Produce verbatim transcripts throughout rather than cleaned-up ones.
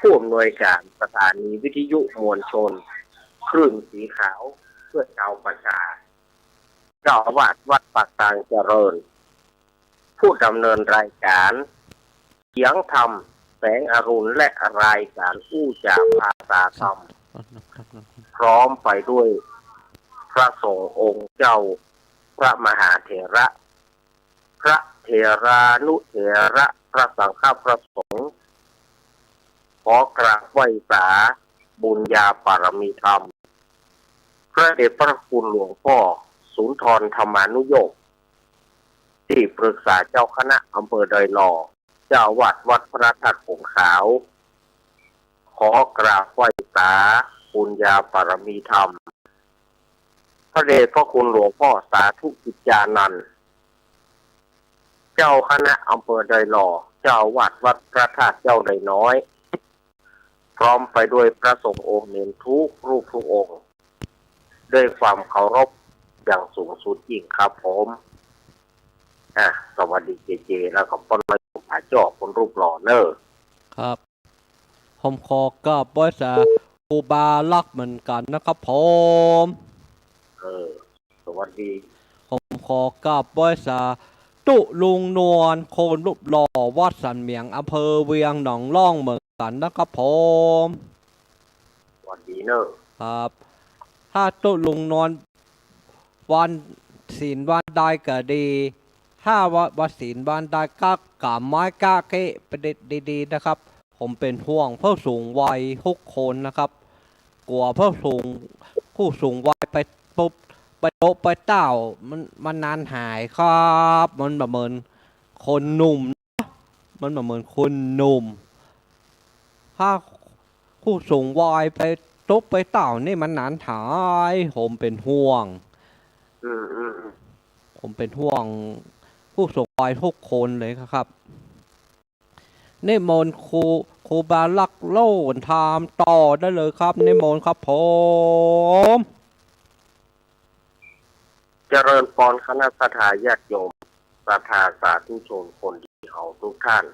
ผู้อำนวยการสถานีวิทยุมวลชนคลื่นสีขาวเพื่อชาวประชา เจ้าอาวาสวัดปากทางเจริญ ผู้ดำเนินรายการเสียงธรรมแสงอรุณ และรายการอู้จ๋าภาษาธรรม พร้อมไปด้วยพระสงฆ์องค์เจ้า พระมหาเถระ พระเถรานุเถระ พระสังฆพระสงฆ์ ขอกราบไหว้สาบุญญาบารมีธรรม พระเดชพระคุณหลวงพ่อสุนทรธรรมานุโยค ที่ปรึกษาเจ้าคณะอำเภอดอยหล่อ เจ้าอาวาสวัดพระธาตุผงขาว ขอกราบไหว้สาบุญญาบารมีธรรม พระเดชพระคุณหลวงพ่อสาธุกิจจานันท์ เจ้าคณะอำเภอดอยหล่อ เจ้าอาวาสวัดพระธาตุเจ้าดอยน้อย พร้อมไปด้วยพระสงฆ์องค์เณรทุกรูปทุกองค์ ด้วยความเคารพอย่างสูงสุดยิ่งครับผม อ่ะ สวัสดีเจเจ แล้วก็ป้อน้อยผาจอก คนรูปหล่อเนอะ ครับ ผมขอกราบไหว้สาครูบาลักษณ์เหมือนกันนะครับผม เออ สวัสดี ผมขอกราบไหว้สาตุ๊ลุงนวล คนรูปหล่อ วัดสันเหมียง อำเภอเวียงหนองล่องเหมือนกันนะครับผม สวัสดีเนอะ ครับ ถ้าตุ๊ลุงนวล วันศีลวันใดก็ดี ถ้าว่า วันศีลวันใดก็กราบไหว้กราบเกะไปดีๆ นะครับ ผมเป็นห่วงผู้สูงวัยทุกคนนะครับ กลัวผู้สูง ผู้สูงวัยไปปุ๊บ ไปตกไปเต้า มัน มันนานหายครับ มันบ่เหมือนคนหนุ่ม มันบ่เหมือนคนหนุ่ม ถ้าผู้สูงวัยไปตกไปเต้านี่มันนานหาย ผมเป็นห่วง อืม อืม อืม ผมเป็นห่วงผู้สูงวัยทุกคนเลยครับ นิมนต์ครู ครูบาลักษณ์โลนถามต่อได้เลยครับ นิมนต์ครับผม เจริญปอนคณะศรัทธาญาติโยม ศรัทธาสาธุชนคนดีเฮาทุกท่าน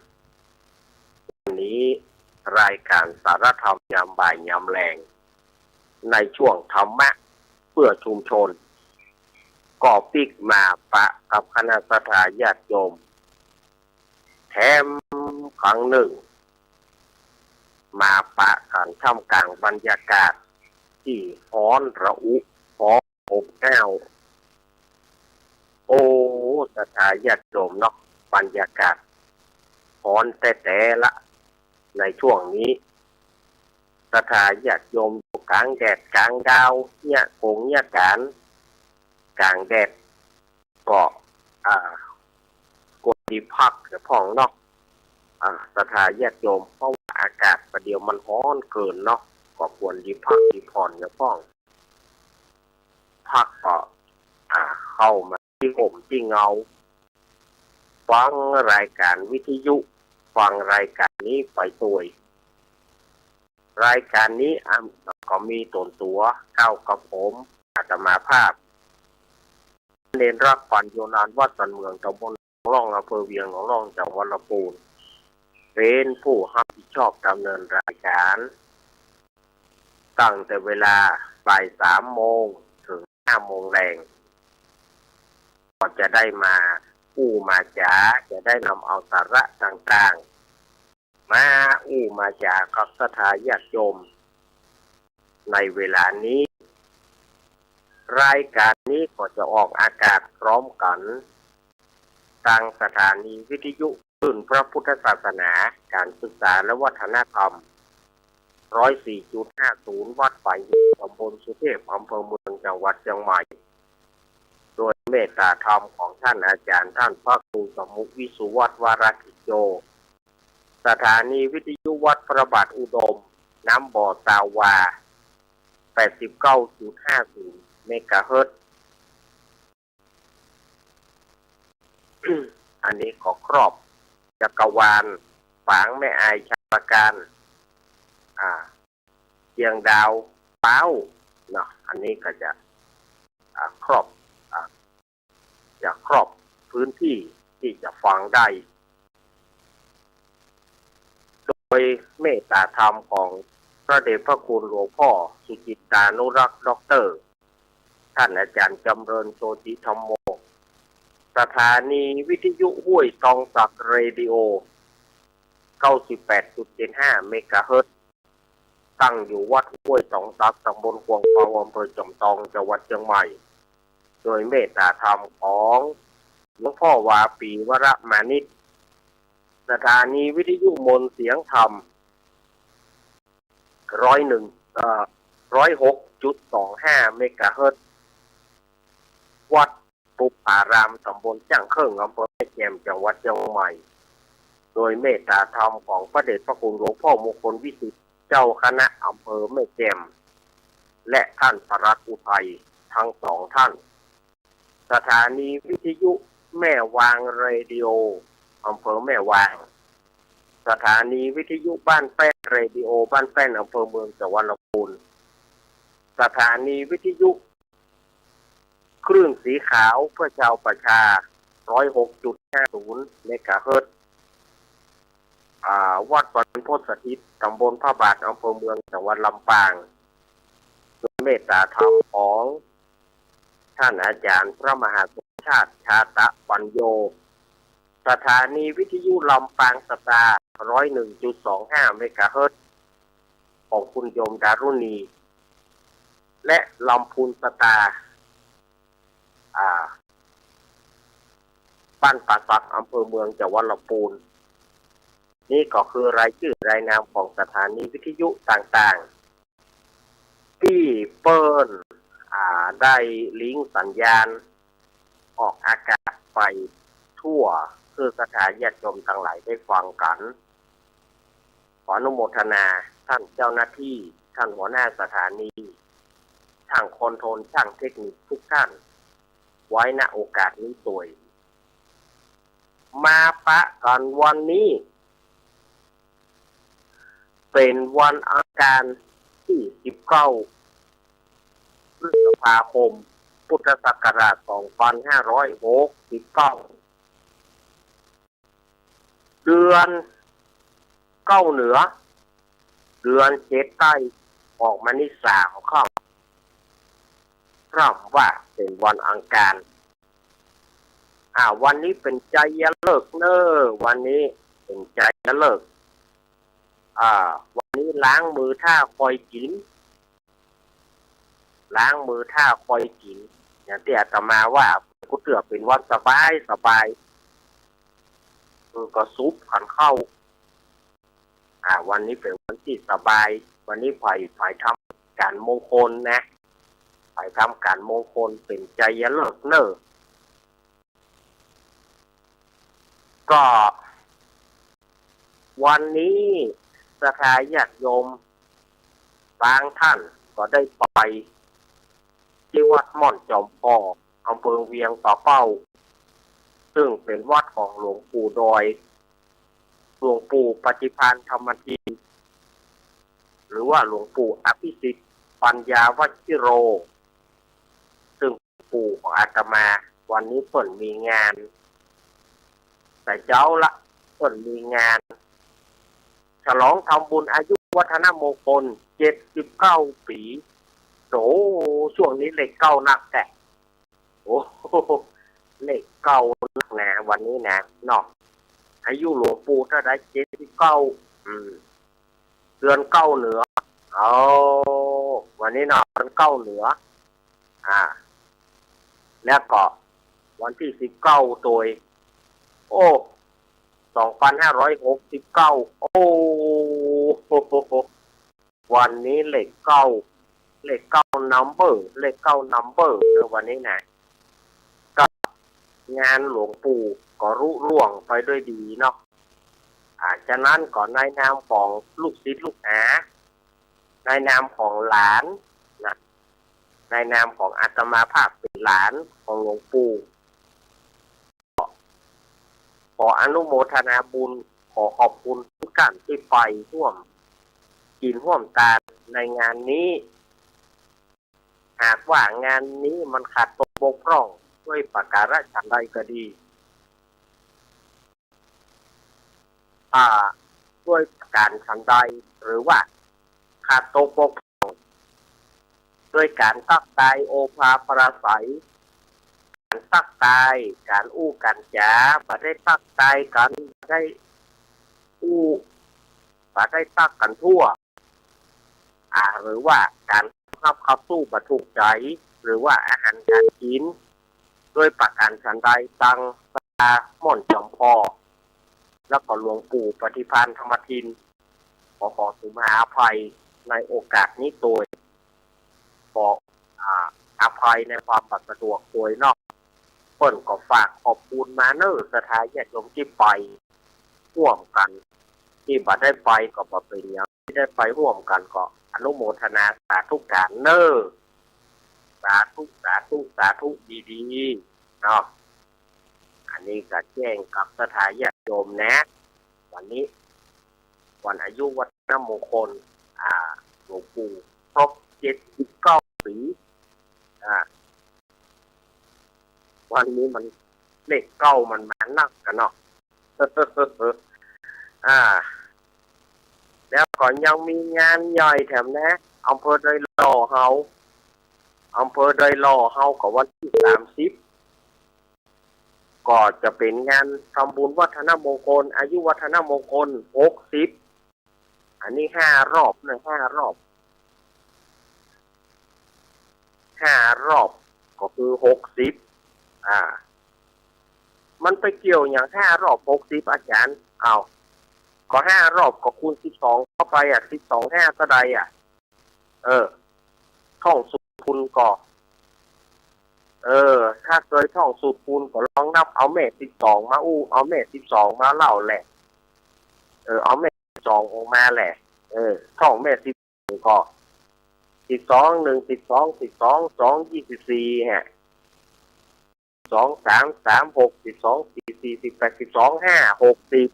วันนี้รายการสารธรรมยามบ่ายยามแลง ในช่วงธรรมะเพื่อชุมชน ก็ปิ๊กมาปะกับคณะศรัทธาญาติโยม แถมครั้งนึ่ง มาปะกั๋นท่ามกลางบรรยากาศตี้ฮ้อนระอุ ฮ้อนอบอ้าว โอ้ ศรัทธาญาติโยมเนาะ บรรยากาศฮ้อนแต๊ๆ ละ ในช่วงนี้ ศรัทธาญาติโยมอยู่ก๋างแดดก๋างดาว เยียะกงเยียะก๋านก๋างแดด ก็ อ่า ควรดีพักเหียพ่องเนาะ อ่า ศรัทธาญาติโยม เพราะว่าอากาศประเดี๋ยวมันฮ้อนเกินเนาะ ก็ควรดีพักดีผ่อนเหียพ่อง พักก็ อ่า เข้ามาตี้ฮ่มตี้เงา ฟังรายการวิทยุ ฟังรายการนี้ไปตวย รายการนี้ อ่า ก็มีต๋นตั๋วก้าวกับผม อาตมาภาพ เณรรักปัญโญนาน วัดสันเหมียง ตำบลหนองล่อง อำเภอเวียงหนองล่อง จังหวัดลำพูน เป๋นผู้ฮับผิดชอบดำเนินรายการ ตั้งแต่เวลาบ่ายสามโมงเถิงห้าโมงแลง ก็จะได้มาอู้มาจ๋า จะได้นำเอาสาระต่างๆ มาอู้มาจ๋ากับศรัทธาญาติโยม ในเวลานี้ รายการนี้ก็จะออกอากาศพร้อมกั๋น ตางสถานีวิทยุคลื่นพระพุทธศาสนา ก๋านศึกษาและวัฒนธรรม ร้อยสี่จุดห้าศูนย์ วัดฝายหิน ตำบลสุเทพ อำเภอเมือง จังหวัดเชียงใหม่ โดยเมตตาธรรมของท่านอาจ๋ารย์ ท่านพระครูสมุห์ วิสุวัฒน์ วรกิจโย สถานีวิทยุวัดพระบาทอุดม น้ำบ่อ ซาวา แปดสิบเก้าจุดห้าศูนย์ เมกะเฮิรตซ์ อันนี้ก็ครอบจักรวาล ฝางแม่อาย ชัยปราการ อ่า เชียงดาว ป๊าว เนาะ อันนี้ก็จะ อ่า ครอบ อ่า จะครอบพื้นที่ที่จะฟังได้ โดย เมตตาธรรมของพระเดชพระคุณหลวงพ่อสุจิตตานุรักษ์ ด็อกเตอร์ ท่านอาจารย์จำเริญ โชติธัมโม สถานีวิทยุห้วยตองสัก เรดิโอ เก้าสิบแปดจุดเจ็ดห้า เมกะเฮิรตซ์ ตั้งอยู่วัดห้วยตองสัก ตำบลขวางเปา อำเภอจอมตอง จังหวัดเชียงใหม่ โดยเมตตาธรรมของหลวงพ่อวาปี วรมานิช สถานีวิทยุมนต์เสียงธรรม ร้อยหนึ่ง เอ่อ ร้อยหกจุดสองห้า เมกะเฮิรตซ์ วัดปุพพาราม ตำบลจ้างเคิ่ง อำเภอแม่แจ่ม จังหวัดเชียงใหม่ โดยเมตตาธรรมของพระเดชพระคุณหลวงพ่อมงคลวิสิทธิ์ เจ้าคณะอำเภอแม่แจ่ม และท่านปลัดอุทัย ทั้งสองท่าน สถานีวิทยุแม่วาง เรดิโอ อำเภอแม่วาง สถานีวิทยุบ้านแป้น เรดิโอบ้านแป้น อำเภอเมือง จังหวัดลำพูน สถานีวิทยุคลื่นสีขาวเพื่อชาวประชา ร้อยหกจุดห้าศูนย์ เมกะเฮิรตซ์ อ่า วัดบรรพตสถิต ตำบลพระบาท อำเภอเมือง จังหวัดลำปาง โดยเมตตาธรรมของท่านอาจารย์พระมหาสมชาติ ชาตะปัญโญ สถานีวิทยุลำปางสตาร์ ร้อยหนึ่งจุดสองห้า เมกะเฮิรตซ์ ของคุณโยมดารุณี และลำพูนสตาร์ อ่า บ้านป่าสัก อำเภอเมือง จังหวัดลำพูน นี่ก็คือรายจื้อรายนามของสถานีวิทยุต่างๆ ตี้เปิ้น อ่า ได้ลิงก์สัญญาณออกอากาศไปทั่ว เพื่อศรัทธาญาติโยมตังหลายได้ฟังกั๋น ขออนุโมทนาต้านเจ้าหน้าตี้ ต้านหัวหน้าสถานี ต้านคอนโทรล ต้านเทคนิคกู้ต้าน ไว้ ณ โอกาสนี้ตวย มาปะกั๋นวันนี้ เป๋นวันอังคารตี้ สิบเก้า พฤษภาคม พุทธศักราช สองปันห้าร้อยหกสิบเก้า เดือนเก๊าเหนือ เดือนเจ็ดใต้ ออกมานี่สามค่ำ พร่ำว่าเป๋นวันอังคาร อ่า วันนี้เป๋นไชยฤกษ์เน่อ วันนี้เป๋นไชยฤกษ์ อ่า วันนี้ล้างมือถ้าค่อยกิ๋น ล้างมือถ้าค่อยกิ๋น อย่างตี้อาตมาว่า กูเตื้อเป๋นวันสบายสบาย เออ ก็สุบกั๋นเข้า อ่า วันนี้เป๋นวันตี้สบาย วันนี้ใผ ใผทำก๋านมงคลนะ ใผทำก๋านมงคลเป๋นไชยฤกษ์เน่อ ก็วันนี้ศรัทธาญาติโยมบางต้านก็ได้ไปตี้วัดม่อนจอมพอก อำเภอเวียงป่าเป้า ซึ่งเป๋นวัดของหลวงปู่ดอย หลวงปู่ปฏิภาณธรรมทิน หรือว่าหลวงปู่อภิสิทธิ์ปัญญาวชิโร ซึ่งปู่ของอาตมา วันนี้เปิ้นมีงาน แต่เจ๊าละ เปิ้นมีงาน ฉลองทำบุญอายุวัฒนมงคล เจ็ดสิบเก้าปี๋ โอ้ ช่วงนี้เลขเก้านักแต๊ โอ้ เลขเก้านักนะ วันนี้นะ เนาะ อายุหลวงปู่เต้าใด เจ็ดสิบเก้า อืม เดือนเก๊าเหนือ เอา วันนี้เนาะ เดือนเก๊าเหนือ อ่า แล้วก็วันตี้สิบเก้าตวย โอ้ สองปันห้าร้อยหกสิบเก้า โอ้ วันนี้เลขเก้า เลขเก้านัมเบอร์ เลขเก้านัมเบอร์ เออ วันนี้นะ ก็งานหลวงปู่ก็ลุล่วงไปด้วยดีเนาะ อ่า ฉะนั้นก็ในนามของลูกศิษย์ลูกหา ในนามของหลานนะ ในนามของอาตมาภาพเป๋นหลานของหลวงปู่ ขออนุโมทนาบุญ ขอขอบคุณกู้ต้านตี้ไปฮ่วมกิ๋นฮ่วมตานในงานนี้ หากว่างานนี้มันขาดตกบกพร่องด้วยประก๋าระฉันใดก็ดี อ่า กู้ ด้วยประก๋านฉันใด หรือว่าขาดตกบกพร่อง ด้วยก๋านตั๊กตายโอภาปราศรัย ก๋านตั๊กตาย ก๋านอู้ก๋านจ๋า บ่ได้ตั๊กตายกั๋น บ่ได้อู้ บ่ได้ตั๊กกั๋นทั่ว อ่า หรือว่าก๋านฮับเข้าสู้บ่ถูกใจ๋ หรือว่าอาหารก๋านกิ๋น ด้วยประก๋านฉันใด ดังพระม่อนจ๋อมผ่อ แล้วก็หลวงปู่ปฏิภาณธรรมทิน ขอ ขอสุมาอภัยในโอกาสนี้ตวย ขอ อ่า อภัยในความบ่สะดวกตวยเนาะ เปิ้นก็ฝากขอบคุณมาเน่อ ศรัทธาญาติโยมตี้ไปฮ่วมกั๋น ตี้บ่ได้ไปก็บ่เป๋นหยัง ตี้ได้ไปฮ่วมกั๋นก็อนุโมทนาสาธุก๋านเน่อ สาธุ สาธุ สาธุดีๆ เนาะ อันนี้ก็แจ้งกับศรัทธาญาติโยมนะ วันนี้ วันอายุวัฒนมงคล อ่า หลวงปู่ครบเจ็ดสิบเก้าปี๋ อ่า วันนี้มันเลขเก้ามันมานักกั๋นเนาะ อ่า แล้วก็ยังมีงานใหญ่แถมนะ อำเภอดอยหล่อเฮา อำเภอดอยหล่อเฮาก็วันตี้สามสิบ ก็จะเป๋นงานทำบุญวัฒนมงคล อายุวัฒนมงคลหกสิบ อันนี้ห้ารอบนะ ห้ารอบ ห้ารอบก็คือหกสิบ อ่า มันไปเกี่ยวหยังห้ารอบหกสิบ อาจ๋ารย์ อ้าว ก็ห้ารอบก็คูณสิบสองเข้าไปอะ สิบสองห้าเต้าใดอะ เออ ท่องสูตรคูณก็ เออ ถ้าเกยท่องสูตรคูณก็ลองนับเอาแม่สิบสองมาอู้ เอาแม่สิบสองมาเล่าแหละ เออ เอาแม่สิบสองออกมาแหละ เออ ท่องแม่สิบสองก็ สิบสองหนึ่ง สิบสอง สิบสองสอง ยี่สิบสี่ ฮะ สองสาม สามหก สิบสองสี่ สี่สิบแปด สิบสองห้า หกสิบ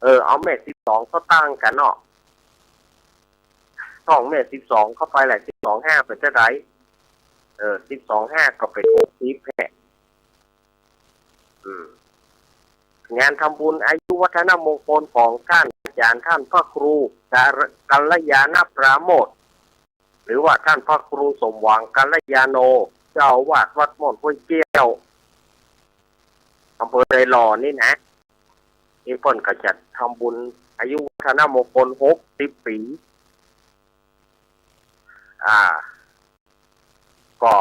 เออ เอาแม่สิบสองเข้าตั้งกั๋นเนาะ ท่องแม่สิบสองเข้าไปแหละ สิบสองห้าเป๋นเต้าใด เออ สิบสองห้าก็เป๋นหกสิบแหละ อืม งานทำบุญอายุวัฒนมงคลของท่านอาจ๋ารย์ท่านพระครูกัลยาณปราโมทย์ หรือว่าท่านพระครูสมหวังกัลยาโณ เจ้าอาวาสวัดม่อนห้วยแก้ว อำเภอดอยหล่อนี่นะ นี่เปิ้นก็จัดทำบุญอายุวัฒนมงคลหกสิบปี๋ อ่า ก็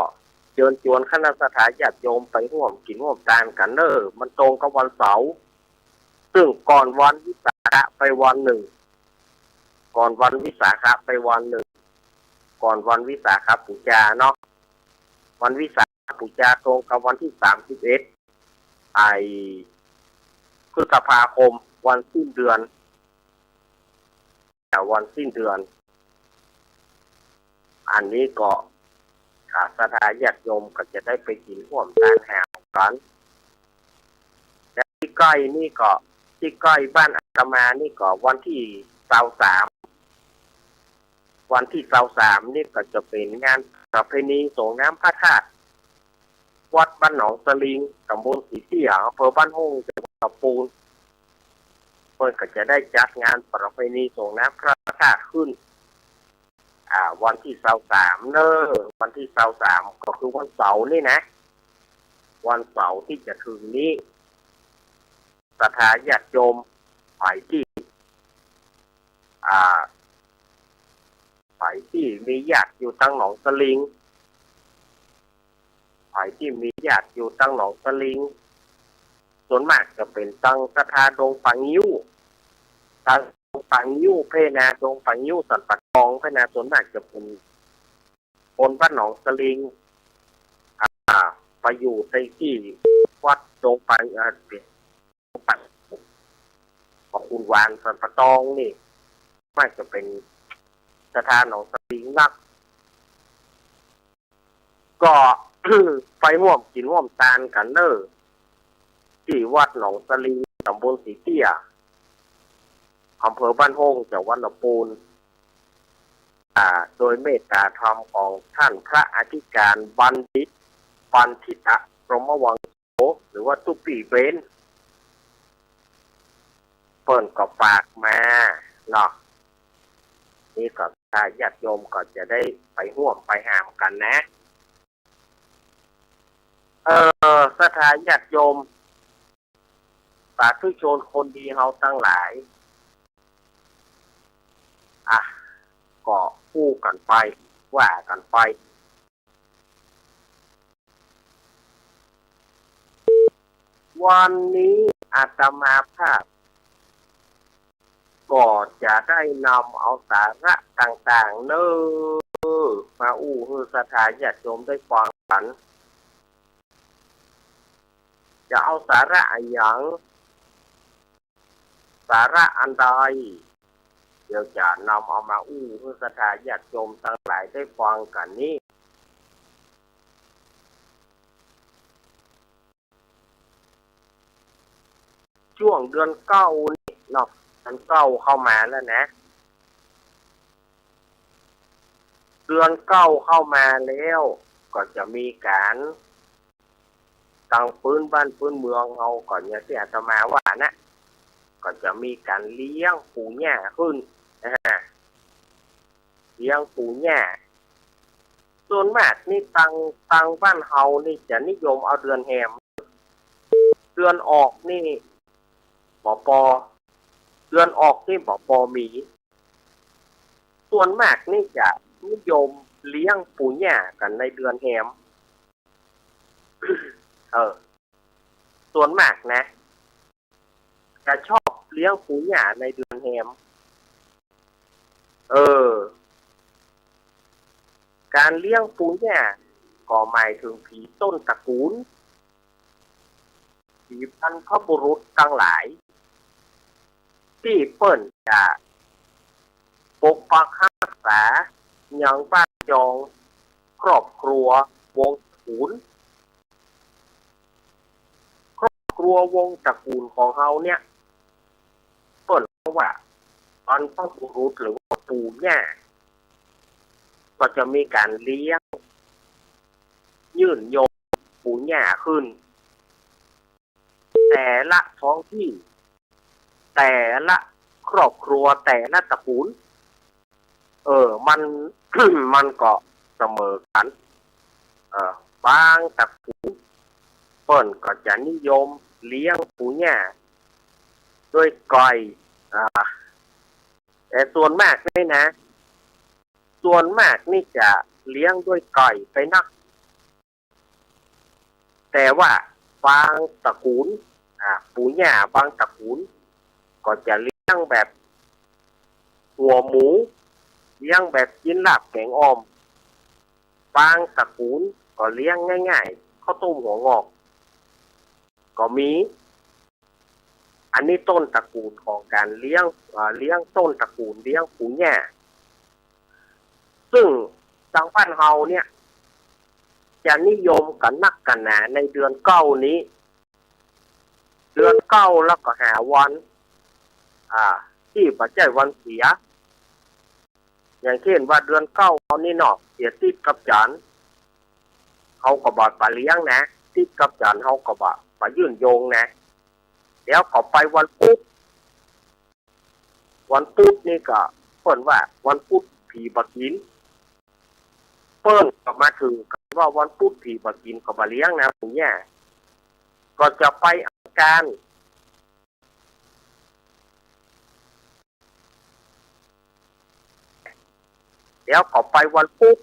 เจิญจวนคณะศรัทธาญาติโยมไปฮ่วมกิ๋นฮ่วมตานกั๋นเน่อ มันตรงกับวันเสาร์ ซึ่งก่อนวันวิสาขะไปวันนึ่ง ก่อนวันวิสาขะไปวันนึ่ง ก่อนวันวิสาขบูชาเนาะ วันวิสาขบูชาตรงกับวันตี้สามสิบเอ็ด ไอ้ พฤษภาคม วันสิ้นเดือน อ่า วันสิ้นเดือน อันนี้ก็ อ่า ศรัทธาญาติโยมก็จะได้ไปกิ๋นฮ่วมตานแหมกั๋น และตี้ใก้นี่ก็ ตี้ใก้บ้านอาตมานี่ก็วันตี้ซาวสาม วันตี้ซาวสามนี่ก็จะเป๋นงานประเพณีส่งน้ำพระธาตุ วัดบ้านหนองสลิง ตำบลสีเตี้ย อำเภอบ้านโฮ่ง จังหวัดลำปูน เปิ้นก็จะได้จัดงานประเพณีส่งน้ำพระธาตุขึ้น อ่า วันตี้ซาวสามเน่อ วันตี้ซาวสามก็คือวันเสาร์นี่นะ วันเสาร์ตี้จะเถิงนี้ ศรัทธาญาติโยม ใผตี้ อ่า ใผตี้มีญาติอยู่ตังหนองสลิง ใผตี้มีญาติอยู่ตังหนองสลิง ส่วนมากจะเป๋นตังศรัทธาดงป่างิ้ว ตังดงป่างิ้ว เพ่นนาดงป่างิ้ว สันป่าตอง เพ่นนา ส่วนมากจะเป๋นคนบ้านหนองสลิง อ่า ไปอยู่ในตี้วัดดงป่า อ่า เป๋น ของคุณหวาน สันป่าตองนี่ มากจะเป๋นศรัทธาหนองสลิงนัก ก็ ไปฮ่วมกิ๋นฮ่วมตานกั๋นเน่อ ตี้วัดหนองสลิง ตำบลสีเตี้ย อำเภอบ้านโฮ่ง จังหวัดลำปูน อ่า โดยเมตตาธรรมของท่านพระอธิการบัณฑิต ปันธิตะ พรหมวังโส หรือว่าตุ๊ปี้เบน เปิ้นก็ฝากมาเนาะ นี่ก็ศรัทธาญาติโยมก็จะได้ไปฮ่วมไปหามกั๋นนะ เออ ศรัทธาญาติโยม สาธุชนคนดีเฮาตังหลาย อ่ะ ก็อู้กั๋นไป ว่ากั๋นไป วันนี้อาตมาภาพ ก็จะได้นำเอาสาระต่างๆ เน่อ มาอู้หื้อศรัทธาญาติโยมได้ฟังกั๋น จะเอาสาระอะหยัง สาระอันใด เดี๋ยวจะนำเอามาอู้หื้อศรัทธาญาติโยมตังหลายได้ฟังกั๋นนี้ จ้วงเดือนเก้านี้เนาะ เดือนเก้าเข้ามาแล้วนะ เดือนเก้าเข้ามาแล้ว ก็จะมีก๋าน ตางปื๊นบ้านปื๊นเมืองเฮาก่อน อย่างตี้อาตมาว่านะ ก็จะมีก๋านเลี้ยงปู่ย่าขึ้น อ่า เลี้ยงปู่ย่า ส่วนมากนี่ตาง ตางบ้านเฮานี่จะนิยมเอาเดือนแฮม เดือนออกนี่บ่ปอ เดือนออกนี่บ่ปอมี ส่วนมากนี่จะนิยมเลี้ยงปู่ย่ากั๋นในเดือนแฮม เออ ส่วนมากนะ จะชอบเลี้ยงปู่ย่าในเดือนแฮม เออ ก๋านเลี้ยงปู่ย่าก็หมายเถิงผีต้นตระกู๋น ผีบรรพบุรุษตังหลาย ตี้เปิ้นจะปกปักฮักษายังบ้านจองครอบครัววงศ์ตระกู๋น ครอบครัววงศ์ตระกู๋นของเฮาเนี่ย เปิ้นว่าบรรพบุรุษหรือว่าปู่ย่า ก็จะมีก๋านเลี้ยง ยื่นโยมปู่ย่าขึ้น แต่ละท้องถิ่น แต่ละครอบครัว แต่ละตระกู๋น เออ มัน มันก็เสมอกั๋น เออ บางตระกู๋น เปิ้นก็จะนิยมเลี้ยงปู่ย่าด้วยก้อย อ่า แต่ส่วนมากนี่นะ ส่วนมากนี่จะเลี้ยงด้วยก้อยไปนัก แต่ว่าบางตระกู๋น อ่า ปู่ย่าบางตระกู๋น ก็จะเลี้ยงแบบหัวหมู เลี้ยงแบบกิ๋นลาบแก๋งอ่อม บางตระกู๋นก็เลี้ยงง่ายๆ ข้าวต้มหัวงอก ก็มี อันนี้ต้นตระกู๋นของก๋านเลี้ยง อ่า เลี้ยงต้นตระกู๋นเลี้ยงปู่ย่า ซึ่งตางบ้านเฮาเนี่ย จะนิยมกั๋นนักกั๋นหนาในเดือนเก้านี้ เดือนเก้าแล้วก็หาวัน อ่า ตี้บ่ใจ้วันเสีย อย่างเจ้นว่าเดือนเก้าเฮานี่เนาะ เสียติดกับจั๋นทร์ เฮาก็บ่ไปเลี้ยงนะ ติดกับจั๋นทร์เฮาก็บ่ไปยื่นโยงนะ แล้วก็ไปวันพุธ วันพุธนี่ก็เปิ้นว่าวันพุธผีบ่กิ๋น เปิ้นก็มาถือกั๋นว่าวันพุธผีบ่กิ๋นก็บ่เลี้ยงนะปู่ย่า ก็จะไปอังคาร แล้วก็ไปวันพุธ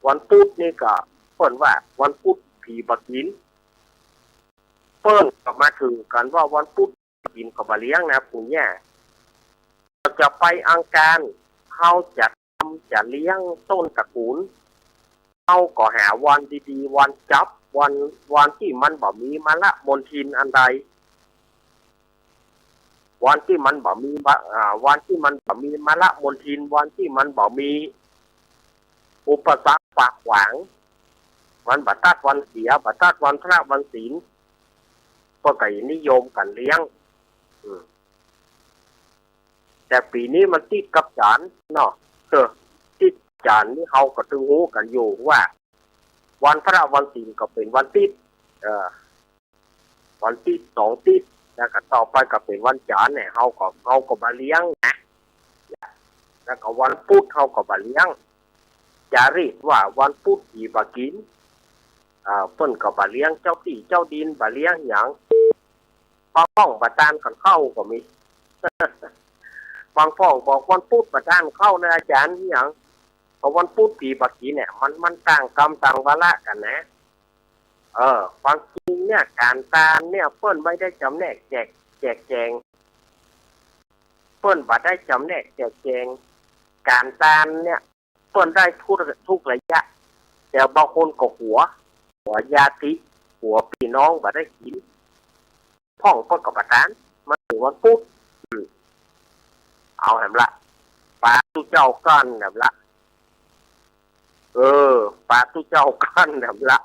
วันพุธนี่ก็เปิ้นว่าวันพุธผีบ่กิ๋น เปิ้นก็มาถือกั๋นว่าวันพุธผีบ่กิ๋นก็บ่เลี้ยงนะปู่ย่า ก็จะไปอังคาร เฮาจะทำ จะเลี้ยงต้นตระกู๋น เฮาก็หาวันดีๆ วันจับ วัน วันตี้มันบ่มีมลมลทินอันใด วันตี้มันบ่มีมะ อ่า วันตี้มันบ่มีมลมลทิน วันตี้มันบ่มีอุปสรรคขวากขวาง มันบ่ตัดวันเสีย บ่ตัดวันพระวันศีล ก็จะนิยมกั๋นเลี้ยง อืม แต่ปี๋นี้มันติดกับจั๋นทร์เนาะ เออ ติดจั๋นทร์นี่เฮาก็ตึงฮู้กั๋นอยู่ว่า วันพระวันศีลก็เป๋นวันติด เออ วันติดสองติด แล้วก็ต่อไปก็เป๋นวันจันทร์เนี่ย เฮาก็ เฮาก็บ่าเลี้ยงนะ แล้วก็วันพุธเฮาก็บ่าเลี้ยง จารีตว่าวันพุธผีบ่ากิ๋น อ่า เปิ้นก็บ่าเลี้ยง เจ้าตี้เจ้าดินบ่าเลี้ยงหยัง บางพ่องบ่าตานกั๋นข้าวก็มี บางพ่องบอกวันพุธบ่าตานข้าวนะอาจ๋ารย์ หยัง ก็วันพุธผีบ่ากิ๋นเนี่ย มัน มันต่างกรรมต่างวาระกั๋นนะ เออ ความจริงเนี่ย ก๋านตานเนี่ย เปิ้นบ่ได้จำแนกแจก แจกแจง เปิ้นบ่ได้จำแนกแจกแจง ก๋านตานเนี่ย เปิ้นได้ทุก ทุกระยะ แต่บางคนก็กั๋ว กั๋วญาติ กั๋วปี้น้องบ่ได้กิ๋น พ่องเปิ้นก็บ่าตาน มาเถิงวันพุธ อืม เอาแหมละ ปาตุ๊เจ้าก้อนแหมละ เออ ปาตุ๊เจ้าก้อนแหมละ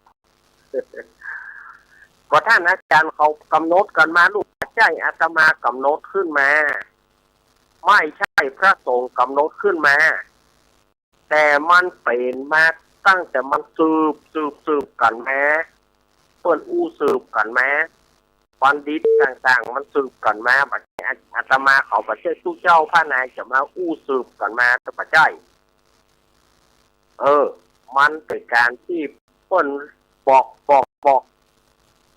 ก็ต้านอาจ๋ารย์เขาก๋ำหนดกั๋นมาลูก บ่ใจ้อาตมาก๋ำหนดขึ้นมา ไม่ใช่พระสงฆ์ก๋ำหนดขึ้นมา แต่มันเป๋นมาตั้งแต่มันสืบ สืบ สืบกั๋นมา เปิ้นอู้สืบกั๋นมา บัณฑิตต่างๆ มันสืบกั๋นมา บ่ใจ้อาตมาเขา บ่ใจ้ตุ๊เจ้าพระนายจะมาอู้สืบกั๋นมา แต่บ่ใจ้ เออ มันเป๋นก๋านตี้เปิ้นบอก บอก บอก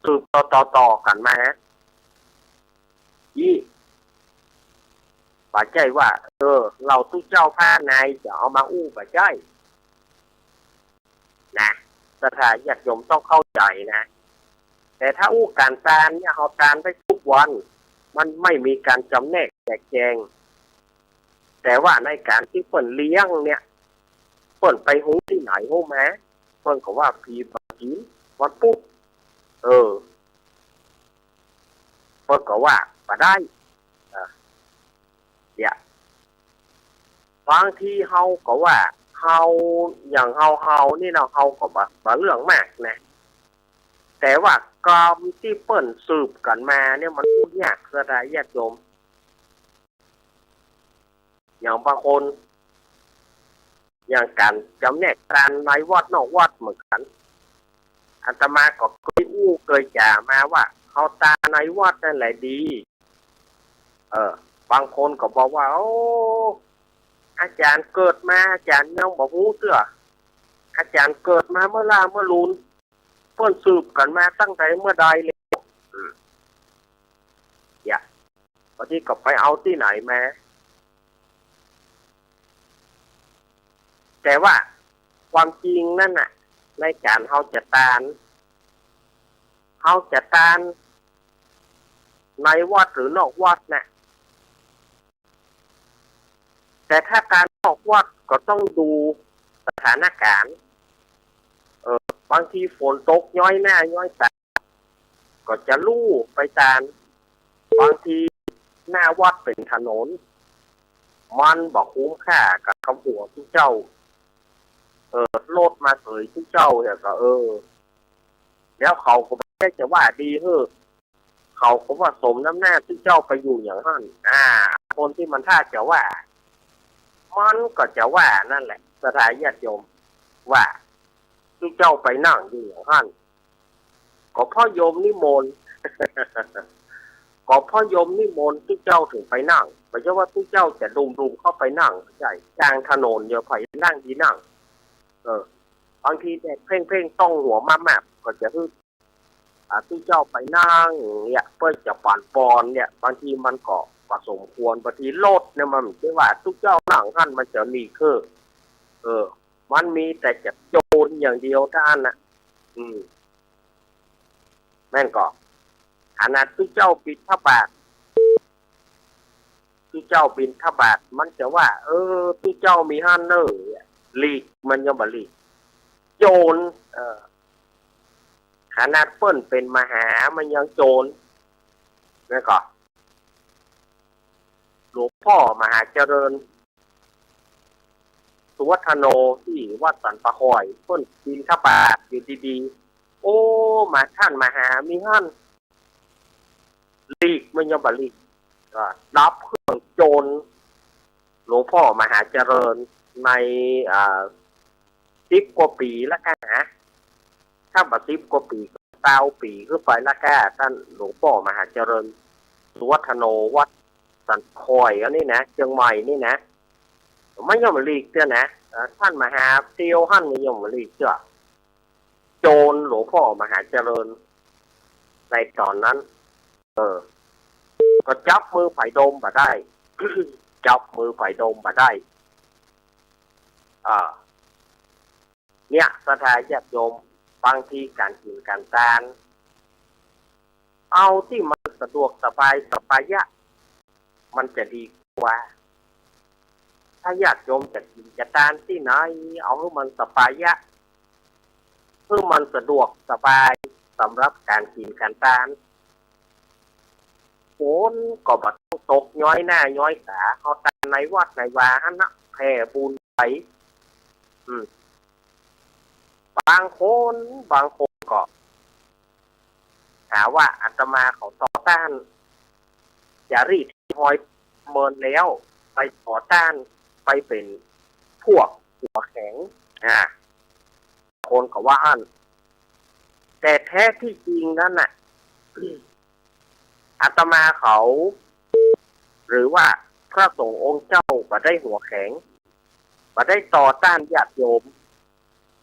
สืบต่อ ต่อ ต่อกั๋นมา อี้ บ่ใจ้ว่า เออ เฮาตุ๊เจ้าพระนายจะเอามาอู้ บ่ใจ้ นะ ศรัทธาญาติโยมต้องเข้าใจ๋นะ แต่ถ้าอู้ก๋านตานเนี่ย เฮาตานได้ทุกวัน มันไม่มีก๋านจำแนกแจกแจง แต่ว่าในก๋านตี้เปิ้นเลี้ยงเนี่ย เปิ้นไปฮู้ตี้ไหนฮู้มา เปิ้นก็ว่าผีบ่ากิ๋น วันพุธ เออ เปิ้นก็ว่าบ่ได้ อ่ะ เนี่ย บางทีเฮาก็ว่า เฮา อย่างเฮา เฮานี่เนาะ เฮาก็บ่ บ่เรื่องมากนะ แต่ว่ากรรมตี้เปิ้นสืบกั๋นมาเนี่ย มันอู้ยาก ศรัทธาญาติโยม อย่างบางคน อย่างก๋านจำแนกตานในวัดนอกวัดเหมือนกั๋น อาตมาก็เกยอู้เกยจ๋ามาว่า เอาตานในวัดนั่นแหละดี เออ บางคนก็บอกว่า โอ้ อาจ๋ารย์เกิดมา อาจ๋ารย์ยังบ่ฮู้เตื้อ อาจ๋ารย์เกิดมาเมื่อล้าเมื่อลูน เปิ้นสืบกั๋นมาตั้งแต่เมื่อใดแล้ว อืม เนี่ย บางทีก็ไปเอาตี้ไหนมา แต่ว่าความจริงนั้นน่ะ ในก๋านเฮาจะตาน เฮาจะตานในวัดหรือนอกวัดน่ะ แต่ถ้าตานนอกวัดก็ต้องดูสถานก๋ารณ์ เออ บางทีฝนตกย้อยหน้าย้อยต๋า ก็จะลู่ไปตาน บางทีหน้าวัดเป๋นถนน มันบ่คุ้มค่ากับคำหัวตุ๊เจ้า เออ รถมาเสยตุ๊เจ้าเนี่ยก็ เออ แล้วเขาก็บ่ได้จะว่าดีเฮ้อ เขาก็ว่าสมน้ำหน้าตุ๊เจ้าไปอยู่อย่างนั้น อ่า คนตี้มันถ้าจะว่า มันก็จะว่านั่นแหละ ศรัทธาญาติโยม ว่าตุ๊เจ้าไปนั่งอยู่อย่างนั้น ก็เพราะโยมนิมนต์ ก็เพราะโยมนิมนต์ตุ๊เจ้าถึงไปนั่ง บ่ใจ้ว่าตุ๊เจ้าจะดุมๆ เข้าไปนั่ง บ่ใจ้ ก๋างถนนเดี๋ยวใผนั่งดีนั่ง เออ บางทีแดดเพ่งๆ ต้องหัวมากๆ ก็จะหื้อ อ่า ตุ๊เจ้าไปนั่งเนี่ย เปิ้นจะปั่นป่วนเนี่ย บางทีมันก็บ่สมควร บางทีรถเนี่ยมันบ่ใจ้ว่าตุ๊เจ้านั่งหั้นมันจะหลีกเฮ้อ เออ มันมีแต่จะโจรอย่างเดียวเต้าอั้นน่ะ อืม แม่นก่อ ขนาดตุ๊เจ้าบิณฑบาต ตุ๊เจ้าบิณฑบาต มันจะว่า เออ ตุ๊เจ้ามีหั้นเน่อ หลีก มันยังบ่หลีก โจร เออ ขนาดเปิ้นเป๋นมหา มันยังโจร แม่นก่อ หลวงป้อมหาเจริญ สุวัฒโน ตี้วัดสันป่าคอย เปิ้นบิณฑบาตอยู่ดีๆ โอ้ มาต้านมหา มีหั้น หลีก มันยังบ่หลีก ก็ดับเครื่องโจร หลวงป้อมหาเจริญ ใน อ่า สิบกว่าปี๋แล้วก้านะ ถ้าบ่สิบกว่าปี๋ ก็ซาวปี๋ขึ้นไปแล้วก้า ต้านหลวงป้อมหาเจริญ สุวัฒโน วัดสันคอยอันนี้นะ เจียงใหม่นี่นะ ไม่ยอมหลีกเตื้อนะ เอ่อ ต้านมหาเตี้ยวหั้นไม่ยอมหลีกเตื้อ โจรหลวงพ่อมหาเจริญ ในต๋อนนั้น เออ ก็จับมือไผโดมบ่ได้ จับมือไผโดมบ่ได้ อ่า เนี่ย ศรัทธาญาติโยม บางทีก๋านกิ๋นก๋านตาน เอาตี้มันสะดวกสบาย สปายะ มันจะดีกว่า ถ้าญาติโยมจะกิ๋นจะตานตี้ไหน เอาหื้อมันสปายะ หื้อมันสะดวกสบายสำหรับก๋านกิ๋นก๋านตาน ฝนก็บ่ต้องตกย้อยหน้าย้อยต๋า เอาตานในวัดในวาหั้นนะ แผ่บุญไป อืม บางคน บางคนก็ หาว่าอาตมาเขาต่อต้านจารีตฮอยเมินแล้ว ไปต่อต้าน ไปเป๋นพวกหัวแข็ง อ่า คนก็ว่าอั้น แต่แท้ตี้จริงนั้นน่ะ อาตมาเขา หรือว่าพระสงฆ์องค์เจ้าบ่ได้หัวแข็ง บ่ได้ต่อต้านญาติโยม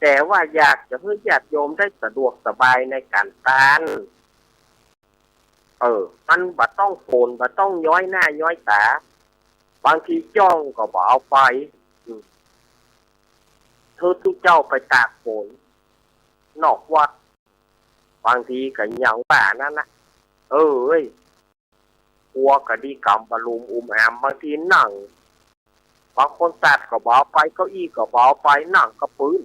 แต่ว่าอยากจะหื้อญาติโยมได้สะดวกสบายในก๋านตาน เออ มันบ่ต้องฝน บ่ต้องย้อยหน้าย้อยต๋า บางทีจ้องก็บ่เอาไป อืม หื้อตุ๊เจ้าไปตากฝน นอกวัด บางทีก็อย่างว่านั้นนะ เออ เอ้ย ครัวก็ดีก๋ำบ่ลุ่มอุ่มอ่ำ บางทีนั่ง บางคนตัดก็บ่เอาไป เก้าอี้ก็บ่เอาไป นั่งกับปื๊น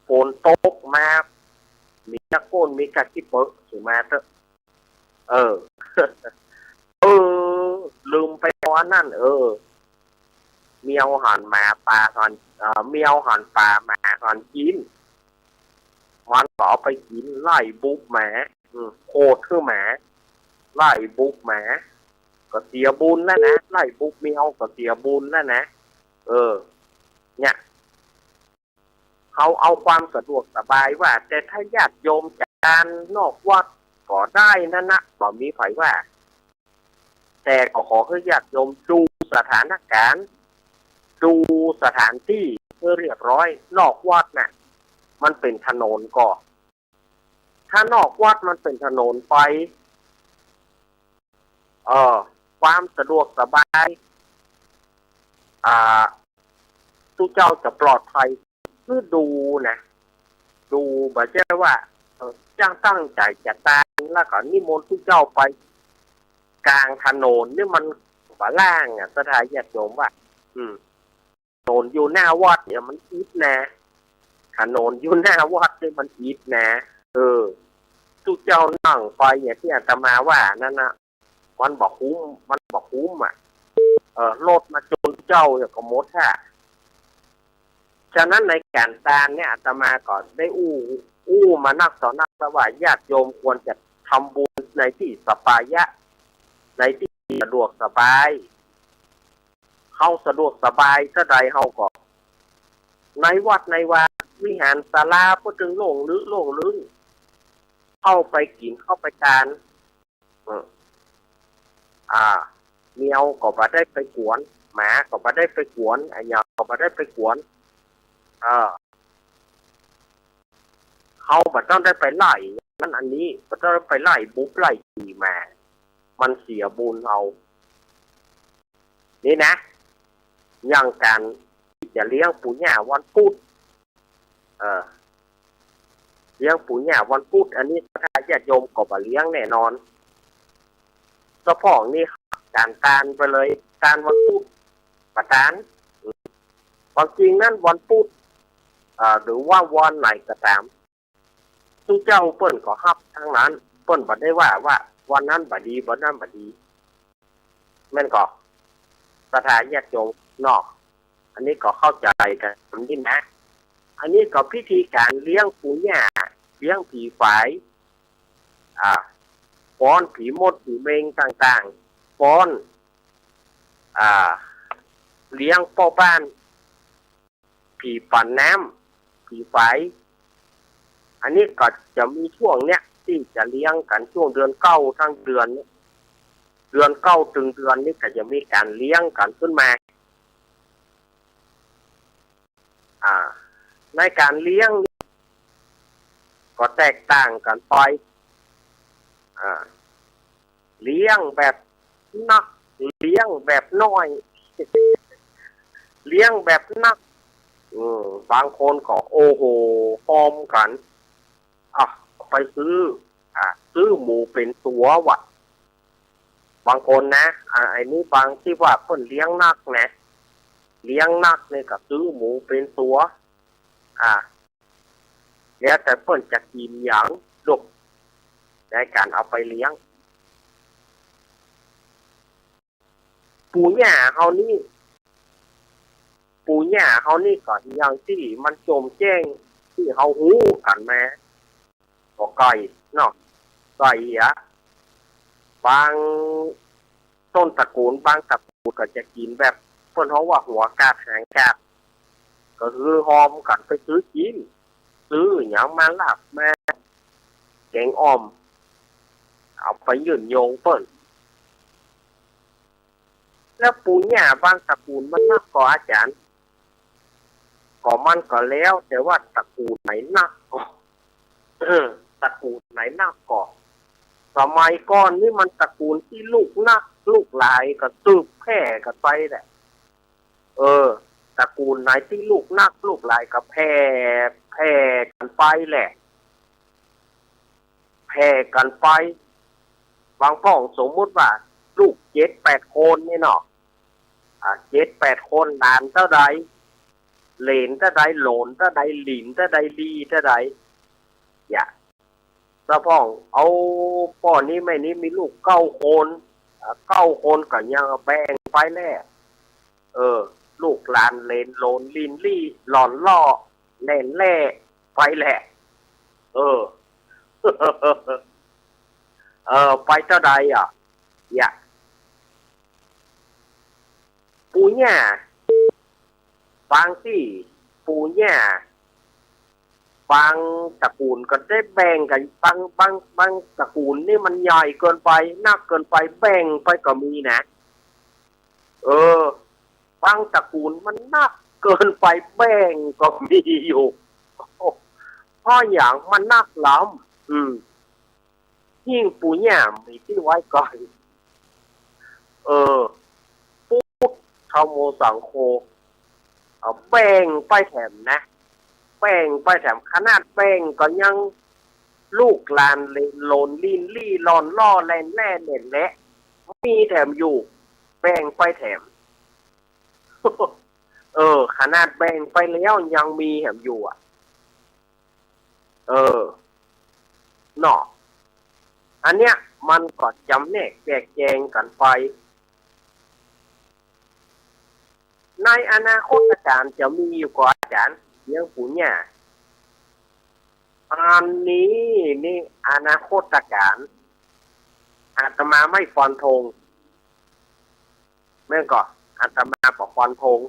ฝนตกมา มีก้าก้น มีก้าขี้เปอะ ถือมาเต๊อะ เออ เออ ลืมไปว่าอันนั้น เออ แมวหันหมา ป๋าหัน เอ่อ แมวหันป๋า หมาหันจีน มันก็เอาไปกิ๋น ไล่บุบหมา อืม โขดหื้อหมา ไล่บุบหมา ก็เสียบุญแล้วนะ ไล่บุบแมวก็เสียบุญแล้วนะ เออ เนี่ย เขาเอาความสะดวกสบายว่า แต่ถ้าญาติโยมจะตานนอกวัดก็ได้นั้นนะ บ่มีใผว่า แต่ก็ขอหื้อญาติโยมดูสถานก๋ารณ์ ดูสถานตี้หื้อเรียบร้อย นอกวัดน่ะ มันเป๋นถนนก่อ ถ้านอกวัดมันเป๋นถนนไป เออ ความสะดวกสบาย อ่า ตุ๊เจ้าจะปลอดภัย คือดูนะ ดู บ่ใจ้ว่า เออ จ้างตั้งใจ๋จะตาน แล้วก็นิมนต์ตุ๊เจ้าไปก๋างถนนนี่มันบ่ล่างอะ ศรัทธาญาติโยมว่า อืม ถนนอยู่หน้าวัดเนี่ยมันอิดนะ ถนนอยู่หน้าวัดนี่มันอิดนะ เออ ตุ๊เจ้านั่งไปอย่างตี้อาตมาว่านั้นนะ มันบ่คุ้ม มันบ่คุ้มอะ เออ รถมาจนเจ้าเนี่ยก็หมดฮะ ฉะนั้นในก๋านตานเนี่ย อาตมาก็ได้อู้ อู้มานักต่อนักแล้วว่า ญาติโยมควรจะทำบุญในตี้สปายะ ในตี้สะดวกสบาย เฮาสะดวกสบายเต้าใดเฮาก็ ในวัดในวา วิหารศาลา ปอเถิงโล่งลึกโล่งลึง เข้าไปกิ๋น เข้าไปตาน เออ อ่า แมวก็บ่ได้ไปกวน หมาก็บ่ได้ไปกวน อะหยังก็บ่ได้ไปกวน เออ เฮาบ่ต้องได้ไปไล่อันนั้นอันนี้ บ่ต้องได้ไปไล่บุบไล่ตี๋หมา มันเสียบุญเฮา นี่นะ อย่างก๋านตี้จะเลี้ยงปู่ย่าวันพุธ เออ เลี้ยงปู่ย่าวันพุธ อันนี้ศรัทธาญาติโยมก็บ่เลี้ยงแน่นอน เฉพาะนี่ก๋านตานไปเลย ตานวันพุธ บ่ตาน ความจริงนั้นวันพุธ อ่า หรือว่าวันไหนก็ต๋าม ตุ๊เจ้าเปิ้นก็ฮับตังนั้น เปิ้นบ่ได้ว่า ว่าวันนั้นบ่ดี วันนั้นบ่ดี แม่นก่อ ศรัทธาญาติโยมเนาะ อันนี้ก็เข้าใจ๋กั๋นนี่นะ อันนี้ก็พิธีก๋านเลี้ยงปู่ย่า เลี้ยงผีฝาย อ่า ฟ้อนผีมดผีเม็งต่างๆ ฟ้อน อ่า เลี้ยงป้อบ้าน ผีปั่นน้ำ ผีฝาย อันนี้ก็จะมีช่วงเนี้ยตี้จะเลี้ยงกั๋น ช่วงเดือนเก้าทั้งเดือนเนี่ย เดือนเก้าตึงเดือนนี้ก็จะมีก๋านเลี้ยงกั๋นขึ้นมา อ่า ในก๋านเลี้ยงก็แตกต่างกั๋นไป อ่า เลี้ยงแบบนัก เลี้ยงแบบน้อย เลี้ยงแบบนัก อืม บางคนก็ โอ้โห ฮอมกั๋น อ่ะ ไปซื้อ อ่ะ ซื้อหมูเป๋นตั๋วว่ะ บางคนนะ อ่ะ อันนี้บางตี้ว่าเปิ้นเลี้ยงนักนะ เลี้ยงนักนี่ก็ซื้อหมูเป๋นตั๋ว อ่ะ แล้วแต่เปิ้นจะกิ๋นหยังลูก ในก๋านเอาไปเลี้ยง ปู่ย่าเฮานี่ ปู่ย่าเฮานี่ก็อย่างตี้มันโจ่งแจ้งตี้เฮาฮู้กั๋นมา ก็ไก่เนาะ ไก่อะ บางต้นตระกูล บางตระกูลก็จะกิ๋นแบบเปิ้นฮ้องว่าหัวขาดหางขาด ก็คือฮอมกั๋นไปซื้อกิ๋น ซื้อหยังมาลาบมาแก๋งอ่อม เอาไปยื่นโยงเปิ้น แล้วปู่ย่าบางตระกูลมันนักก่ออาจ๋ารย์ ก็มันก็แล้วแต่ว่าตระกูลไหนนักก่อ เออ ตระกูลไหนนักก่อ สมัยก่อนนี่มันตระกูลตี้ลูกนักลูกหลายก็สืบแผ่กั๋นไปแหละ เออ ตระกูลไหนตี้ลูกนักลูกหลายก็แผ่ แผ่กั๋นไปแหละ แผ่กั๋นไป บางพ่องสมมุติว่าลูกเจ็ดแปดคนนี่เนาะ อ่า เจ็ดแปดคน หลานเต้าใด เหลนเต้าใด โหลนเต้าใด หลินเต้าใด ลีเต้าใด อย่า สะพ่องเอาป้อนี้แม่นี้มีลูกเก้าคน อ่า เก้าคนก็ยังแบ่งไปแหละ เออ ลูกหลานเหลนโหลนหลิ้นหลี้หล่อนล่อแหล่นแหล่ไปแหละ เออ เออ ไปเต้าใดอะ อย่า ปู่ย่า บางตี้ ปู่ย่า บางตระกูลก็ได้แบ่งกั๋น บาง บาง บางตระกูลนี่มันใหญ่เกินไป นักเกินไป แบ่งไปก็มีนะ เออ บางตระกูลมันนักเกินไป แบ่งก็มีอยู่ เพราะหยังมันนักล้ำ อืม ยิ่งปู่ย่ามีตี้ไว้ก่อน เออ พุทธัมโมสังโฆ เอาแบ่งไปแถมนะ แบ่งไปแถม ขนาดแบ่งก็ยังลูกหลานเหลนโหลนหลิ้นหลี้หล่อนล่อแหล่นแหล่นแหล่นแหละ มีแถมอยู่ แบ่งไปแถม เออ ขนาดแบ่งไปแล้วยังมีแถมอยู่อะ เออ เนาะ อันเนี้ยมันก็จ๋ำแนกแจกแจงกั๋นไป ในอนาคตก๋าลจะมีอยู่ก่ออาจ๋ารย์ เลี้ยงปู่ย่า อันนี้นี่อนาคตก๋าล อาตมาไม่ฟันธง แม่นก่อ อาตมาบ่ฟันธง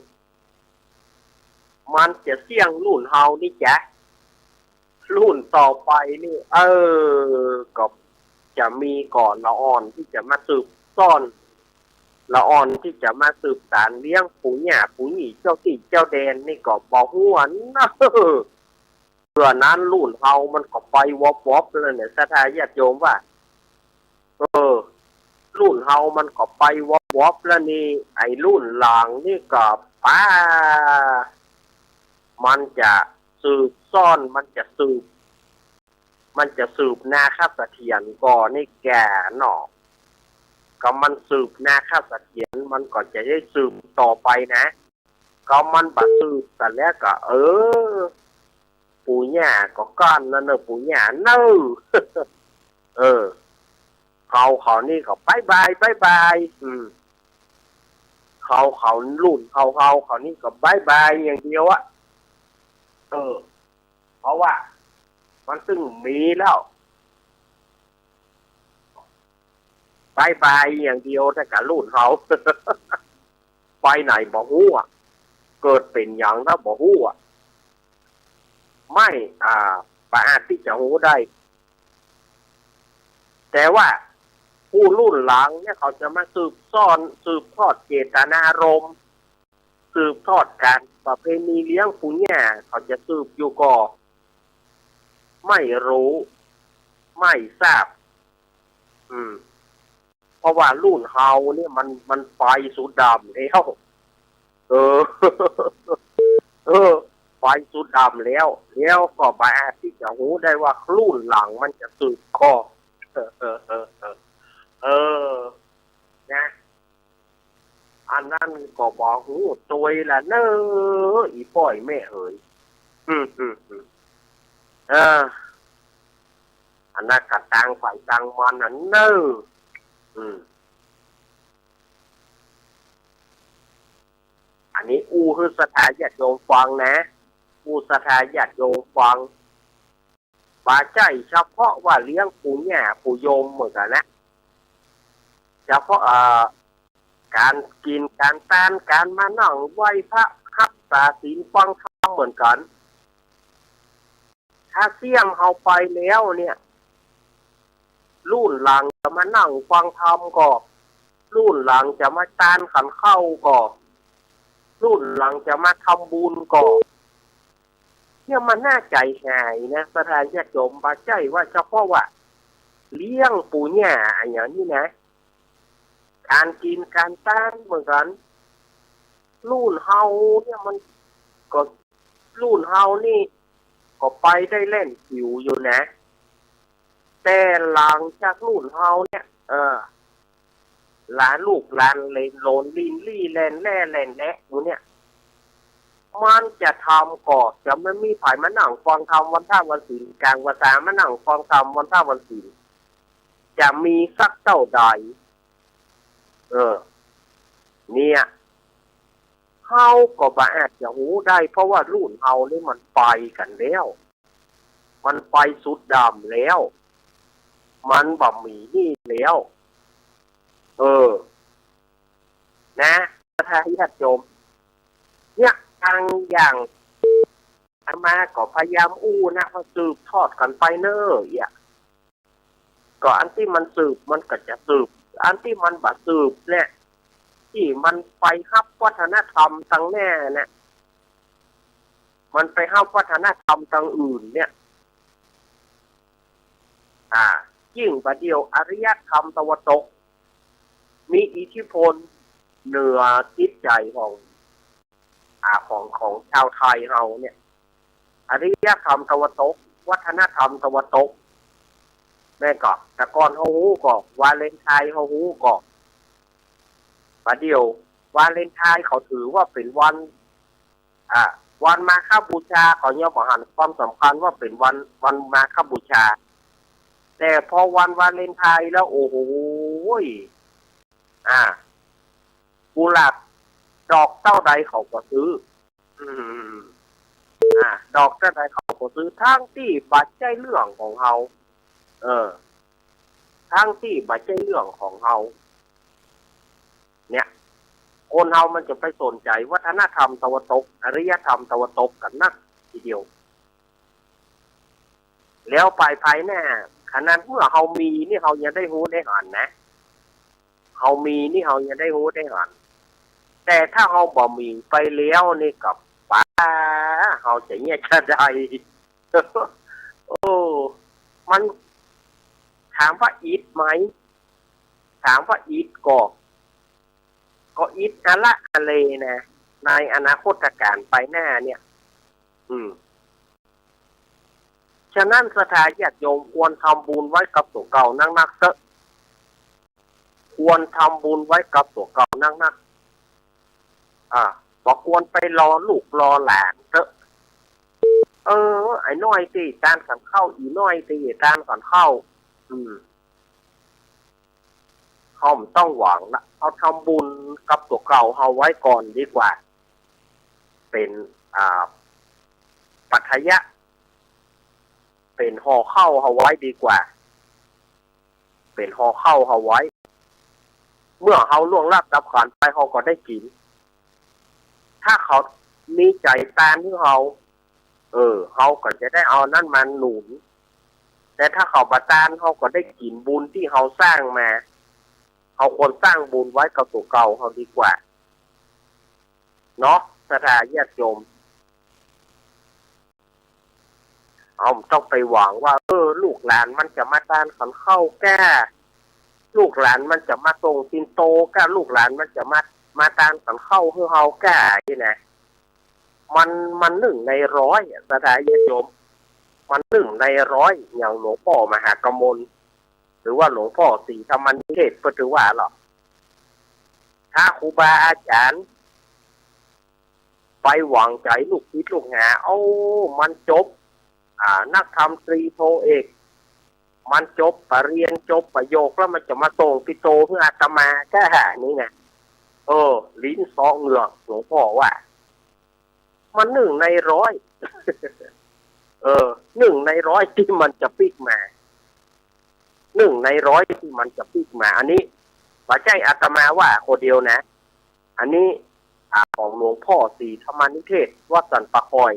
มันจะเสี้ยงรุ่นเฮานี่จ๊ะ รุ่นต่อไปนี่ เออ ก็จะมีก่อละอ่อนตี้จะมาสืบสาน ละอ่อนตี้จะมาสืบสานเลี้ยงปู่ย่าปู่ยี่ เจ้าตี้เจ้าแดนนี่ก็บ่ฮู้นะ เปื้อนั้นรุ่นเฮามันก็ไปวอบๆ แล้วเนี่ย ศรัทธาญาติโยมว่า เออ รุ่นเฮามันก็ไปวอบๆ แล้วนี่ ไอ้รุ่นหลังนี่ก็ป้า มันจะสืบสาน มันจะสืบ มันจะสืบนาคเสถียรก่อนี่แก่เนาะ ก็มันสืบนาคเสถียร มันก็จะได้สืบต่อไปนะ ก็มันบ่สืบกั๋นแล้วก็ เออ ปู่ย่าก็ก้านนั้นเนอะ ปู่ย่าเนอะ เออ เขา เขานี่ก็บ๊ายบาย บ๊ายบาย อืม เขา เขารุ่น เขา เขา เขานี่ก็บ๊ายบายอย่างเดียวอะ เออ เพราะว่ามันตึงมีแล้ว บ๊ายบายอย่างเดียว แต่กับรุ่นเฮา ไปไหนบ่ฮู้อะ เกิดเป๋นหยังแล้วบ่ฮู้อะ ไม่ อ่า บ่อาจตี้จะฮู้ได้ แต่ว่า ผู้รุ่นหลังเนี่ยเขาจะมาสืบซ่อน สืบทอดเจตนารมณ์ สืบทอดก๋านประเพณีเลี้ยงปู่ย่า เขาจะสืบอยู่ก่อ ไม่ฮู้ ไม่ทราบ อืม เพราะว่ารุ่นเฮาเนี่ยมัน มันไปสุดดำแล้ว เออ เออ ไปสุดดำแล้ว แล้วก็บ่อาจตี้จะฮู้ได้ว่ารุ่นหลังมันจะสืบก่อ เออ เออ เออ เออ เออ นะ อันนั้นก็บ่ฮู้ตวยละเน่อ อี่ป้ออี่แม่เอ๋ย อืม อืม อืม เออ อันนั้นก็ต่างฝ่ายต่างมันน่ะเน่อ อืม อันนี้อู้หื้อศรัทธาญาติโยมฟังนะ อู้ศรัทธาญาติโยมฟัง บ่ใจ้เฉพาะว่าเลี้ยงปู่ย่าปู่โยมเหมือนกั๋นนะ เฉพาะ เอ่อ ก๋านกิ๋นก๋านตาน ก๋านมานั่งไหว้พระ ฮักษาศีลฟังธรรมเหมือนกั๋น ถ้าเสี้ยงเฮาไปแล้วเนี่ย รุ่นหลังจะมานั่งฟังธรรมก่อ รุ่นหลังจะมาตานขันข้าวก่อ รุ่นหลังจะมาทำบุญก่อ เนี่ยมันน่าใจ๋หายนะ ศรัทธาญาติโยม บ่ใจ้ว่าเฉพาะว่าเลี้ยงปู่ย่าอะหยังนี่นะ ก๋านกิ๋นก๋านตานเหมือนกั๋น รุ่นเฮาเนี่ยมันก็ รุ่นเฮานี่ก็ไปได้แล่นผิวอยู่นะ แต่หลังจากรุ่นเฮาเนี่ย เออ หลานลูกหลานเหลนโหลนลิ้นลี่แล่นแล่แล่นและอยู่เนี่ย มันจะทำก่อ จะไม่มีใผมานั่งฟังธรรมวันพระวันศีล ก๋างพรรษามานั่งฟังธรรมวันพระวันศีล จะมีสักเต้าใด เออ เนี่ย เฮาก็บ่อาจจะฮู้ได้ เพราะว่ารุ่นเฮานี่มันไปกั๋นแล้ว มันไปสุดดำแล้ว มันบ่มีนี่แล้ว เออ นะ ศรัทธาญาติโยม เนี่ย บางอย่าง อาตมาก็พยายามอู้นะ ว่าสืบทอดกั๋นไปเน่อ เอี่ย ก็อันตี้มันสืบมันก็จะสืบ อันตี้มันบ่สืบเนี่ย ตี้มันไปฮับวัฒนธรรมตังแน่เนี่ย มันไปฮับวัฒนธรรมตังอื่นเนี่ย อ่า ยิ่งบ่าเดี่ยวอารยธรรมตะวันตก มีอิทธิพลเหนือจิตใจ๋ของ อ่า ของ ของชาวไทยเฮาเนี่ย อารยธรรมตะวันตก วัฒนธรรมตะวันตก แม่นก่อ แต่ก่อนเฮาฮู้ก่อ วาเลนไทน์เฮาฮู้ก่อ บ่าเดี่ยววาเลนไทน์เขาถือว่าเป๋นวัน อ่า วันมาฆบูชา เขายังบ่หันความสำคัญว่าเป๋นวัน วันมาฆบูชา แต่พอวันวาเลนไทน์แล้ว โอ้โหย อ่า กุหลาบดอกเต้าใดเขาก็ซื้อ อืม อ่า ดอกเต้าใดเขาก็ซื้อ ทั้งตี้บ่ใจ้เรื่องของเฮา เออ ทั้งตี้บ่ใจ้เรื่องของเฮา เนี่ย คนเฮามันจะไปสนใจ๋วัฒนธรรมตะวันตก อารยธรรมตะวันตกกั๋นนักทีเดียว แล้วไปภายหน้า ขนาดเมื่อเฮามีนี่เฮายังได้ฮู้ได้หันนะ เฮามีนี่เฮายังได้ฮู้ได้หัน แต่ถ้าเฮาบ่มีไปแล้วนี่ก็ป๋า เฮาจะเยียะจาใด โอ้ มันถามว่าอิดไหม ถามว่าอิดก่อ ก็อิดอะละอะเลนะ ในอนาคตก๋านไปหน้าเนี่ย อืม ฉะนั้นศรัทธาญาติโยมควรทำบุญไว้กับตั๋วเก่านักๆ เต๊อะ ควรทำบุญไว้กับตั๋วเก่านักๆ อ่า บ่ควรไปรอลูกรอหลานเต๊อะ เออ ไอ้น้อยตี้ตานขันข้าว อี่น้อยตี้ตานขันข้าว อืม เฮาบ่ต้องหวังละ เฮาทำบุญกับตั๋วเก่าเฮาไว้ก่อนดีกว่า เป๋น อ่า ปัจจะ เป๋นห่อข้าวเฮาไว้ดีกว่า เป๋นห่อข้าวเฮาไว้ เมื่อเฮาล่วงลับดับขันไปเฮาก็ได้กิ๋น ถ้าเขามีใจ๋ตานหื้อเฮา เออ เฮาก็จะได้เอานั้นมาหนุน แต่ถ้าเขาบ่ตานเฮาก็ได้กิ๋นบุญตี้เฮาสร้างมา เฮาควรสร้างบุญไว้กับตั๋วเก่าเฮาดีกว่า เนาะ ศรัทธาญาติโยม เฮาบ่ต้องไปหวังว่า เออ ลูกหลานมันจะมาตานขันข้าวก้า ลูกหลานมันจะมาส่งปิ่นโตก้า ลูกหลานมันจะมา มาตานขันข้าวหื้อเฮาก้า นี่นะ มัน มันหนึ่งในร้อยอะ ศรัทธาญาติโยม มันหนึ่งในร้อย อย่างหลวงป้อมหากมล หรือว่าหลวงป้อศรีธรรมนิเทศ เปิ้นถือว่าหรอก ถ้าครูบาอาจ๋ารย์ไปหวังใจ๋ลูกศิษย์ลูกหา เอ้า มันจบ อ่า นักธรรมตรีโทเอก มันจบปริญญา จบประโยคแล้วมันจะมาส่งปิ่นโตหื้ออาตมาก้า นี่นะ เออ ลิ้นเซาะเหงือก หลวงป้อว่า มันหนึ่งในร้อย เออ หนึ่งในร้อยตี้มันจะปิ๊กมา หนึ่งในร้อยตี้มันจะปิ๊กมา อันนี้บ่ใจ้อาตมาว่าคนเดียวนะ อันนี้ อ่า ของหลวงป้อศรีธรรมนิเทศ วัดสันป่าคอย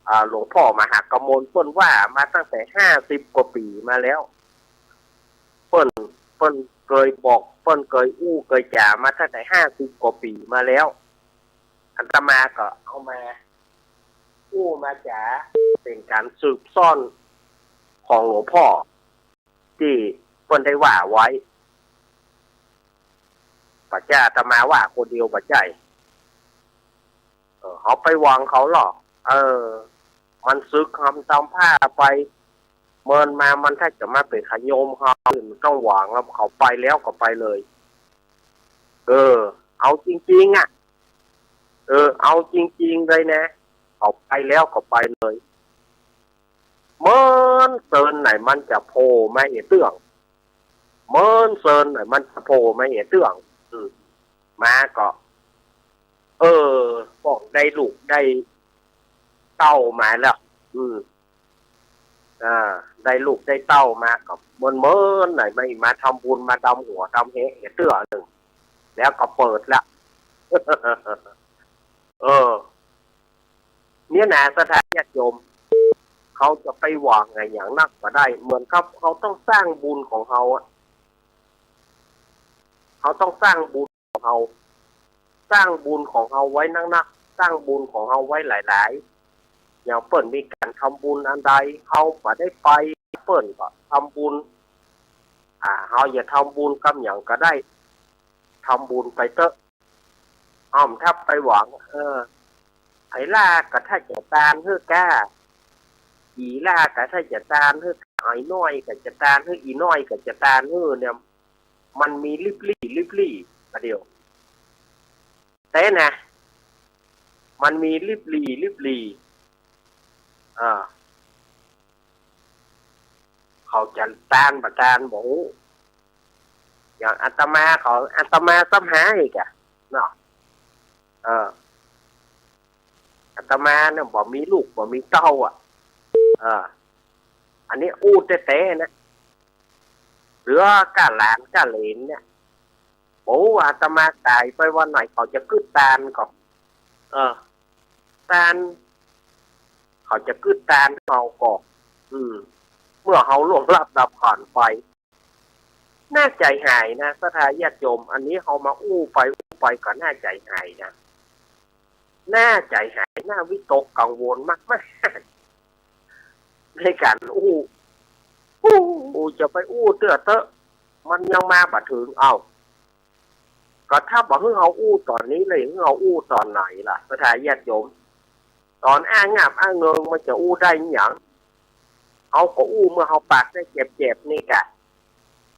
อ่า หลวงป้อมหากมล เปิ้นว่ามาตั้งแต่ห้าสิบกว่าปี๋มาแล้ว เปิ้น เปิ้นเกยบอก เปิ้นเกยอู้เกยจ๋ามาตั้งแต่ห้าสิบกว่าปี๋มาแล้ว อาตมาก็เอามาอู้มาจ๋า เป๋นก๋านสืบซ่อนของหลวงป้อตี้เปิ้นได้ว่าไว้ บ่ใจ้อาตมาว่าคนเดียว บ่ใจ้ เออ เฮาไปหวังเขาหรอก เออ มันสึกหำตำผ้าไป เมินมามันถ้าจะมาเป๋นขะโยมเฮา บ่ต้องหวัง เขาไปแล้วก็ไปเลย เออ เอาจริงๆ อะ เออ เอาจริงๆ เลยนะ เขาไปแล้วก็ไปเลย เมินเซินไหนมันจะโผล่มาเหียเตื้อง เมินเซินไหนมันจะโผล่มาเหียเตื้อง อืม มาก็ เออ บอกได้ลูกได้เต้ามาแล้ว อืม อ่า ได้ลูกได้เต้ามาก็เมินๆ หน่อย มา มาทำบุญ มาดำหัวดำแหเตื้อนึ่ง แล้วก็เปิดละ เออ เนี่ยนะ ศรัทธาญาติโยม เขาจะไปหวังอะหยังนักบ่ได้ เหมือนกับเขาต้องสร้างบุญของเขาอะ เขาต้องสร้างบุญของเขา สร้างบุญของเขาไว้นักๆ สร้างบุญของเขาไว้หลายๆ อย่างเปิ้นมีก๋านทำบุญอันใด เขาบ่ได้ไป เปิ้นก็ทำบุญ อ่า เขาจะทำบุญกำหยังก็ได้ ทำบุญไปเต๊อะ อ้อมถ้าไปหวัง เออ ไอ้ล่าก็ถ้าจะตานหื้อก้า อีล่าก็ถ้าจะตานหื้อก้า ไอ้น้อยก็จะตานหื้อ อีน้อยก็จะตานหื้อเนี่ย มันมีลิบลี่ ลิบลี่ ประเดี๋ยว แต่นะ มันมีลิบลี่ ลิบลี่ เออ เขาจะตานบ่ตานบ่ฮู้ อย่างอาตมาเขา อาตมาซ้ำหาอีกอะ เนาะ เออ อาตมาเนี่ยบ่มีลูกบ่มีเต้าอะ เออ อันนี้อู้แต๊ๆ นะ เหลือก้าหลานก้าเหลนเนี่ย โอ้ อาตมาต๋ายไปวันไหนเขาจะกึ๊ดตานก่อ เออ ตาน เขาจะกึ๊ดตานเฮาก่อ อืม เมื่อเฮาล่วงลับดับขันธ์ไป น่าใจ๋หายนะ ศรัทธาญาติโยม อันนี้เฮามาอู้ไปอู้ไปก็น่าใจ๋หายนะ น่าใจ๋หาย น่าวิตกกังวลมากๆ ในก๋านอู้ อู้ จะไปอู้เตื้อเต๊อะ มันยังมาบ่เถิง เอ้า ก็ถ้าบ่หื้อเฮาอู้ต๋อนนี้เลย หื้อเฮาอู้ต๋อนไหนล่ะ ศรัทธาญาติโยม ต๋อนอ้างับอ้าเงิงมันจะอู้ได้อะหยัง เฮาก็อู้เมื่อเฮาปากได้แจ๋บๆ นี่กะ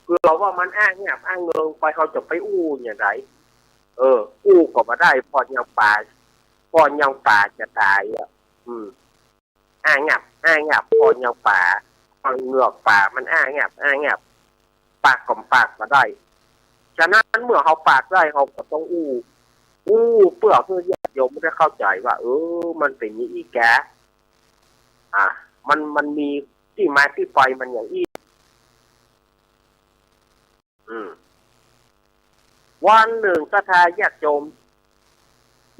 เปื้อว่ามันอ้างับอ้าเงิงไป เฮาจะไปอู้อย่างใด เออ อู้ก็บ่ได้ ผ่อนยังป๋า ผ่อนยังป๋าจะต๋ายอะ อืม อ้างับ อ้างับ ผ่อนยังป๋า ผ่อนเหงือกป๋า มันอ้างับ อ้างับ ปากก็ปากบ่ได้ ฉะนั้นเมื่อเฮาปากได้ เฮาก็ต้องอู้ อู้เปื้อหื้อญาติโยมได้เข้าใจ๋ว่า เออ มันเป๋นอย่างอี้กะ อ่า มัน มันมีตี้มาตี้ไปมันอย่างอี้ อืม วันนึ่งศรัทธาญาติโยม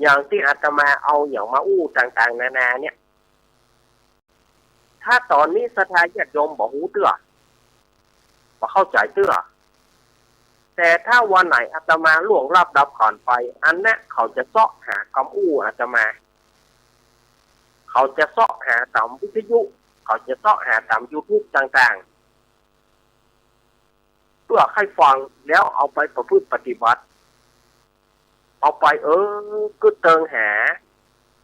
อย่างตี้อาตมาเอาหยังมาอู้ต่างๆ นานาเนี่ย ถ้าต๋อนนี้ศรัทธาญาติโยมบ่ฮู้เตื้อ บ่เข้าใจ๋เตื้อ แต่ถ้าวันไหนอาตมาล่วงลับดับขันธ์ไป อันนั้นเขาจะเซาะหากำอู้อาตมา เขาจะเซาะหาต๋ามวิทยุ เขาจะเซาะหาต๋ามยูทูบต่างๆ เปื้อใค่ฟังแล้วเอาไปประพฤติปฏิบัติ เอาไป เออ กึ๊ดเติงหา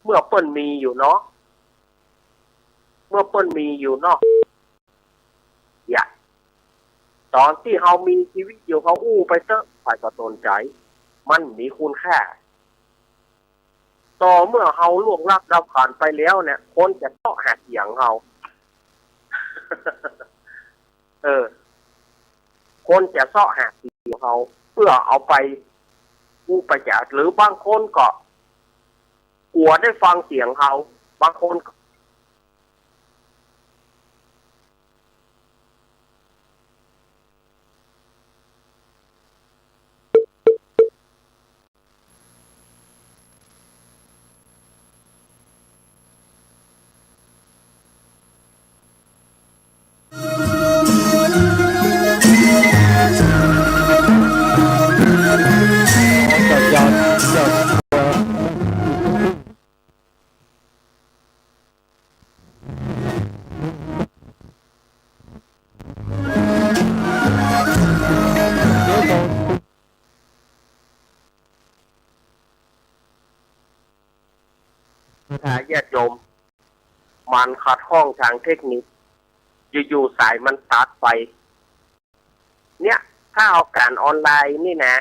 เมื่อเปิ้นมีอยู่เนาะ เมื่อเปิ้นมีอยู่เนาะ อย่า ต๋อนตี้เฮามีจีวิตอยู่เฮาอู้ไปเต๊อะ ใผก็บ่สนใจ๋ มันบ่มีคุณค่า ต่อเมื่อเฮาล่วงลับดับขันธ์ไปแล้วเนี่ย คนจะเซาะหาเสียงเฮา เออ คนจะเซาะหาเสียงเฮา เปื้อเอาไปอู้ไปจ๋า หรือบางคนก็กั๋วได้ฟังเสียงเฮา บางคนก็ ศรัทธาญาติโยม มันขัดข้องตางเทคนิค อยู่ๆ สายมันตัดไป เนี่ย ถ้าเอาก๋านออนไลน์นี่นะ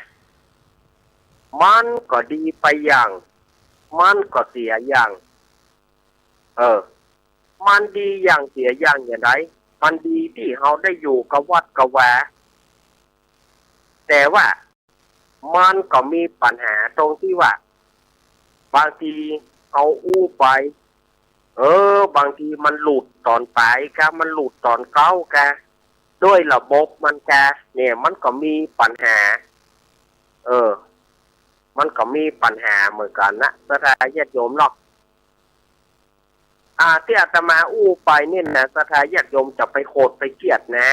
มันก็ดีไปอย่าง มันก็เสียอย่าง เออ มันดีอย่างเสียอย่างอย่างใด มันดีตี้เฮาได้อยู่กะวัดกะวา แต่ว่ามันก็มีปัญหาตรงตี้ว่า บางทีเฮาอู้ไป เออ บางทีมันหลุดต๋อนป๋ายกา มันหลุดต๋อนเก๊ากา ด้วยระบบมันกา เนี่ย มันก็มีปัญหา เออ มันก็มีปัญหาเหมือนกั๋นนะ ศรัทธาญาติโยมเนาะ อ่า ตี้อาตมาอู้ไปนี่นะ ศรัทธาญาติโยมจะไปโขดไปเกลียดนะ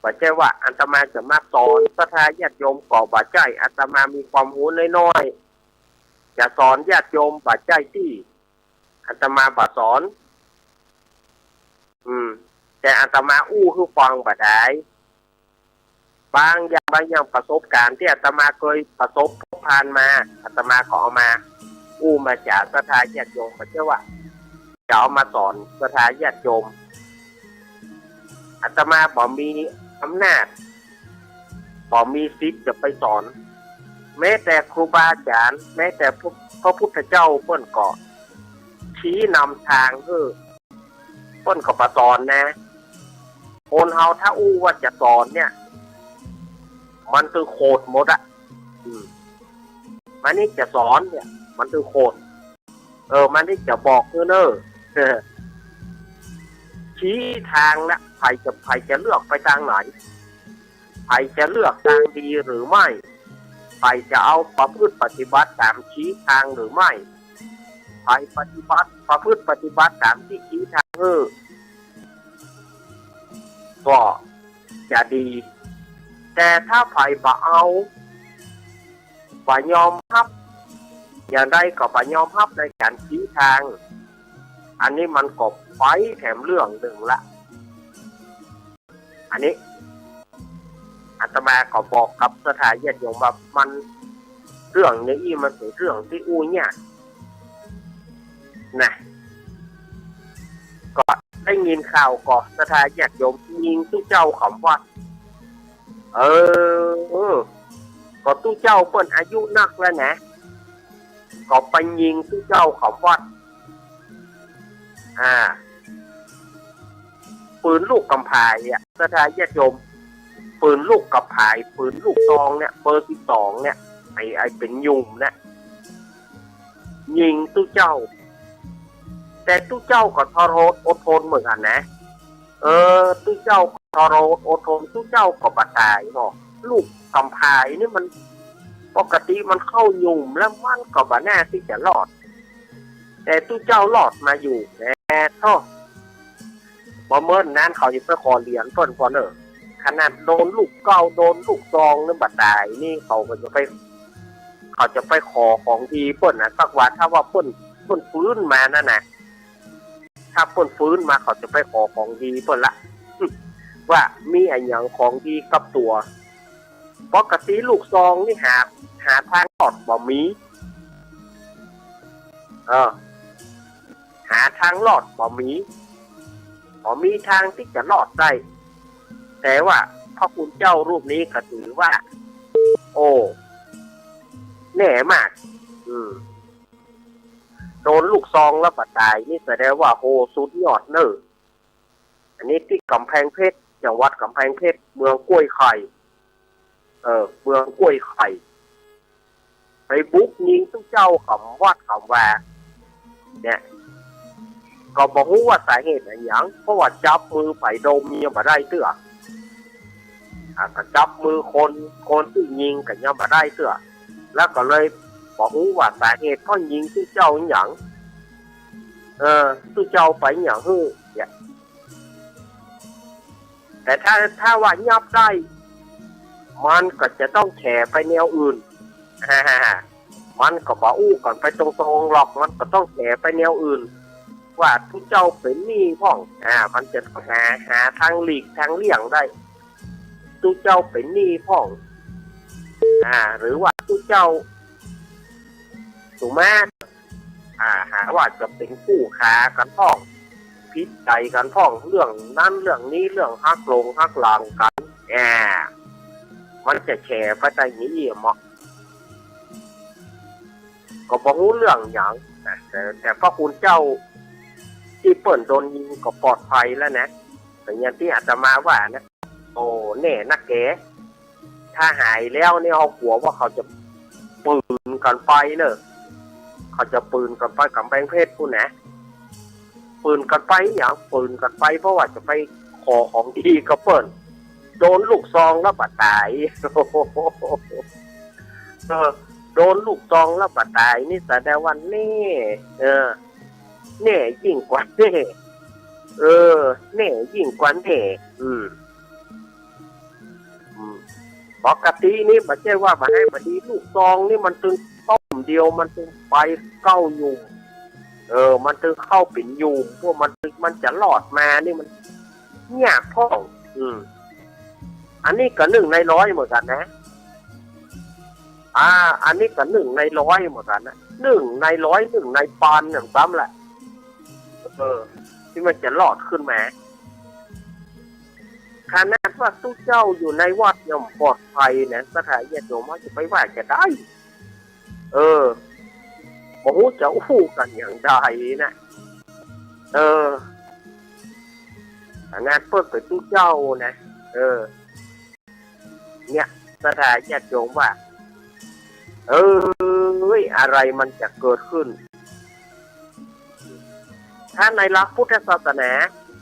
บ่ใจ้ว่าอาตมาจะมาสอนศรัทธาญาติโยมก็บ่ใจ้ อาตมามีความฮู้น้อยๆ จะสอนญาติโยมบ่ใจ้ตี้ อาตมาบ่สอน อืม แต่อาตมาอู้หื้อฟังบ่ดาย บางอย่าง บางอย่างประสบก๋ารณ์ตี้อาตมาเกยประสบพบผ่านมา อาตมาก็เอามาอู้มาจ๋าศรัทธาญาติโยม บ่ใจ้ว่าจะเอามาสอนศรัทธาญาติโยม อาตมาบ่มีอำนาจ บ่มีสิทธิ์จะไปสอน แม้แต่ครูบาอาจ๋ารย์ แม้แต่พระ พระพุทธเจ้าเปิ้นก็ชี้นำตางหื้อ เปิ้นก็บ่สอนนะ คนเฮาถ้าอู้ว่าจะสอนเนี่ย มันตึงโขดหมดอะ อืม มันนี่จะสอนเนี่ย มันตึงโขด เออ มันนี่จะบอกหื้อเน่อ เออ ชี้ตางละ ใผจะ ใผจะเลือกไปตางไหน ใผจะเลือกตางดีหรือไม่ ใผจะเอาประพฤติปฏิบัติต๋ามชี้ตางหรือไม่ ใผปฏิบัติ ประพฤติปฏิบัติต๋ามตี้ชี้ตางหื้อ ก็จะดี แต่ถ้าใผบ่เอา บ่ยอมฮับ อย่างใดก็บ่ยอมฮับในก๋านชี้ตาง อันนี้มันก็ไปแถมเรื่องนึ่งละ อันนี้อาตมาก็บอกกับศรัทธาญาติโยมว่ามัน เรื่องอย่างอี้มันเป๋นเรื่องตี้อู้ยากนะ ก็ได้ยินข่าวก็ศรัทธาญาติโยมยิงตุ๊เจ้าขำวัด เออ เออ ก็ตุ๊เจ้าเปิ้นอายุนักแล้วนะ ก็ไปยิงตุ๊เจ้าขำวัด อ่า ปืนลูกกำผายอะ ศรัทธาญาติโยม ปืนลูกกำผาย ปืนลูกซองเนี่ย เบอร์สิบสองเนี่ย ไอ้ ไอ้เป๋นหยุ่มเนี่ย ยิงตุ๊เจ้า แต่ตุ๊เจ้าก็ทรหดอดทนเหมือนกั๋นนะ เออ ตุ๊เจ้าก็ทรหดอดทน ตุ๊เจ้าก็บ่ต๋ายเนาะ ลูกกำผายนี่มัน ปกติมันเข้าหยุ่มแล้วมันก็บ่น่าตี้จะรอด แต่ตุ๊เจ้ารอดมาอยู่แน่ โธ่ บ่เมินนั้นเขาจะไปขอเหรียญเปิ้นก่อนเน่อ ขนาดโดนลูกเก๊า โดนลูกซองนี่บ่ต๋ายนี่ เขาก็จะไป เขาจะไปขอของดีเปิ้นนะ สักว่า ถ้าว่าเปิ้น เปิ้นฟื้นมานั่นนะ ถ้าเปิ้นฟื้นมา เขาจะไปขอของดีเปิ้นละ ว่ามีอะหยังของดีกับตั๋ว ปกติลูกซองนี่หา หาทางรอดบ่มี เออ หาทางรอดบ่มี บ่มีทางตี้จะรอดได้ แต่ว่าพระคุณเจ้ารูปนี้ก็ถือว่า โอ้ แน่มาก อืม โดนลูกซองแล้วบ่ต๋ายนี่แสดงว่า โห สุดยอดเน่อ อันนี้ตี้ก๋ำแพงเพชร จังหวัดก๋ำแพงเพชร เมืองกล้วยไข่ เออ เมืองกล้วยไข่ ไปบุกยิงตุ๊เจ้ากำวัดกำวา เนี่ย ก็บ่ฮู้ว่าสาเหตุอะหยัง เพราะว่าจับมือใผดมยังบ่ได้เตื้อ อ่า ก็จับมือคน คนตี้ยิงก็ยังบ่ได้เตื้อ แล้วก็เลยบ่ฮู้ว่าสาเหตุเพราะยิงตุ๊เจ้าอะหยัง เออ ตุ๊เจ้าไปอะหยังหื้อ เนี่ย แต่ถ้า ถ้าว่ายับได้ มันก็จะต้องแฉไปแนวอื่น มันก็บ่อู้กั๋นไปตรงๆ หรอก มันก็ต้องแฉไปแนวอื่น ว่าตุ๊เจ้าเป๋นหนี้พ่อง อ่า มันจะต้องหา หาทางหลีกทางเลี่ยงได้ ตุ๊เจ้าเป๋นหนี้พ่อง อ่า หรือว่าตุ๊เจ้า สุมา อ่า หาว่าจะเป๋นคู่ขากั๋นพ่อง ผิดใจ๋กั๋นพ่อง เรื่องนั้นเรื่องนี้ เรื่องฮักหลงฮักหลางกั๋น อ่า มันจะแฉไปตางนี้เนาะ ก็บ่ฮู้เรื่องหยังนะ แต่ แต่พระคุณเจ้าตี้เปิ้นโดนยิงก็ปลอดภัยแล้วนะ แต่อย่างตี้อาตมาว่านะ โอ้ แน่นักแก ถ้าหายแล้วนี่ เฮากั๋วว่าเขาจะปืนกั๋นไปเน่อ เขาจะปืนกั๋นไปก๋ำแพงเพชรปู้นนะ ปืนกั๋นไปอะหยัง ปืนกั๋นไป เพราะว่าจะไปขอของดีกับเปิ้น โดนลูกซองแล้วบ่ต๋าย เออ โดนลูกซองแล้วบ่ต๋ายนี่แสดงว่าแน่ เออ แน่ยิ่งกว่าแน่ เออ แน่ยิ่งกว่าแน่ อืม อืม ปกตินี่บ่ใจ้ว่าบ่ได้บ่ดี ลูกซองนี่มันตึงต้มเดียวมันตึงไปเก๊าหยุ่ม เออ มันตึงเข้าเป๋นหยุ่ม พวกมันตึง มันจะรอดมานี่มันยากพ่อง อืม อันนี้ก็นึ่งในร้อยเหมือนกั๋นนะ อ่า อันนี้ก็นึ่งในร้อยเหมือนกั๋นนะ นึ่งในร้อย นึ่งในปานอย่างซ้ำแหละ เออ ตี้มันจะรอดขึ้นมา ขนาดว่าตุ๊เจ้าอยู่ในวัดยังปลอดภัยนะ ศรัทธาญาติโยม เฮาจะไปว่าจะได้ เออ บ่ฮู้จะอู้กั๋นอย่างใดนะ เออ ขนาดเปิ้นเป๋นตุ๊เจ้านะ เออ เนี่ย ศรัทธาญาติโยมว่า เอ้ย อะไรมันจะเกิดขึ้น ถ้าในหลักพุทธศาสนา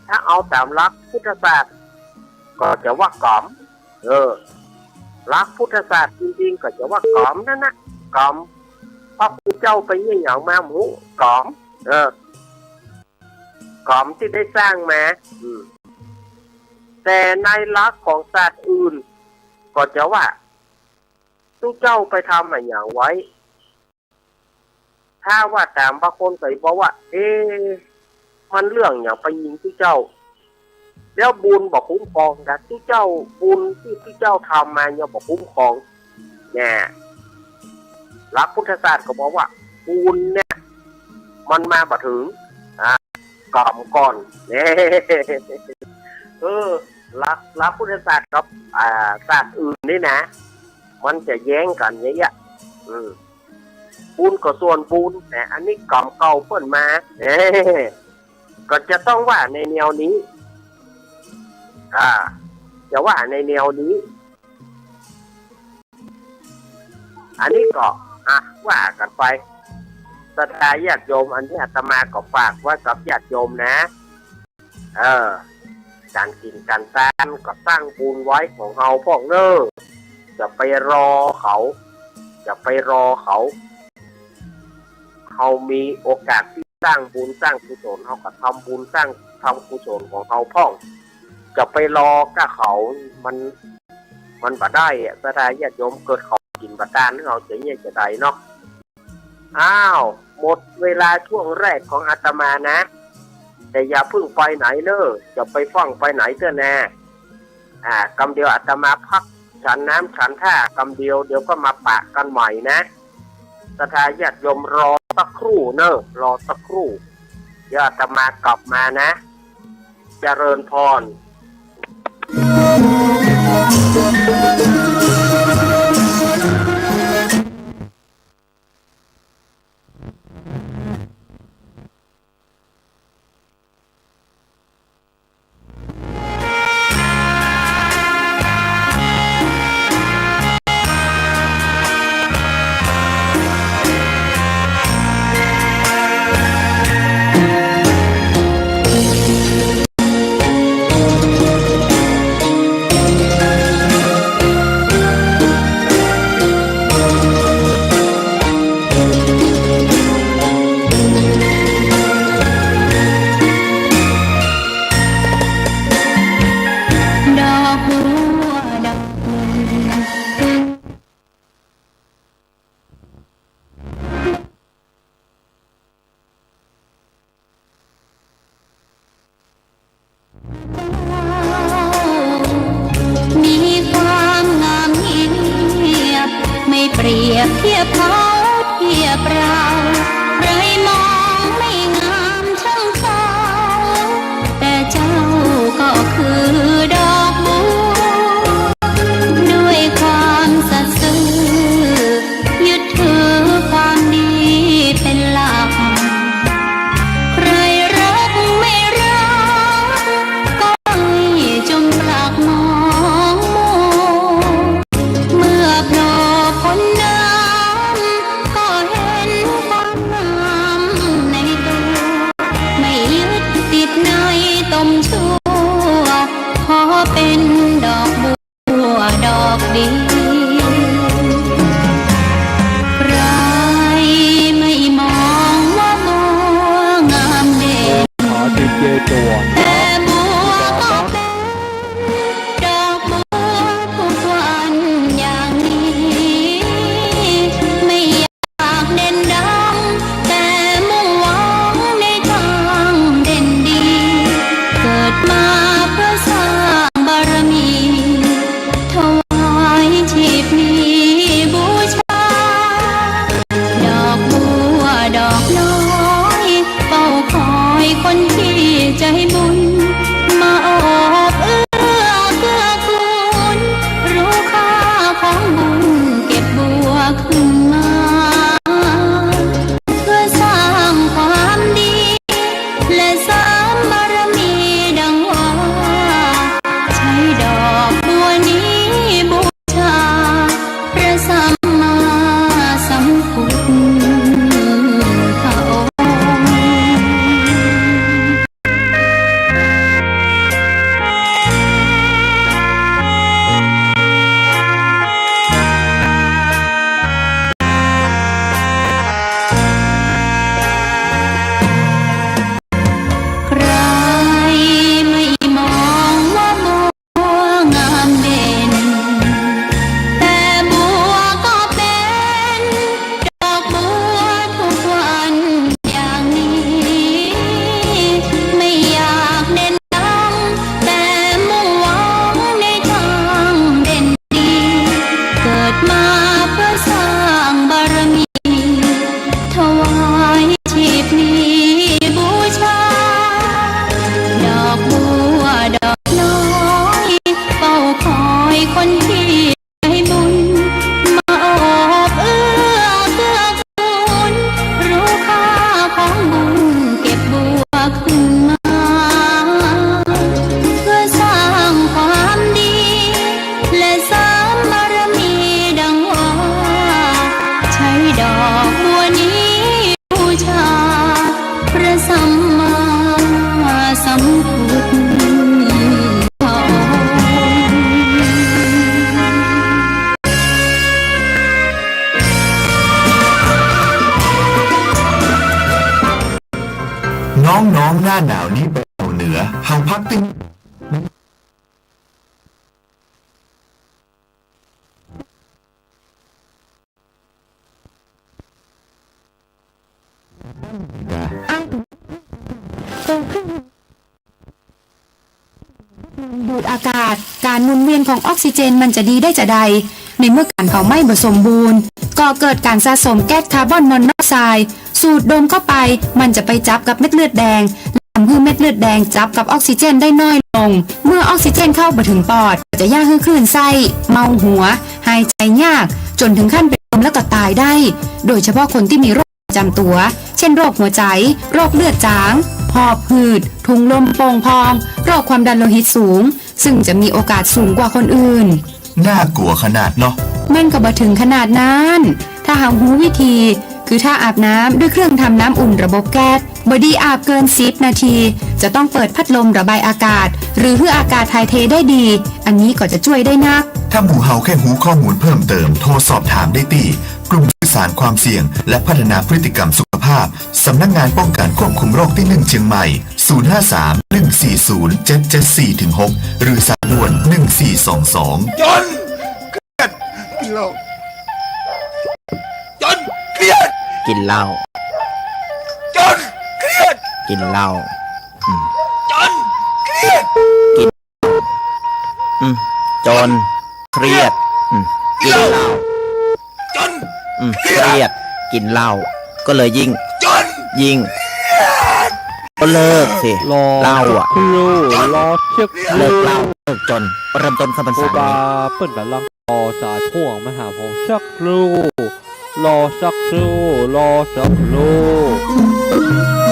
ถ้าเอาต๋ามหลักพุทธศาสตร์ ก็จะว่ากรรม เออ หลักพุทธศาสตร์จริงๆ ก็จะว่ากรรมนั่นนะ กรรม พระพุทธเจ้าไปเยียะหยังมาหมู่ กรรม เออ กรรมตี้ได้สร้างมา อืม แต่ในหลักของศาสตร์อื่น ก็จะว่า ตุ๊เจ้าไปทำอะหยังไว้ ถ้าว่าต๋ามบางคนก็บอกว่า เอ๊ะ มันเรื่องหยังไปยิงตุ๊เจ้า แล้วบุญบ่คุ้มครองกั๋น ตุ๊เจ้า บุญตี้ตุ๊เจ้าทำมายังบ่คุ้มครอง แน่ หลักพุทธศาสตร์ก็บอกว่า บุญเนี่ย มันมาบ่เถิง อ่า กรรมก่อน แน่ เออ หลัก หลักพุทธศาสตร์กับ อ่า ศาสตร์อื่นนี่นะ มันจะแย้งกั๋นอย่างเงี้ย อืม บุญก็ส่วนบุญ แต่อันนี้กรรมเก่าเปิ้นมา เอ๊ะ ก็จะต้องว่าในแนวนี้ อ่า จะว่าในแนวนี้ อันนี้ก็ อ่ะ ว่ากั๋นไป ศรัทธาญาติโยม อันนี้อาตมาก็ฝากไว้กับญาติโยมนะ เออ ก๋านกิ๋นก๋านตานก็สร้างบุญไว้ของเฮาพ่องเน่อ จะไปรอเขา จะไปรอเขา เฮามีโอกาสตี้สร้างบุญสร้างกุศล เฮาก็ทำบุญสร้าง ทำกุศลของเฮาพ่อง จะไปรอก้าเขา มัน มันบ่ได้อะ ศรัทธาญาติโยม เกิดเขากิ๋นบ่ตาน เอาจะเยียะจะใดเนาะ อ้าว หมดเวลาช่วงแรกของอาตมานะ แต่อย่าเพิ่งไปไหนเน่อ จะไปฟั่งไปไหนเตื้อนา อ่า กำเดียวอาตมาพักฉันน้ำฉันท่ากำเดียว เดี๋ยวก็มาปะกันใหม่นะ ศรัทธาญาติโยมรอสักครู่เน่อ รอสักครู่ เดี๋ยวอาตมากลับมานะ เจริญพร ดอกบัวดอกหนึ่ง มีความงามเงียบ ไม่เปรียบเทียบเขาเทียบเรา ใครมองไม่งามเท่าเขา แต่เจ้าก็คือดอกบัว ด้วยความสัตย์ซื่อ ยึดถือความดีเป็นหลัก ใครรักไม่รัก ก็ให้จมปลักมองมัว เมื่อโผล่พ้นน้ำ ก็เห็นความงามในตัว ไม่ยึดติดในตมชั่ว ขอเป็นดอกบัว บัวดอกเดียว ใครไม่มองว่าบัวงามเด่น ขอดีเจตัว แต่บัวก็เป็นดอกบัวทุกวันอย่างนี้ ไม่อยาก อยากเด่นดัง แต่มุ่งหวังในทางเด่นดี เกิดมาเพื่อสร้างบารมี ถวายชีพนี้บูชา ดอกบัวดอกน้อย เฝ้าคอยคนที่ใจบุญ มาโอบเอื้อเกื้อกูล รู้ค่าของบุญเก็บบัวขึ้นมา เพื่อสร้างความดี และเสริมบารมีดังว่า ใช้ดอกบัวนี้บูชา พระสัมมาสัมพุทธองค์ ใครไม่มองว่าบัว บัวงามเด่น แต่บัวก็เป็นดอกบัวทุกวันอย่างนี้ ไม่อยากเด่นดัง แต่มุ่งหวังในทางเด่นดี เกิดมาเพื่อสร้างบารมี ถวายชีพนี้บูชา ดอกบัวดอกน้อย เฝ้าคอยคนที่ใจบุญ มาโอบเอื้อเกื้อกูล รู้ค่าของบุญเก็บบัวขึ้นมา เพื่อสร้างความดี และเสริมบารมีดังว่า ใช้ดอกบัวนี้บูชา พระสัมมาสัมพุทธองค์ น้องๆ หน้าหนาวนี้ไปเที่ยวเหนือ เฮาพักตึง ดูดอากาศ ก๋านหมุนเวียนของออกซิเจนมันจะดีได้จาใด ในเมื่อก๋านเผาไหม้บ่สมบูรณ์ ก่อเกิดก๋านสะสมแก๊สคาร์บอนมอนอกไซด์ สูดดมเข้าไป มันจะไปจับกับเม็ดเลือดแดง และทำหื้อเม็ดเลือดแดงจับกับออกซิเจนได้น้อยลง เมื่อออกซิเจนเข้าบ่ถึงปอด ก็จะเยียะหื้อคลื่นไส้ เมาหัว หายใจ๋ยาก จ๋นถึงขั้นเป๋นลมแล้วก็ต๋ายได้ โดยเฉพาะคนตี้มีโรค ประจ๋ำตั๋ว เจ้นโรคหัวใจ๋ โรคเลือดจาง หอบหืด ถุงลมโป่งพอง โรคความดันโลหิตสูง ซึ่งจะมีโอกาสสูงกว่าคนอื่น น่ากลั๋วขนาดเนาะ มันก็บ่เถิงขนาดนั้น ถ้าเฮาฮู้วิธี คือถ้าอาบน้ำด้วยเครื่องทำน้ำอุ่นระบบแก๊ส บ่ดีอาบเกินสิบนาที จะต้องเปิดพัดลมระบายอากาศ หรือหื้ออากาศถ่ายเทได้ดี อันนี้ก็จะจ้วยได้นัก ถ้าหมู่เฮาแค่ฮู้ข้อมูลเพิ่มเติม โทรสอบถามได้ตี้ กลุ่มสื่อสารความเสี่ยง และพัฒนาพฤติกรรมสุขภาพ สำนักงานป้องกันควบคุมโรคตี้หนึ่งเชียงใหม่ ศูนย์ห้าสาม หนึ่งสี่ศูนย์ เจ็ดเจ็ดสี่ ถึง หก หรือสายด่วน หนึ่งสี่สองสอง จ๋น เครียด กิ๋นเหล้า จ๋น เครียด กิ๋นเหล้า จ๋น เครียด กิ๋นเหล้า อืม จ๋น เครียด กิ๋น อืม จ๋น เครียด อืม กิ๋นเหล้า จ๋น อืม เครียด เครียด กิ๋นเหล้า ก็เลยยิ่ง จ๋น ยิ่ง เครียด ก็เลิกสิ รอ เหล้าอะ สักครู่ รอสักครู่ เลิกเหล้า เลิกจ๋น เริ่มต้นเข้าพรรษานี้ ครูบาเปิ้นก๋ำลังต่อสายพ่วงมาหาผมสักครู่ รอสักครู่ รอสักครู่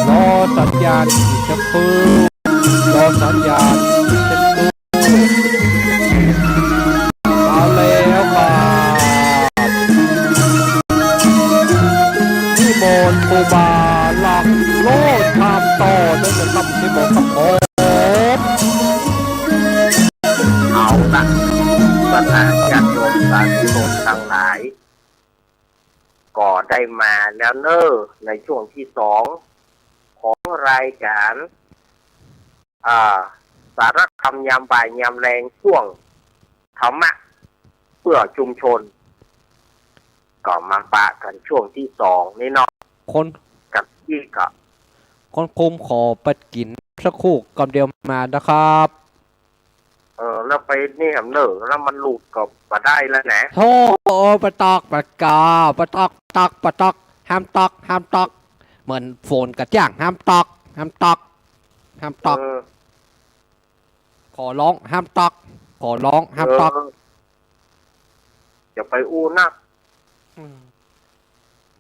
รอสัญญาณอีกสักครู่ รอสัญญาณอีกสักครู่ มาแล้วครับ นิมนต์ครูบาหลักโลดธรรมต่อได้เลยครับ นิมนต์ครับผม เอาละ ศรัทธาญาติโยมสาธุชนทั้งหลาย ก็ได้มาแล้วเน่อ ในช่วงที่สองของรายการ อ่า สาระธรรมยามบ่ายยามแลง ช่วงธรรมะเพื่อชุมชน ก็มาปะกั๋นช่วงที่สองนี้เนาะ คน กับตี้ก็ คนคุมขอไปกิ๋นสักครู่ กำเดียวมานะครับ เออ แล้วไปนี่แหมเน่อ แล้วมันหลุดก็บ่ได้แล้วนะ โธ่ ปะต๊อกปะกา ปะต๊อก ต๊อก ปะต๊อก ห้ามต๊อก ห้ามต๊อก เหมือนฝนกระจ้าง ห้ามต๊อก ห้ามต๊อก ห้ามต๊อก เออ ขอร้อง ห้ามต๊อก ขอร้อง ห้ามต๊อก เออ อย่าไปอู้นัก อืม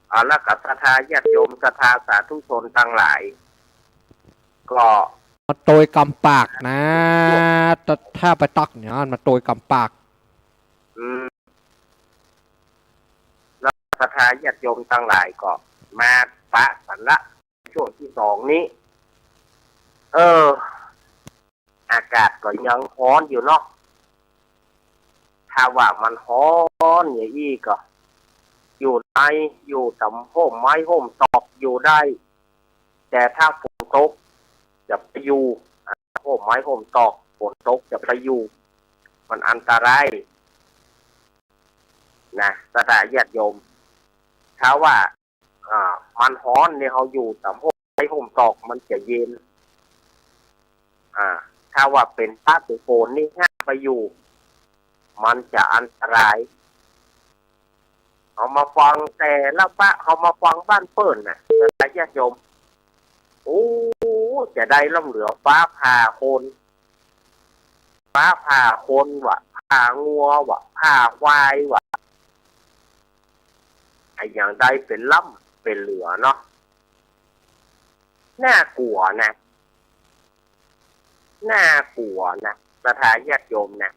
เอาละ กับศรัทธาญาติโยม ศรัทธาสาธุชนทั้งหลาย ก็ มาโตยกำปากนะ ถ้าไปต๊อกเนี่ย มาโตยกำปาก อืม แล้วศรัทธาญาติโยมทั้งหลายก็มาปะกั๋นละ ช่วงที่สองนี้ เออ อากาศก็ยังฮ้อนอยู่เนาะ ถ้าว่ามันฮ้อนอย่างอี้ก็ อยู่ใน อยู่ต๋ามฮ่มไม้ฮ่มตอกอยู่ได้ แต่ถ้าฝนตก อย่าไปอยู่ฮ่มไม้ฮ่มตอก ฝนตกอย่าไปอยู่ มันอันตรายนะ ศรัทธาญาติโยม ถ้าว่า อ่า มันฮ้อนเนี่ย เฮาอยู่ต๋ามฮ่มไม้ฮ่มตอกมันจะเย็น อ่า ถ้าว่าเป๋นฟ้าเป๋นฝนนี่ ห้ามไปอยู่ มันจะอันตราย เฮามาฟังแต่ละปะ เฮามาฟังบ้านเปิ้นน่ะ ศรัทธาญาติโยม โอ้ จะได้ล้ำเหลือฟ้าผ่าคน ฟ้าผ่าคนวะ ผ่างัววะ ผ่าควายวะ อะหยังได้เป๋นล้ำเป๋นเหลือเนาะ น่ากลัวนะ น่ากลัวนะ ศรัทธาญาติโยมนะ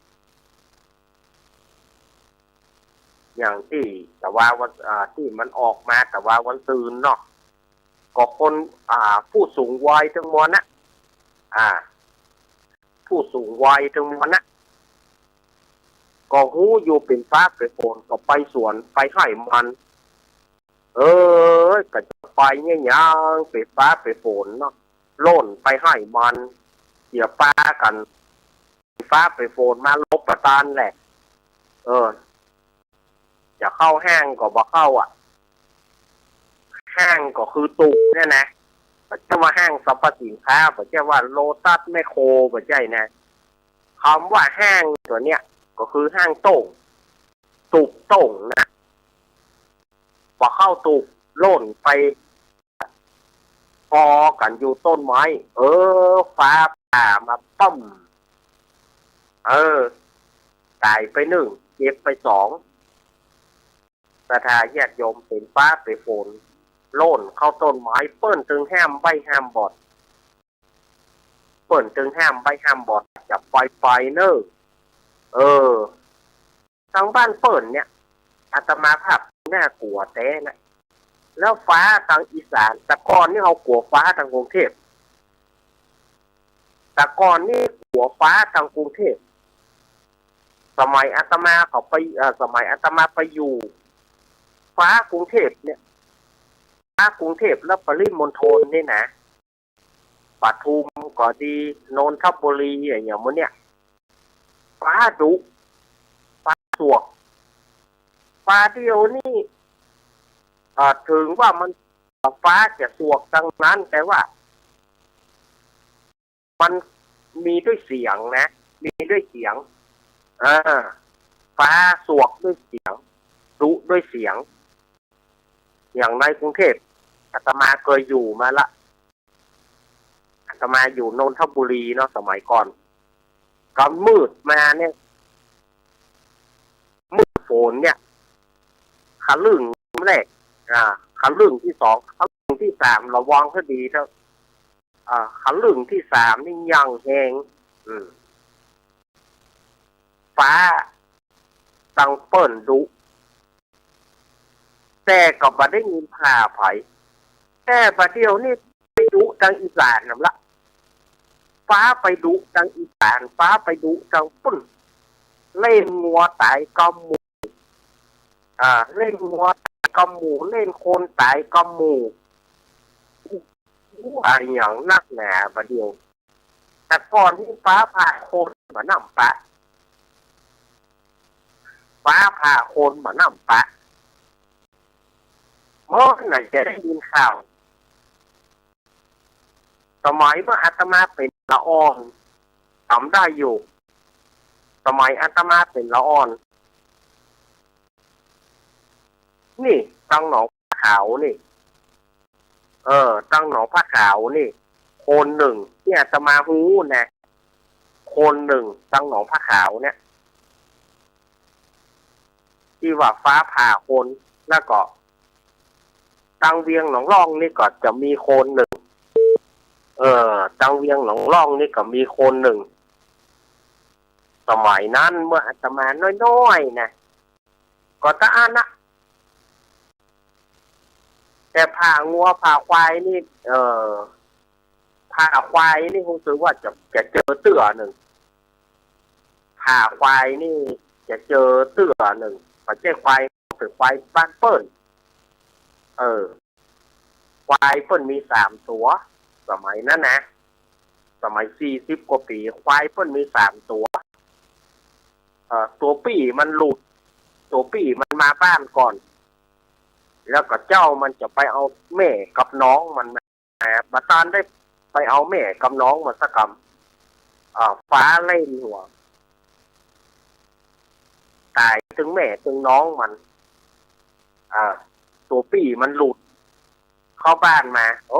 อย่างตี้ตะวาวัน อ่า ตี้มันออกมาตะวาวันซืนเนาะ ก็คน อ่า ผู้สูงวัยตึงมวลนะ อ่า ผู้สูงวัยตึงมวลนะ ก็ฮู้อยู่เป๋นฟ้าเป๋นฝน ก็ไปสวนไปไฮ่มัน เอ้ย ก็จะไปเนี่ยหยัง เป๋นฟ้าเป๋นฝนเนาะ โล่นไปไฮ่มัน เสียปากั๋น เป๋นฟ้าเป๋นฝนมาหลบบ่ตันแหละ เออ จะเข้าห้างก็บ่เข้าอะ ห ห้างก็คือตุ๊บเนี่ยนะ บ่ใจ้ว่าห้างสรรพสินค้า บ่ใจ้ว่าโลตัสแมคโคร บ่ใจ้นะ กำว่าห้างตั๋วเนี้ยก็คือห้างโต้ง ตุ๊บโต้งนะ บ่เข้าตุ๊บโล่นไป ปอกั๋นอยู่ต้นไม้ เออ ฟ้าผ่ามาป้อม เออ ต๋ายไปนึ่ง เจ็บไปสอง ศรัทธาญาติโยม เป๋นฟ้าเป๋นฝน โล่นเข้าต้นไม้ เปิ้นตึงห้ามใบ้ห้ามบอด เปิ้นตึงห้ามใบ้ห้ามบอด จะไปไปเน่อ เออ ตางบ้านเปิ้นเนี่ย อาตมาภาพน่ากลัวแต๊นะ แล้วฟ้าตางอีสาน แต่ก่อนนี่เฮากั๋วฟ้าตางกรุงเทพ แต่ก่อนนี่กั๋วฟ้าตางกรุงเทพ สมัยอาตมาเข้าไป เอ่อ สมัยอาตมาไปอยู่ ฟ้ากรุงเทพเนี่ย ฟ้ากรุงเทพและปริมณฑลนี่นะ ปทุมก็ดี นนทบุรี อะหยังหมู่เนี่ย ฟ้าดุ ฟ้าสวก บ่าเดี่ยวนี้ เอ่อ เถิงว่ามัน ฟ้าจะสวกตางนั้น แต่ว่า มันมีด้วยเสียงนะ มีด้วยเสียง เออ ฟ้าสวกด้วยเสียง ดุด้วยเสียง อย่างในกรุงเทพ อาตมาเกยอยู่มาละ อาตมาอยู่นนทบุรีเนาะ สมัยก่อน ก็มืดมาเนี่ย มืดฝนเนี่ย ขะลึ้งแรก อ่า ขะลึ้งตี้สอง ขะลึ้งตี้สาม ระวังซะดีเต๊อะ อ่า ขะลึ้งตี้สามนี่ยังแฮง อืม ฟ้าตางเปิ้นดุ แต่ก็บ่ได้นินทาใผ แต่บ่าเดี่ยวนี้ไปดุตางอีสานนำละ ฟ้าไปดุตางอีสาน ฟ้าไปดุตางปุ้น เล่นงัวต๋ายกำหมู่ อ่า เล่นงัวต๋ายกำหมู่ เล่นคนต๋ายกำหมู่ อู้ อะหยังนักหนาบ่าเดี่ยว แต่ก่อนนี่ฟ้าผ่าคนบ่าน้ำปะ ฟ้าผ่าคนบ่าน้ำปะ เมื่อไหร่จะได้ยินข่าว สมัยเมื่ออาตมาเป๋นละอ่อน จ๋ำได้อยู่ สมัยอาตมาเป๋นละอ่อน นี่ ตางหนองผาขาวนี่ เออ ตางหนองผาขาวนี่ คนนึ่งตี้อาตมาฮู้นะ คนนึ่งตางหนองผาขาวเนี่ย ตี้ว่าฟ้าผ่าคน แล้วก็ ตางเวียงหนองล่องนี่ก็จะมีคนนึ่ง เออ ตางเวียงหนองล่องนี่ก็มีคนนึ่ง สมัยนั้นเมื่ออาตมาน้อยๆ นะ ก็ตะอั้นนะ แต่ผ่างัวผ่าควายนี่ เออ ผ่าควายนี่ฮู้สึกว่าจะ จะเจอเตื้อนึ่ง ผ่าควายนี่จะเจอเตื้อนึ่ง บ่ใจ้ควาย เป๋นควายบ้านเปิ้น เออ ควายเปิ้นมีสามตั๋ว สมัยนั้นนะ สมัยสี่สิบกว่าปี๋ ควายเปิ้นมีสามตั๋ว เอ่อ ตั๋วปี้มันหลุด ตั๋วปี้มันมาบ้านก่อน แล้วก็เจ้ามันจะไปเอาแม่กับน้องมันมา บ่ตันได้ไปเอาแม่กับน้องมันสักกำ อ่า ฟ้าเล่นหัว ต๋ายตึงแม่ตึงน้องมัน อ่า ตั๋วปี้มันหลุดเข้าบ้านมา โอ้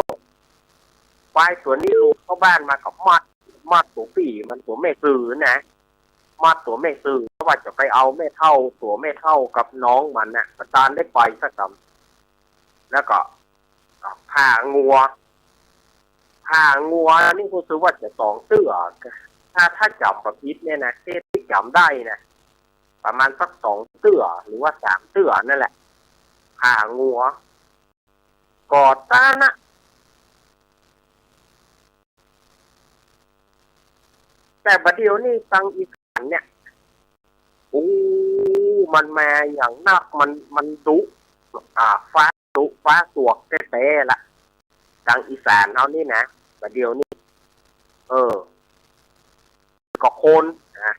ควายตั๋วนี้หลุดเข้าบ้านมาก็มัด มัดตั๋วปี้มัน ตั๋วแม่สื่อนะ มัดตั๋วแม่สื่อ เพราะว่าจะไปเอาแม่เฒ่า ตั๋วแม่เฒ่ากับน้องมันน่ะ บ่ตันได้ไปสักกำ แล้วก็ ผ่างัว ผ่างัวนี่ฮู้สึกว่าจะสองเตื้อ ถ้า ถ้าจ๋ำบ่ผิดเนี่ยนะ ตี้จ๋ำได้นะ ประมาณสักสองเตื้อ หรือว่าสามเตื้อนั่นแหละ ผ่างัว ก็ตะอั้นนะ แต่บ่าเดี่ยวนี้ตางอีสานเนี่ย อู้ มันมาอย่างนัก มัน มันดุ อ่า ฟ้าดุ ฟ้าสวกแต๊ๆ ละ ตางอีสานเฮานี่นะ บ่าเดี่ยวนี้ เออ ก็คนนะ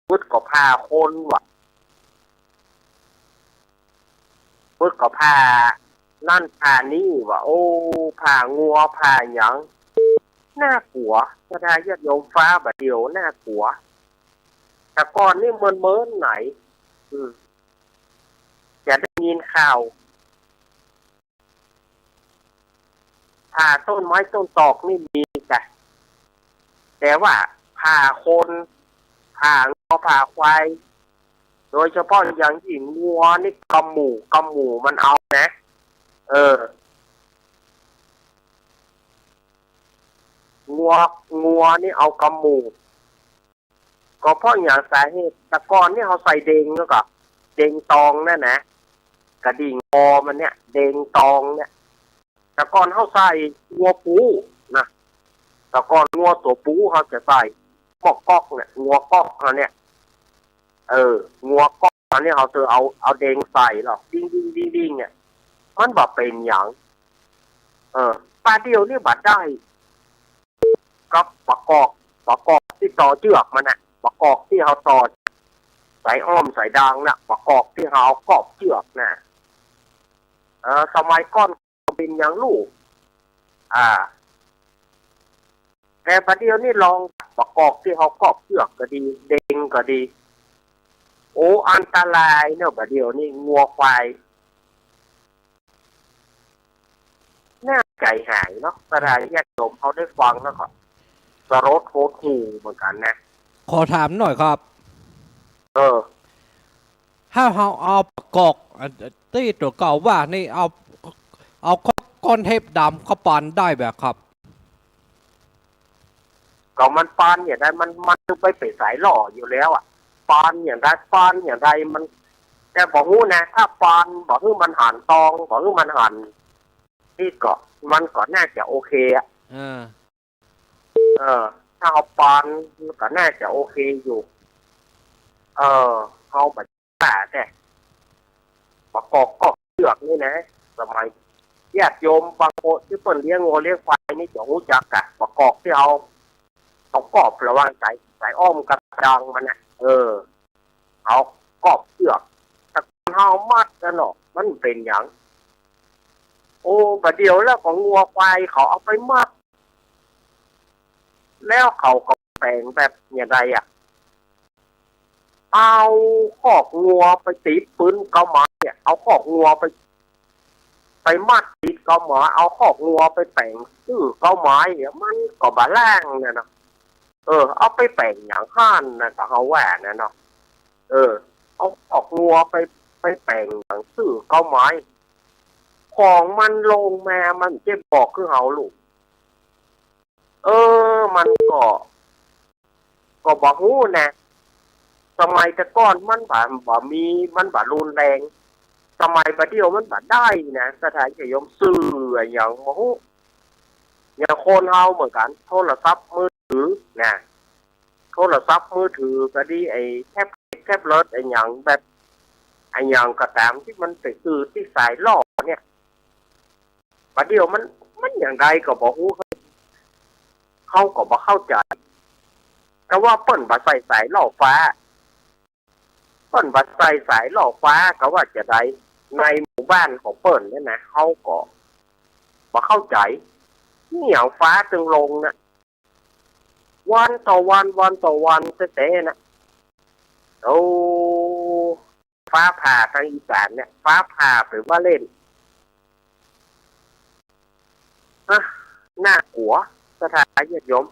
ปึดก็ผ่าคนว่ะ ปึดก็ผ่า นั่นผ่านี่ว่า โอ้ ผ่างัวผ่าหยัง น่ากลัว ศรัทธาญาติโยม ฟ้าบ่าเดี่ยวน่ากลัว แต่ก่อนนี่เมินๆ ไหน อืม จะได้ยินข่าว ผ่าต้นไม้ต้นตอกนี่มีจ้ะ แต่ว่าผ่าคน ผ่างัวผ่าควาย โดยเฉพาะอย่างยิ่งงัวนี่กำหมู่ กำหมู่มันเอานะ เออ งัว งัวนี่เอากำหมู่ ก็เพราะหยังสาเหตุ แต่ก่อนนี่เฮาใส่เด็งแล้วก็ เด็งตองนั่นนะ กระดิ่งคอมันเนี่ย เด็งตองเนี่ย แต่ก่อนเฮาใส่งัวปูนะ แต่ก่อนงัวตั๋วปูเฮาจะใส่ หมอกก๊อกเนี่ย งัวก๊อกเฮาเนี่ย เออ งัวก๊อกเฮาเนี่ย เฮาจะเอา เอาเด็งใส่หรอก ดิ้งๆๆๆ เนี่ย มันบ่เป๋นหยัง เออ บ่าเดี่ยวนี่บ่ได้ ก็บ่ากอก บ่ากอกตี้ต่อเจื้อกมันน่ะ บ่ากอกตี้เฮาต่อสายอ้อมสายดางน่ะ บ่ากอกตี้เฮาเอากอบเจื้อกน่ะ เออ สมัยก่อนก็เป๋นหยังลูก อ่า แต่บ่าเดี่ยวนี่ลอง บ่ากอกตี้เฮากอบเจื้อกก็ดี เด็งก็ดี โอ้ อันตรายเนาะ บ่าเดี่ยวนี่งัวควาย น่าใจ๋หายเนาะ ศรัทธาญาติโยมเฮาได้ฟังแล้วก็สลดหดหู่เหมือนกั๋นนะ ขอถามหน่อยครับ เออ ถ้าเฮาเอาบ่ากอก ตี้ตั๋วเก่าว่านี่ เอา เอาก้อนเทปดำเข้าปานได้บ่ครับ ก็มันปานอย่างใด มัน มันไปเป๋นสายหล่ออยู่แล้วอะ ปานอย่างใด ปานอย่างใด มัน แต่บ่ฮู้นะ ถ้าปาน บ่หื้อมันหันตอง บ่หื้อมันหัน นี่ก็ มันก็น่าจะโอเคอะ เออ เออ ถ้าเอาปาน มันก็น่าจะโอเคอยู่ เออ เอาบ่า แต่ บ่ากอกกอบเจื้อกนี่นะ สมัยญาติโยมบางคนตี้เปิ้นเลี้ยงงัวเลี้ยงควายนี่จะฮู้จักกะ บ่ากอกตี้เอา เอากอบระหว่างสาย สายอ้อมกับดางมันน่ะ เออ เอากอบเจื้อก แต่ก่อนเฮามัดกั๋นเนาะ มันเป๋นหยัง โอ้ บ่าเดี่ยวแล้วก็งัวควายเขาเอาไปมัด แล้วเขาก็แป๋งแบบอย่างใดอะ เอาคอกงัวไปติดปืนเก๊าไม้เนี่ย เอาคอกงัวไป ไปมัดติดเก๊าไม้ เอาคอกงัวไปแป๋งซื่อเก๊าไม้เนี่ย มันก็บ่าแล่งเนี่ยเนาะ เออ เอาไปแป๋งหยังหั้นนะ ก็เฮาว่านะเนาะ เออ เอาคอกงัวไป ไปแป๋งหยังซื่อเก๊าไม้ ของมันลงมา มันจะบอกคือเฮาลูก เออ มันก็ ก็บ่ฮู้นะ สมัยแต่ก่อนมันบ่ บ่มี มันบ่รุนแรง สมัยบ่าเดี่ยวมันบ่ได้นะ ศรัทธาญาติโยม สื่ออะหยังบ่ฮู้ อย่างคนเฮาเหมือนกั๋น โทรศัพท์มือถือนะ โทรศัพท์มือถือก็ดี ไอ้แท็บเล็ต แท็บเล็ต ไอ้หยังแบบ ไอ้หยังก็ต๋ามตี้มันไปสื่อตี้สายหล่อเนี่ย บ่าเดี่ยวมัน มันอย่างใดก็บ่ฮู้ เฮาก็บ่เข้าใจ๋ แต่ว่าเปิ้นบ่ใส่สายหล่อฟ้า เปิ้นบ่ใส่สายหล่อฟ้าก็ว่าจะใด ในหมู่บ้านของเปิ้นเนี่ยนะ เฮาก็บ่เข้าใจ๋ เนี่ยฟ้าตึงลงนะ วันต่อวัน วันต่อวันแต๊ๆ นะ โอ้ ฟ้าผ่าตางอีสานเนี่ย ฟ้าผ่าไปว่าเล่น ฮะ น่ากลัว ศรัทธาญาติโยม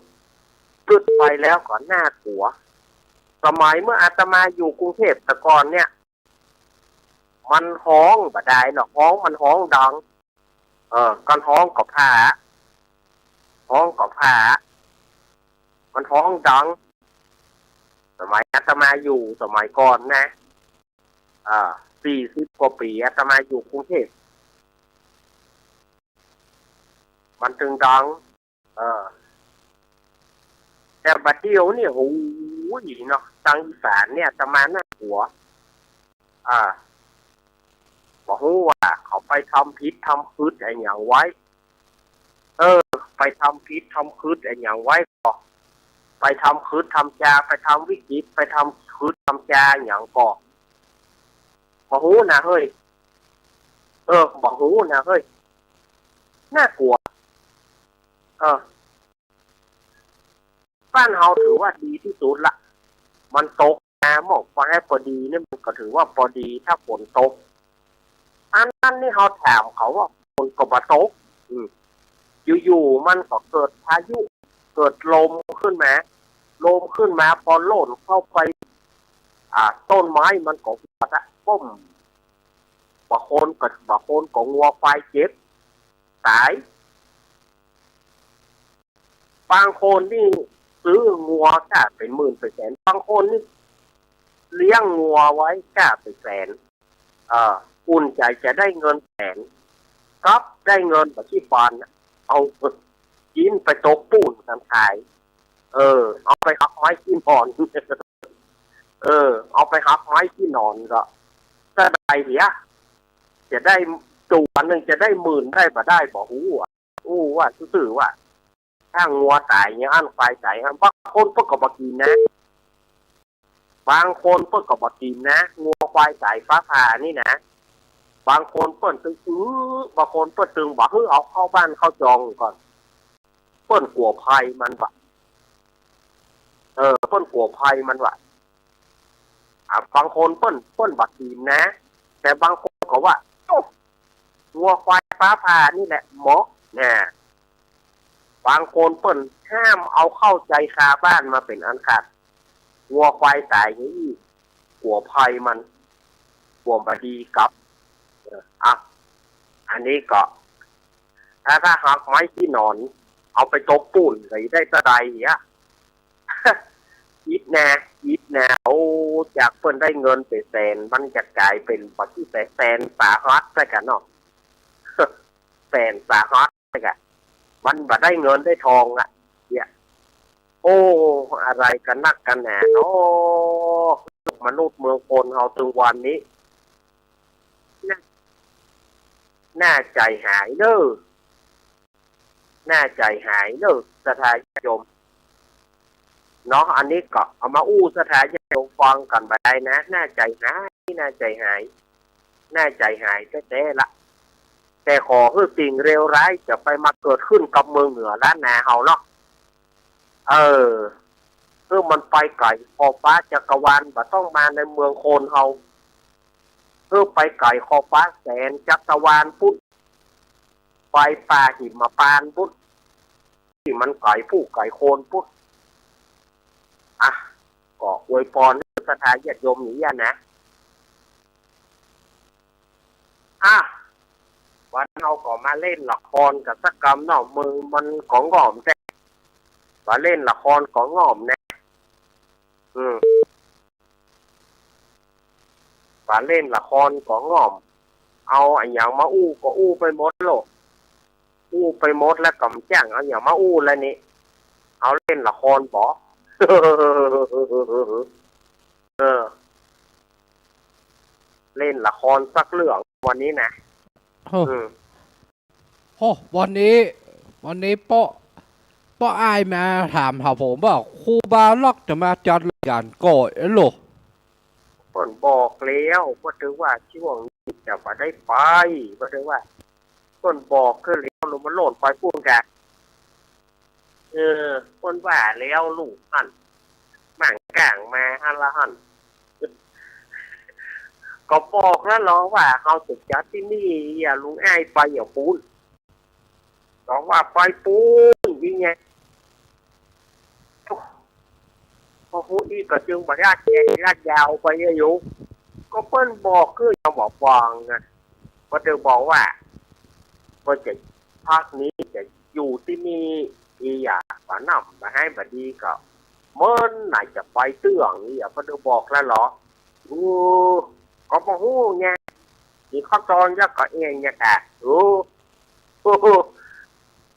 กึ๊ดไปแล้วก็น่ากลัว สมัยเมื่ออาตมาอยู่กรุงเทพฯแต่ก่อนเนี่ย มันฮ้องบ่ดายเนาะ ฮ้อง มันฮ้องดัง เออ การฮ้องก็ผ่า ฮ้องก็ผ่า มันฮ้องดัง สมัยอาตมาอยู่ สมัยก่อนนะ อ่า สี่สิบกว่าปี๋ อาตมาอยู่กรุงเทพฯ มันตึงดัง เออ แต่บ่าเดี่ยวนี่ โอ้ย เนาะ ตางอีสานเนี่ย อาตมาน่ากลัว อ่า บ่ฮู้ว่าเขาไปทำผิดทำกึ๊ดอะหยังไว้ เออ ไปทำผิดทำกึ๊ดอะหยังไว้ก่อ ไปทำกึ๊ดทำจา ไปทำวิกฤต ไปทำกึ๊ดทำจาหยังก่อ บ่ฮู้นะเฮ้ย เออ บ่ฮู้นะเฮ้ย น่ากลัว เออ บ้านเฮาถือว่าดีตี้สุดละ มันตกมาหมอกฟ้าปอดีนี่มันก็ถือว่าปอดี ถ้าฝนตก อันนั้นนี่เฮาถามเขาว่าฝนก็บ่ตก อืม อยู่ๆ มันก็เกิดพายุ เกิดลมขึ้นมา ลมขึ้นมา ปอโล่นเข้าไป อ่า ต้นไม้มันก็หวดอะ ปุ้ม บางคนก็ บางคนก็งัวควายเจ็บ ต๋าย บางคนนี่ซื้องัวก้าเป๋นหมื่นเป๋นแสน บางคนนี่เลี้ยงงัวไว้ก้าเป๋นแสน เออ อุ่นใจ๋จะได้เงินแสน กลับได้เงินบ่ากี้ปานน่ะ เอา กินไปตกปู๊นกั๋นต๋าย เออ เอาไปหักไม้ตี้หนอน เออ เอาไปหักไม้ตี้หนอนก็ จะได้เหีย จะได้ ตั๋วนึ่งจะได้หมื่นได้บ่ได้บ่ฮู้อะ อู้ว่าซื่อๆ ว่า ถ้างัวต๋ายอย่างอั้น ควายต๋ายอย่างอั้น บางคนเปิ้นก็บ่กิ๋นนะ บางคนเปิ้นก็บ่กิ๋นนะ งัวควายต๋ายฟ้าผ่านี่นะ บางคนเปิ้นตึง อื้อ บางคนเปิ้นตึงบ่หื้อเอาเข้าบ้านเข้าจองก่อน เปิ้นกั๋วภัยมันว่ะ เออ เปิ้นกั๋วภัยมันว่ะ อ่ะ บางคนเปิ้น เปิ้นบ่กิ๋นนะ แต่บางคนก็ว่า โอ้ งัวควายฟ้าผ่านี่แหละเหมาะนะ บางคนเปิ้นห้ามเอาเข้าใจ๋คาบ้านมาเป๋นอันขาด งัวควายต๋ายอย่างอี้ กั๋วภัยมัน กั๋วบ่ดีกับ เออ อ่ะ อันนี้ก็ ถ้า ถ้าหักไม้ตี้หนอน เอาไปตกปู๊นก็ได้เต้าใดเหีย อิดแน่ อิดแน่ โอ้ จากเปิ้นได้เงินเป๋นแสน มันจะก๋ายเป๋นบ่ากี้แสน แสนสาหัสไปกั๋นเนาะ แสนสาหัสไปกั๋น มันบ่ได้เงินได้ทองอะ เนี่ย โอ้ อะไรกั๋นนักกั๋นหนาเนาะ มนุษย์เมืองคนเฮาตึงวันนี้ น่า น่าใจ๋หายเน่อ น่าใจ๋หายเน่อ ศรัทธาญาติโยม เนาะ อันนี้ก็เอามาอู้ศรัทธาญาติโยมฟังกั๋นไปนะ น่าใจ๋หาย น่าใจ๋หาย น่าใจ๋หายแต๊ๆ ละ แต่ขอหื้อสิ่งเลวร้ายจะไปมาเกิดขึ้นกับเมืองเหนือล้านนาเฮาเนาะ เออ หื้อมันไปไก๋ขอบฟ้าจักรวาล บ่ต้องมาในเมืองคนเฮา หื้อไปไก๋ขอบฟ้าแสนจักรวาลปุ้น ไปป่าหิมพานต์ปุ้น ตี้มันไก๋ภูเขาไก๋คนปุ้น อ่ะ ก็อวยพรศรัทธาญาติโยมอย่างเงี้ยนะ อ่ะ วันนี้เฮาก็มาเล่นละครกั๋นสักกำเนาะ มือมันก็ง่อมแต๊ มาเล่นละครก็ง่อมแน่ อืม ว่าเล่นละครก็ง่อม เอาอะหยังมาอู้ก็อู้ไปหมดโลด อู้ไปหมดแล้วก็บ่จักเอาหยังมาอู้แล้วนี่ เอาเล่นละครบ่ เออ เล่นละครสักเรื่องวันนี้นะ โอ้ อืม โอ้ วันนี้ วันนี้ป้อ ป้ออ้ายมาถามหาผมว่าครูบาลักษณ์จะมาจัดรายก๋านก่อเอโล เปิ้นบอกแล้ว ว่าแต่ว่าช่วงนี้จะบ่ได้ไป ว่าแต่ว่า เปิ้นบอกคือแล้ว ลงมาโล่นไปปู๊นกะ เออ เปิ้นว่าแล้วลูกหั้น มั่งก้างมาหั้นละหั้น ก็บอกแล้วเหรอว่าเฮาจะจัดตี้นี่ อย่าลุงอ้ายไปอย่าปู๊น ก็ว่าไปปู๊น นี่ไง พอฮู้อี้ก็จึงบ่ลาดแกลาดยาวไปอยู่ ก็เปิ้นบอกคือจะบ่ฟังนะ ก็จะบอกว่า ก็จะ พักนี้จะอยู่ตี้นี่ อีหยังบ่าน้ำบ่าไฮบ่ดีก็ เมินไหนจะไปเตื้อง อีหยัง เปิ้นได้บอกแล้วเหรอ เออ ก็บ่ฮู้ไง มีข้อตอนแล้วก็เองเนี่ยค่ะ เออ โอ้โห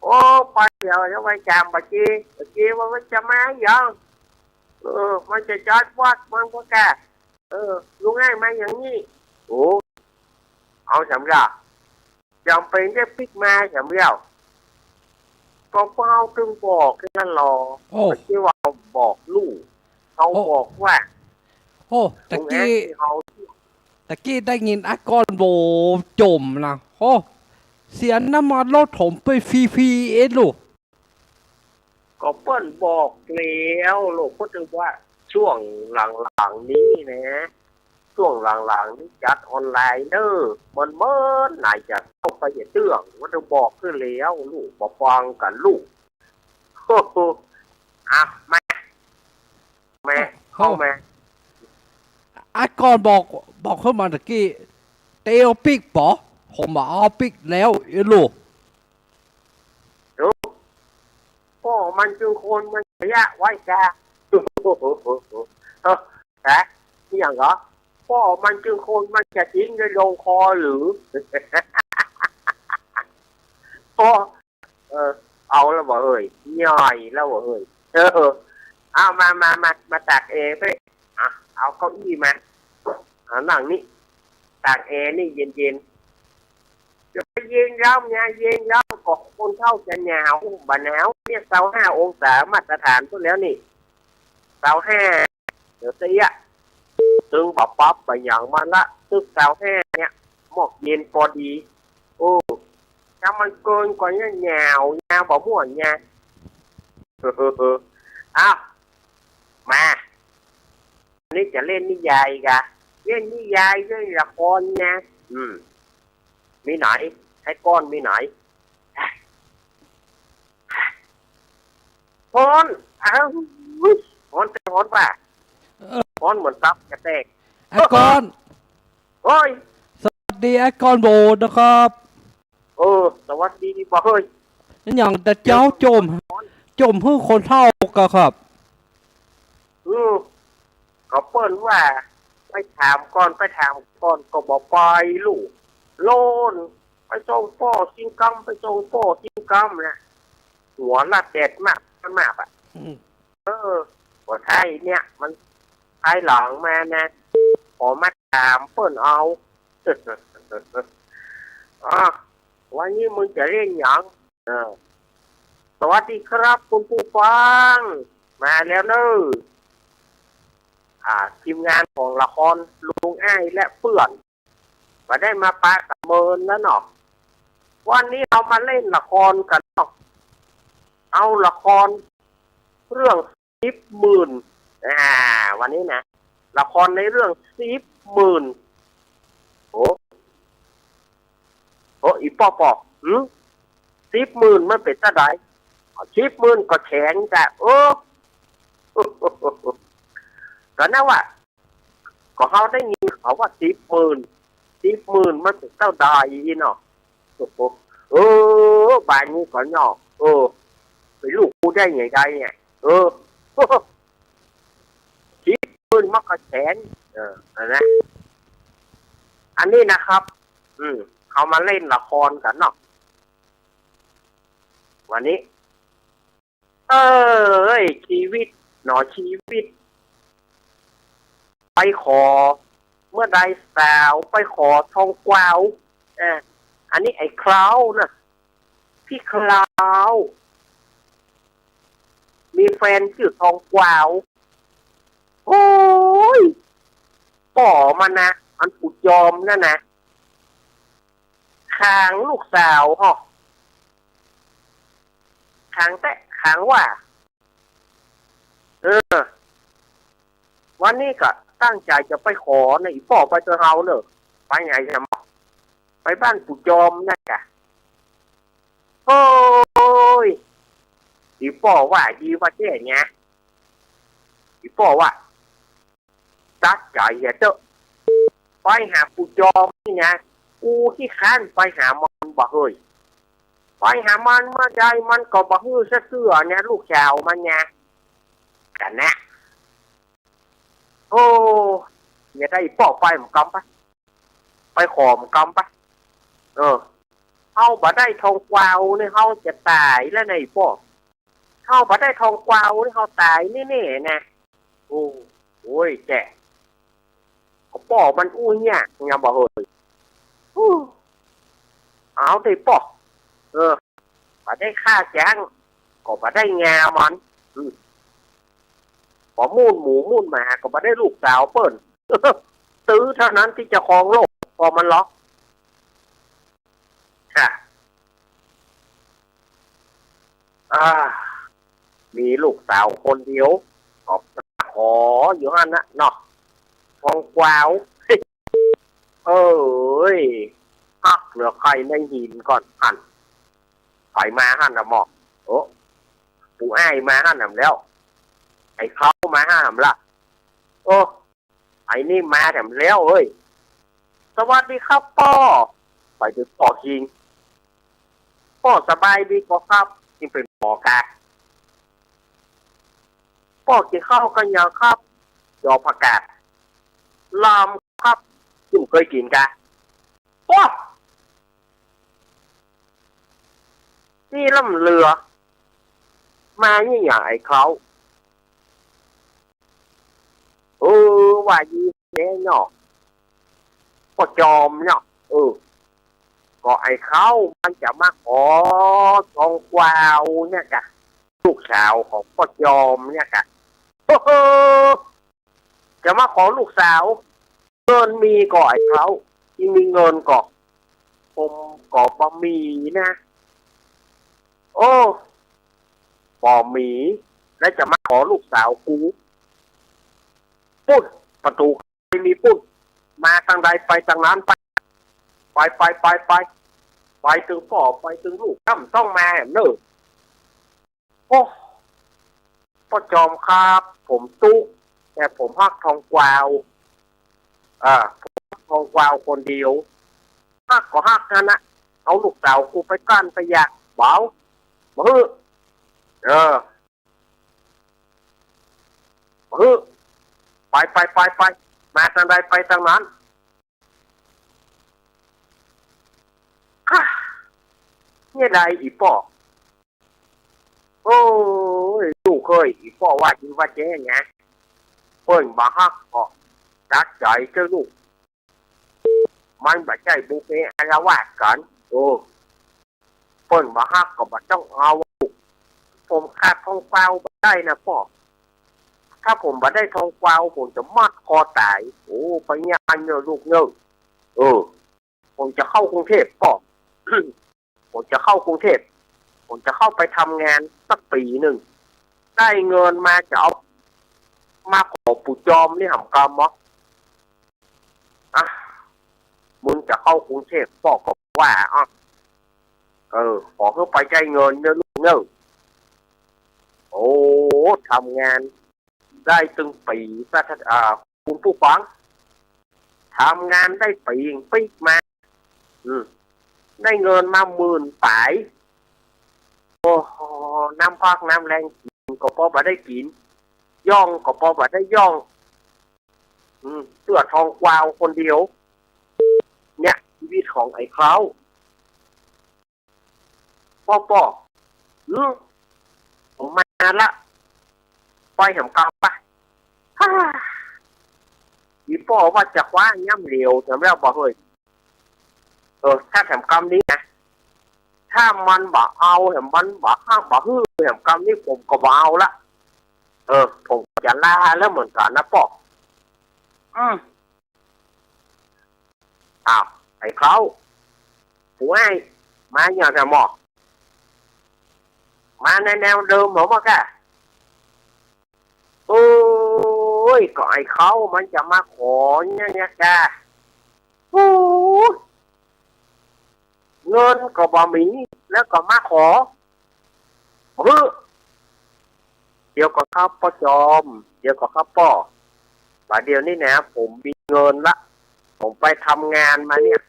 โอ้ ไปเดี๋ยวจะไปจามบ่าจี บ่าจีว่ามันจะมาหยัง เออ มันจะจอดวัดมันก็แก่ เออ ลุงอ้ายมาอย่างนี้ โอ้ เอาสำหรับ จำเป็นจะปิ๊กมาแถมเดียว ก็เฮาจึงบอกแค่นั้นหรอ โอ้ ไม่ใช่ว่าบอกลูก เฮา โอ้ บอกว่า โอ้ ตะกี้ เฮา ตะกี้ได้ยินไอ้ก้อนโบจ๋มนะ โอ้ เสียน้ำมันรถถมไปฟรีๆ เองลูก ก็เปิ้นบอกแล้วลูก ก็ถือว่าช่วงหลังๆ นี้นะ ช่วงหลังๆ นี้จัดออนไลน์เน่อ มัน มันไหนจะเข้าไปเตื้อง ก็ถือบอกขึ้นแล้วลูก บ่ฟังกั๋นลูก โอ้โห อ่ะ มา มา เข้ามา ไอ้ก้อนบอก บอกขึ้นมาตะกี้ เตรียมปิ๊กป๋อ ผมบ่เอาปิ๊กแล้ว เอ้ยลูก ดู ป้อมันจึงคนมันขยะไว้จ้า เออ ฮะ นี่หยังเหรอ ป้อมันจึงคนมันจะทิ้งในลงคอหรือ ป้อ เออ เอาแล้วบ่เอ่ย ย่อยแล้วบ่เอ่ย เออ เอามา มา มา มาตากแอร์ไป อ่ะ เอาเก้าอี้มา เอานั่งนี่ ตากแอร์นี่เย็นๆ จะไปเย็นแล้วเนี่ย เย็นแล้วก็คนเฒ่าจะหนาว บ่หนาวเนี่ย ซาวห้าองศามาตรฐานพุ้นแล้วนี่ ซาวห้า เดี๋ยวเตี้ย ตึงบ่ปรับบ่หยังมันละ ตึกซาวห้าเนี่ย หมอกเย็นปอดี โอ้ ถ้ามันเกินกว่าเนี่ยหนาว หนาวบ่ม่วนเนี่ย เออ เออ เออ อ้าว มา นี่จะเล่นนิยายกะ เล่นนิยาย เล่นละครนะ อืม มีไหน ไอ้ก้อนมีไหน ฮ้อน อ้าว ฮ้อนแต่ฮ้อนว่ะ เออ ฮ้อนเหมือนตับจะแตก ไอ้ก้อน โอ้ย สวัสดีไอ้ก้อนโบนะครับ เออ สวัสดีบ่เฮ้ย นั่นหยังแต่เจ๊าจ๋ม จ๋มหื้อคนเฒ่ากะครับ อืม ก็เปิ้นว่า ไปถามก่อน ไปถามก่อน ก็บ่ไปลูก โลน ไปส่งป้อกิ๋นกำ ไปส่งป้อกิ๋นกำนะ หัวละแดดมาก มากอ่ะ อืม เออ หัวไทยเนี่ย มันภายหลังมานะ ขอมาถามเปิ้นเอา อ๋อ วันนี้มึงจะเล่นหยัง เออ สวัสดีครับคุณผู้ฟัง มาแล้วเน่อ อ่า ทีมงานของละครลุงอ้ายและเปื้อน บ่ได้มาปะกั๋นเมินแล้วเนาะ วันนี้เฮามาเล่นละครกั๋นเนาะ เอาละครเรื่อง สิบหมื่น อ่า วันนี้นะ ละครในเรื่องสิบหมื่น โอ้ โอ้ อีป้อป้อ หึ สิบหมื่นมันเป๋นจาใด สิบหมื่นก็แขนจ้ะ เออ ก็นะว่า ก็เฮาได้ยินเขาว่าสิบหมื่น สิบหมื่นมันเป๋นเต้าใดอี้เนาะ โอ้โห เออ บ่านี้ก่อเนาะ เออ ไปฮู้ได้ไงได้เนี่ย เออ สิบหมื่นมันก็แขน เออ อันนะ อันนี้นะครับ อืม เฮามาเล่นละครกั๋นเนาะ วันนี้ เอ้ย ชีวิตหนอชีวิต ไปขอ เมื่อใดสาวไปขอทองกวาว เออ อันนี้ไอ้คราวนะ พี่คราว มีแฟนจื้อทองกวาว โอ้ย ป้อมันนะ อันปู่จอมนั่นนะ ขังลูกสาวเหาะ ขังแต๊ ขังว่า เออ วันนี้ก็ตั้งใจ๋จะไปขอนะ อีป้อไปเตื้อเฮาเน่อ ไปไหนจะมา ไปบ้านปู่จอมนั่นกะ โอ้ย อีป้อว่าดีว่าแจ้เนี่ย อีป้อว่า ตัดใจ๋เหียเต๊อะ ไปหาปู่จอมนี่นะ กูขี้คร้านไปหามันบ่าเฮ้ย ไปหามันเมื่อใดมันก็บ่หื้อสักเตื้อเนี่ย ลูกสาวมันเนี่ย กั๋นนะ โอ้ อย่าได้ป้อไปเหมือนกั๋นปะ ไปขอเหมือนกั๋นปะ เออ เฮาบ่ได้ทองกวาวนี่เฮาจะต๋ายแล้วนะอีป้อ เฮาบ่ได้ทองกวาวนี่เฮาต๋ายแน่ๆ นะ โอ้ โอ้ย แจ้ ก็ป้อมันอู้เยียะ ยังบ่าเฮ้ย อู้ เอาเต๊อะป้อ เออ บ่ได้ฆ่าจ๊าง ก็บ่ได้งามัน อืม บ่มูนหมูมูนหมา ก็บ่ได้ลูกสาวเปิ้น ตื้อเต้านั้นตี้จะครองโลก ป้อมันลอ ค่ะ อ่า มีลูกสาวคนเดียว ก็ขออยู่หั้นนะเนาะ ทองกวาว เอ้ย ฮักเหลือใค่ในหินก่อนหั้น ใผมาหั้นน่ะหมอ โอ้ ปู่อ้ายมาหั้นแหมแล้ว ไอ้เขามาหั้นแหมละ โอ้ ไอ้นี่มาแถมแล้วเอ้ย สวัสดีครับป้อ ไปเถิงป้อคิง ป้อสบายดีก่อครับ นี่เป๋นหมอกา ป้อกิ๋นข้าวกั๋นยังครับ จอผักกาด ลำครับ จุ่มเกยกิ๋นกา โอ้ นี่ล้ำเหลือ มานี่หยังไอ้เขา เออ ว่าดีแน่เนาะ ป้อจอมเนาะ เออ ก็ไอ้เขามันจะมาขอทองกวาวเนี่ยกะ ลูกสาวของป้อจอมเนี่ยกะ เออ จะมาขอลูกสาว เงินมีก่อไอ้เขา ตี้มีเงินก่อ ผมก็บ่มีนะ โอ้ บ่มี แล้วจะมาขอลูกสาวกู ปุ้น ประตู๋มีปุ้น มาตางใดไปตางนั้นไป ไป ไป ไป ไป ไปเถิงป้อ ไปเถิงลูก บ่ต้องมาแหมเน่อ โอ้ ป้อจอมครับ ผมตุ๊กข์ แต่ผมฮักทองกวาว อ่า ผมฮักทองกวาวคนเดียว ฮักก็ฮักหั้นนะ เอาลูกสาวกูไปกลั้นไปอยาก บ่เอา บ่หื้อ เออ บ่หื้อ ไป ไป ไป ไป มาตางใดไปตางนั้น ฮ่า เนี่ยได้อีป้อ โอ้ย ลูกเอ้ย อีป้อว่าดีว่าแจ้นะ เปิ้นบ่ฮักก็ตัดใจ๋เต๊อะลูก มันบ่ใจ้บุพเพอาละวาดกั๋น เออ เปิ้นบ่ฮักก็บ่ต้องเอา ผมขาดทองกวาวบ่ได้นะป้อ ถ้าผมบ่ได้ทองกวาว ผมจะมัดคอต๋าย โอ้ ไปเยียะอันเน่อลูกเน่อ เออ ผมจะเข้ากรุงเทพฯ ป้อ ผมจะเข้ากรุงเทพฯ ผมจะเข้าไปทำงานสักปี๋นึ่ง ได้เงินมาจะเอามาขอปู่จอมนี่หำกำบ่ อ่ะ มึงจะเข้ากรุงเทพฯ ป้อก็ว่า อ่ะ เออ ขอหื้อไปได้เงินเน่อลูกเน่อ โอ้ ทำงาน ได้ตึงปี๋ สะ อ่า คุณผู้ฟัง ทำงานได้ปี๋ปิ๊กมา อืม ได้เงินมาหมื่นป๋าย โอ้โห น้ำพักน้ำแรงกิ๋นก็ปอบ่ได้กิ๋น ย่องก็ปอบ่ได้ย่อง อืม เตื้อทองกวาวคนเดียว เนี่ย ชีวิตของไอ้เคล้า ป้อ ป้อ อืม ผมมาละ ไปแหมกำปะ ฮ่า อีป้อว่าจะคว้าย้ำเหลียว แถมแล้วบ่เฮ้ย เออ ถ้าแหมกำนี้นะ ถ้ามันบ่เอาแหม มันบ่ฮักบ่หื้อแหมกำนี้ ผมก็บ่เอาละ เออ ผมก็จะลาแล้วเหมือนกั๋นนะป้อ อืม อ้าว ไอ้เคล้า โอ้ย มาอย่างแท้หมอ มาในแนวเดิมเหมือนเมื่อกี้ โอ้ย ก็ไอ้เคล้ามันจะมาขอเนี่ย เนี่ยกะ โอ้ย เงินก็บ่มี แล้วก็มาขอ เฮ้อ เดี๋ยวก่อนครับป้อจอม เดี๋ยวก่อนครับป้อ บ่าเดี่ยวนี้นะ ผมมีเงินละ ผมไปทำงานมาเนี่ย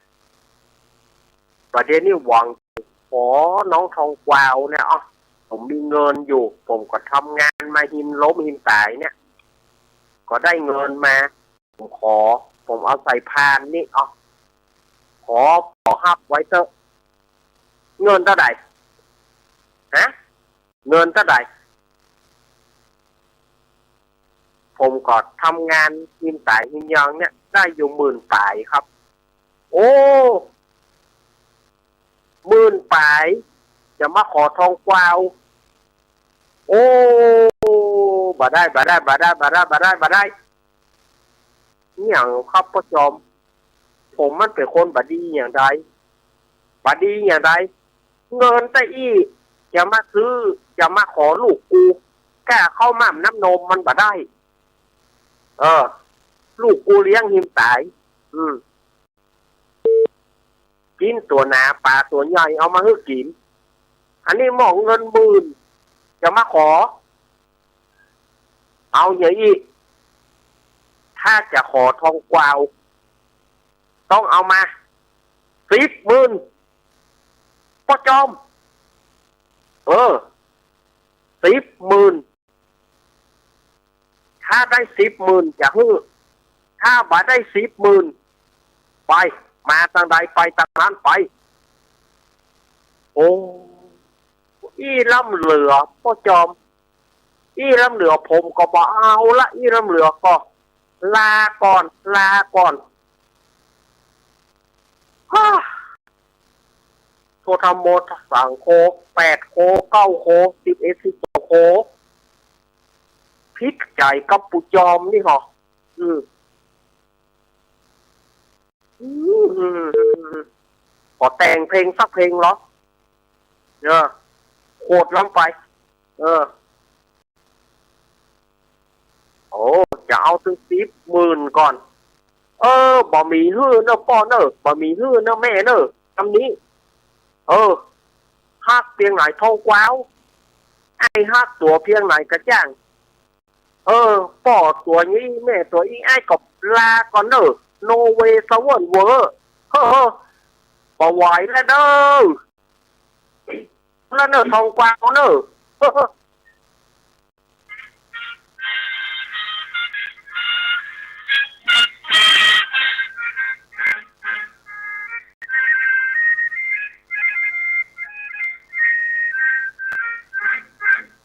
บ่าเดี่ยวนี้หวังขอน้องทองกวาวเนี่ย อ๋อ ผมมีเงินอยู่ ผมก็ทำงานมาหินล้มหินต๋ายเนี่ย ก็ได้เงินมา ผมขอ ผมเอาใส่พานนี่ เอา ขอ ขอฮับไว้เต๊อะ เงินเต้าใด ฮะ เงินเต้าใด ผมก็ทำงานหินต๋ายหินยางเนี่ย ได้อยู่หมื่นป๋ายครับ โอ้ หมื่นป๋าย จะมาขอทองกวาว โอ้ บ่ได้ บ่ได้ บ่ได้ บ่ได้ บ่ได้ บ่ได้ หยังครับป้อจอม ผมมันเป๋นคนบ่ดีอย่างใด บ่ดีอย่างใด เงินตะอี้จะมาซื้อ จะมาขอลูกกู ก้าเข้าม่ำน้ำนมมันบ่ได้ เออ ลูกกูเลี้ยงหื้มต๋าย อืม กิ๋นตั๋วหนาป๋าตั๋วใหญ่เอามาหื้อกิ๋น อันนี้มอบเงินหมื่น จะมาขอ เอาอย่างอี้ ถ้าจะขอทองกวาว ต้องเอามา สิบหมื่น ป้อจอม เออ สิบหมื่น ถ้าได้สิบหมื่นจะหื้อ ถ้าบ่ได้สิบหมื่น ไป มาตางใดไปตางนั้นไป โอ้ อี้ล้ำเหลือป้อจอม อี้ล้ำเหลือผมก็บ่เอาละ อี้ล้ำเหลือก็ลาก่อน ลาก่อน ฮ่า โทธรรมโม สังโฆ แปดโค เก้าโค สิบเอ็ด สิบสองโค ผิดใจ๋กับปู่จอมนี่หรอ อืม อืม ขอแต่งเพลงสักเพลงเหรอ เออ โคตรล้ำไป เออ โอ้ จะเอาตึงสิบหมื่นก่อน เออ บ่มีหื้อเน่อป้อเน่อ บ่มีหื้อเน่อแม่เน่อ กำนี้ เออ ฮักเปียงไหนทองกวาว ไอ้ฮักตั๋วเปียงไหนกระจ่าง เออ ป้อตั๋วอี้แม่ตั๋วอี้ ไอ้ก็ลาก่อนเน่อ โนเวย์ สะเวิ้นเว้อ เฮ้อ เฮ้อ บ่ไหวแล้วเน่อ แล้วเน่อทองกวาวเน่อ เฮ้อ เฮ้อ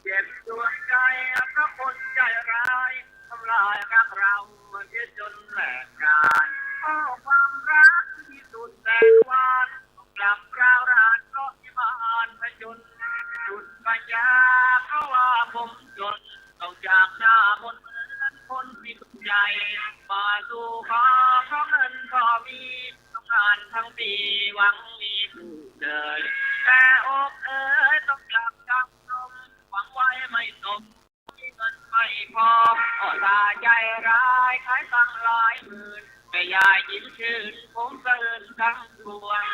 เจ็บดวงใจเพราะคนใจร้าย ทำลายรักเราเสียจนแหลกกลาน อ้อ ความรักที่สุดแสนหวาน กลับร้าวรานเพราะที่บ้านผจญ สุดปัญญาเพราะว่าผมจน ต้องจากหน้ามนเหมือนคนสิ้นใจ มาสู่ขอเพราะเงินพอมี ทำงานทั้งปีหวังมีผู้เจย แต่อกเอ๋ยต้องกลับกำนม หวังไว้ไม่สม มีเงินไม่พอ พ่อตาใจร้าย ขายตังหลายหมื่น แม่ยายยิ้มชื่น ผมสะอื้นทั้งดวง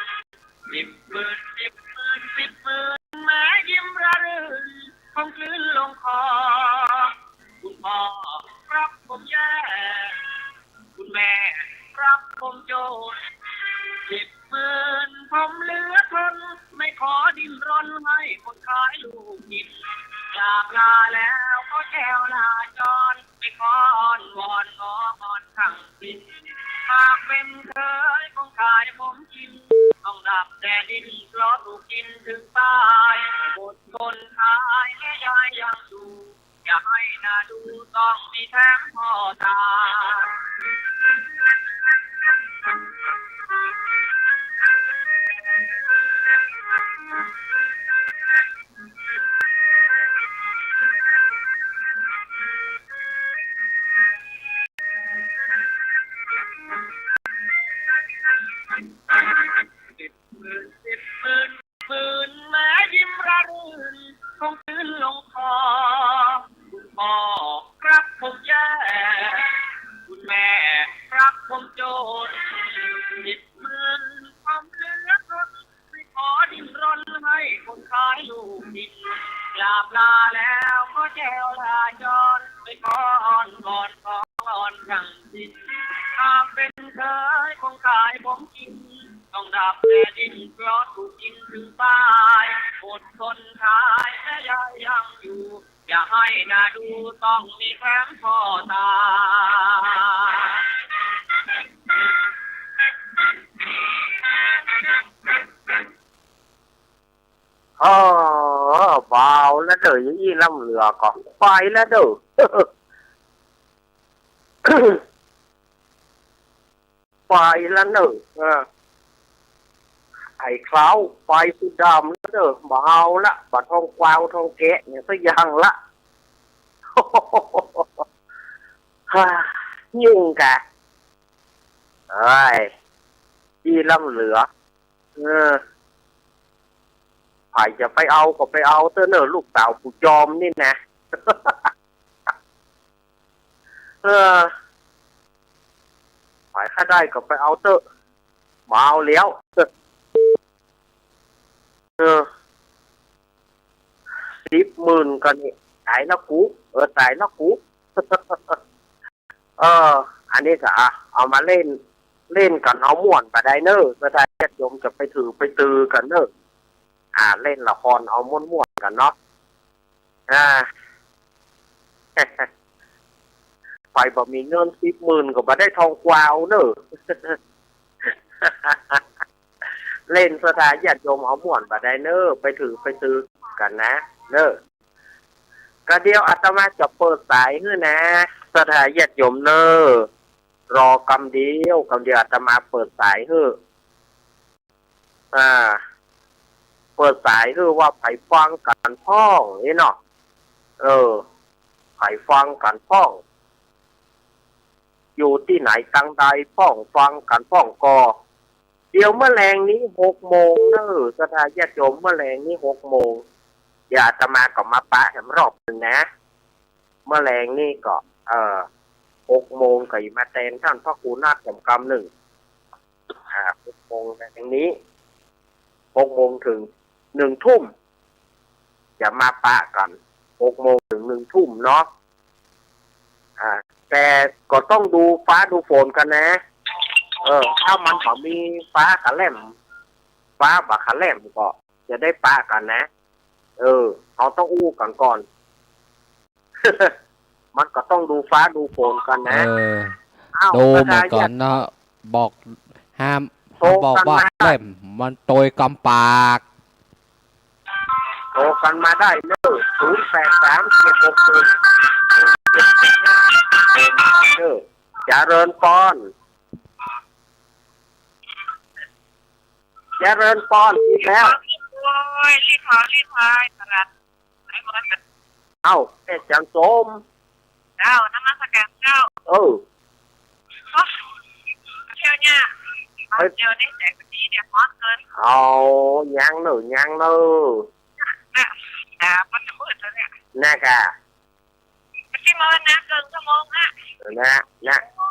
สิบหมื่น สิบหมื่น สิบหมื่น แม่ยิ้มระรื่น ผมกลืนลงคอ คุณพ่อครับผมแย่ คุณแม่ครับผมจน สิบหมื่นผมเหลือทน ไม่ขอดิ้นรนให้คนขายลูกกิ๋น อยากลาแล้วขอแจ้วลาจร ไม่ขออ้อนวอนงอมอนทั้งสิ้น หากเป็นเขยคงขายผมกิ๋น ต้องดับแต่ดิ้นเพราะถูกกิ๋นถึงตาย อดทนขายแม่ยายยังอยู่ อย่าให้หน้าดูต้องมีแถมพ่อตา สิบหมื่น สิบหมื่น หมื่น แม่ยิ้มระรื่น คงกลืนลงคอ คุณพ่อครับผมแย่ คุณแม่ครับผมจน สิบหมื่นผมเหลือทน ไม่ขอดิ้นรนให้คนขายลูกกิ๋น กราบลาแล้วขอแจ้วลาจร ไม่ขออ้อนวอนขออ้อนทั้งสิ้น หากเป็นเขยคงขายผมกิ๋น ต้องดับแต่ดิ้นเพราะถูกกิ๋นถึงตาย อดทนขายแม่ยายยังอยู่ อย่าให้หน้าดูต้องมีแถมพ่อตา เออ บ่าวแล้วเน่อ อย่างอี้ล้ำเหลือก็ไปแล้วเน่อ ไปแล้วเน่อ เออ ไอ้คราวไปสุดดำแล้วเน่อ บ่เอาละ บ่ทองกวาวทองแกะอย่างสักอย่างละ ฮ่า ยุ่งกะ เอ้ย ตี้ล้ำเหลือ เออ ใผจะไปเอาก็ไปเอาเต๊อะเน่อ ลูกสาวปู่จอมนี่นะ เออ ใผใค่ได้ก็ไปเอาเต๊อะ บ่เอาแล้ว เออ สิบหมื่นก็นี่ ต๋ายแล้วกู เออ ต๋ายแล้วกู เออ อันนี้ก็ อ่ะ เอามาเล่น เล่นกั๋นเอาม่วนบ่าใดเน่อ ศรัทธาญาติโยมจะไปถือไปตือกั๋นเน่อ อ่า เล่นละครเอาม่วนๆ กั๋นเนาะ อ่า ใผบ่มีเงินสิบหมื่นก็บ่ได้ทองกวาวเน่อ เล่นศรัทธาญาติโยมเอาม่วนบ่าใดเน่อ ไปถือไปตือกั๋นนะ เน่อ ก็เดี๋ยวอาตมาจะเปิดสายหื้อนะ ศรัทธาญาติโยมเน่อ รอกำเดียว กำเดียวอาตมาเปิดสายหื้อ อ่า เปิดสายหื้อว่าใผฟังกั๋นพ่องนี่เนาะ เออ ใผฟังกั๋นพ่อง อยู่ตี้ไหนตังใดพ่อง ฟังกั๋นพ่องก่อ เดี๋ยวเมื่อแลงนี้หกโมงเน่อ ศรัทธาญาติโยม เมื่อแลงนี้หกโมง เดี๋ยวอาตมาก็มาปะแหมรอบนึ่งนะ เมื่อแลงนี้ก็ เอ่อ หกโมงก็จะมาแตนต้านพระครูนาถแหมกำนึ่ง อ่า หกโมงแลงนี้ หกโมงเถิงหนึ่งทุ่ม จะมาปะกั๋น หกโมงเถิงหนึ่งทุ่มเนาะ อ่า แต่ก็ต้องดูฟ้าดูฝนกั๋นนะ เออ ถ้ามันบ่มีฟ้าขะแหล่ม ฟ้าบ่ขะแหล่มก็จะได้ปะกั๋นนะ เออ เฮาต้องอู้กั๋นก่อน มันก็ต้องดูฟ้าดูฝนกั๋นนะ เออ อ้าว ดูหมดก่อนเนาะ บอกห้าม โทรกั๋นมา ห้ามบอกว่าแหล่ม มันตวยกำปาก โทรกั๋นมาได้เน่อ ศูนย์แปดสาม เจ็ดหกหนึ่ง เน่อ เจริญปอน เจริญปอนอีกแล้ว โอ้ย รีบมา รีบมา ตลาด เอ้า แม่จันโสม เจ้า นมัสการเจ้า เออ โอ๊ย เที่ยวเนี่ย เฮ้ย เที่ยวนี่แสงดีเนี่ย ฮ้อนเกิน เอา ยังเน่อ ยังเน่อ น่ะ ต๋ามันจะมืดแล้วเนี่ย น่ะกะ ไปที่มาวันนะ เกินชั่วโมงอะ น่ะ น่ะ โอ้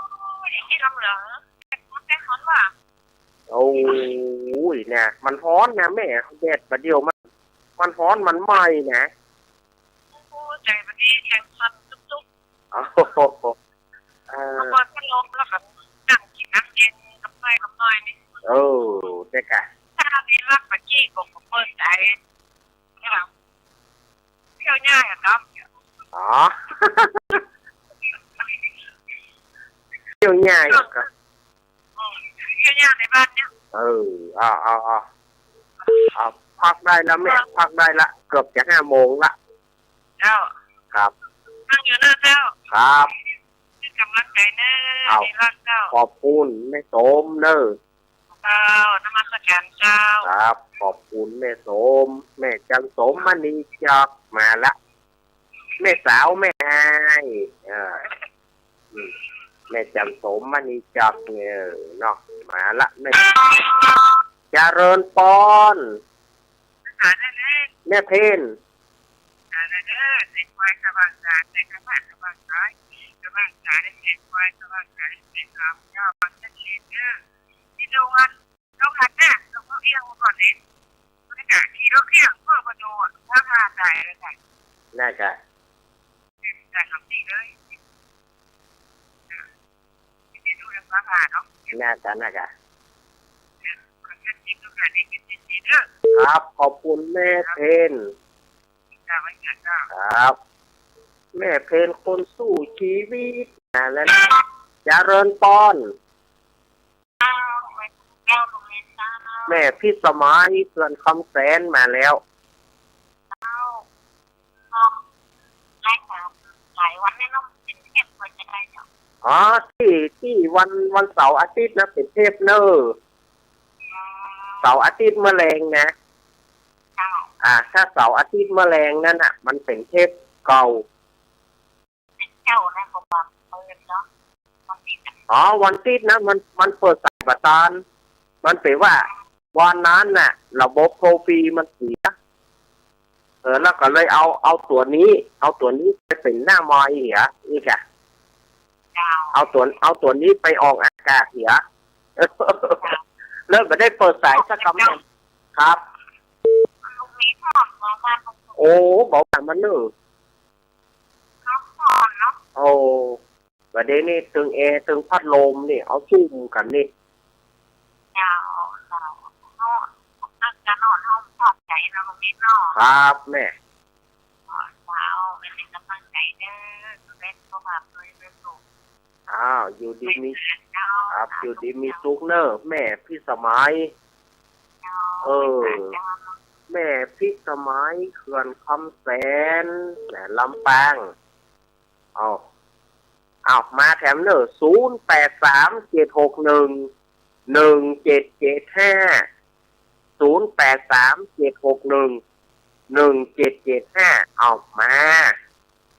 ย ที่ลำเหลือง แดดฮ้อน แดดฮ้อนว่ะ โอ้ย เนี่ย มันฮ้อนนะแม่ แดดบ่าเดี่ยวมัน มันฮ้อน มันไหม้นะ โอ้ย ใจมันนี่แขนสั่นตุ๊บๆ โอ้โห เออ เมื่อก่อนพัดลมแล้วก็นั่งกิ๋นน้ำเย็นกับไส้กับน้อยนี่ เออ เจ๊กะ ถ้ามีรักปะกี้ก็เปิดใจ เที่ยวง่ายอะครับ อ๋อ เที่ยวง่ายอะครับ อืม เที่ยวง่ายในบ้านเนี่ย เออ เอา เอา เอา เอา พักได้แล้วแม่ พักได้ละ เกือบจะห้าโมงละ เจ้า ครับ นั่งอยู่เน่อเจ้า ครับ เป็นกำลังใจเน่อ เอา ดีมากเจ้า ขอบคุณแม่โสมเน่อ เจ้า นมัสการเจ้า ครับ ขอบคุณแม่โสม แม่จันโสมมณีจักร มาละ แม่สาวแม่อาย เออ อืม แม่จันโสมมณีจักรเนี่ยเนาะ มาละ แม่ เจริญปอน แม่เพ็ญ น่าจะ น่าจะ น่าจะ ครับ ขอบคุณแม่เพ็ญ ครับ แม่เพ็ญคนสู้ชีวิต อ่า แล้ว เจริญปอน แม่พิสมัย เขื่อนคำแสน มาแล้ว อ๋อ ตี้ ตี้วัน วันเสาร์อาทิตย์นะ เป๋นเทปเน่อ เสาร์อาทิตย์เมื่อแลงนะ อ่า ถ้าเสาร์อาทิตย์เมื่อแลงนั้นน่ะ มันเป๋นเทปเก่า เจ้านะ ก็บอกเปิดเนาะ มันมีแต่ อ๋อ วันติ๊ดนะ มัน มันเปิดสายบ่ตัน มันเป๋นว่าวันนั้นน่ะ ระบบโทรฟรีมันเสีย เออ แล้วก็เลยเอา เอาตั๋วนี้ เอาตั๋วนี้ไปเป๋นหน้าไมค์เหีย นี่จ้ะ เจ้า เอาตั๋ว เอาตั๋วนี้ไปออกอากาศเหีย เจ้า แล้วบ่ได้เปิดสายสักกำ ครับ ลุงมีพ่อหมอบ้าน โอ้ เบาหวานมันเนอะ น้องพรเนาะ โอ้ บ่าเดี่ยวนี้ตึงแอร์ตึงพัดลมนี่ เอาจุ่มกั๋นนี่ เจ้า เจ้า เนาะ นักจะนอนห้องปลอบใจ๋เนาะ ลุงมีเนาะ ครับแม่ เจ้า เป๋นก๋ำลังใจ๋เด้อ ดูแลสุขภาพตนเองเด้อลูก อ้าว อยู่ดีมี เจ้า ครับ อยู่ดีมีสุขเนอะ แม่พิสมัย เจ้า เออ เจ้า แม่พิสมัย เขื่อนคำแสน แหม ลำปาง เอา เอา มาแถมเนอะ ศูนย์แปดสาม เจ็ดหกหนึ่ง หนึ่งเจ็ดเจ็ดห้า ศูนย์แปดสาม เจ็ดหกหนึ่ง หนึ่งเจ็ดเจ็ดห้า เอา มา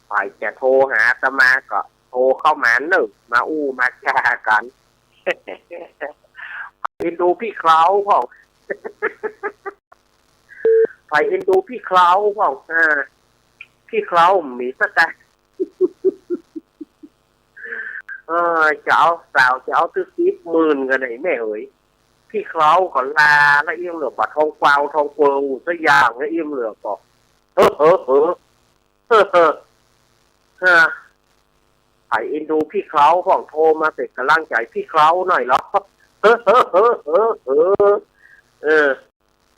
ใผจะโทรหาอาตมาก็โทรเข้ามาเนอะ มาอู้มาจ๋ากั๋น เอ็นดูปี้เคล้าพ่อง ใผเอ็นดูปี้เคล้าพ่อง อ่า ปี้เคล้ามีสตางค์ เออ จะเอาสาว จะเอาตึกสิบหมื่นกั๋นไหนแม่เอ๋ย ปี้เคล้าก็ลาละ เอี้ยมเหลือบ่าทองกวาวทองเปิงสักอย่างละ เอี้ยมเหลือก็ เฮ้อ เฮ้อ เฮ้อ เฮ้อ เฮ้อ เฮ้อ ใผเอ็นดูปี้เคล้าพ่อง โทรมาเป๋นก๋ำลังใจ๋ปี้เคล้าหน่อยเหรอ เฮ้อ เฮ้อ เฮ้อ เฮ้อ เฮ้อ เออ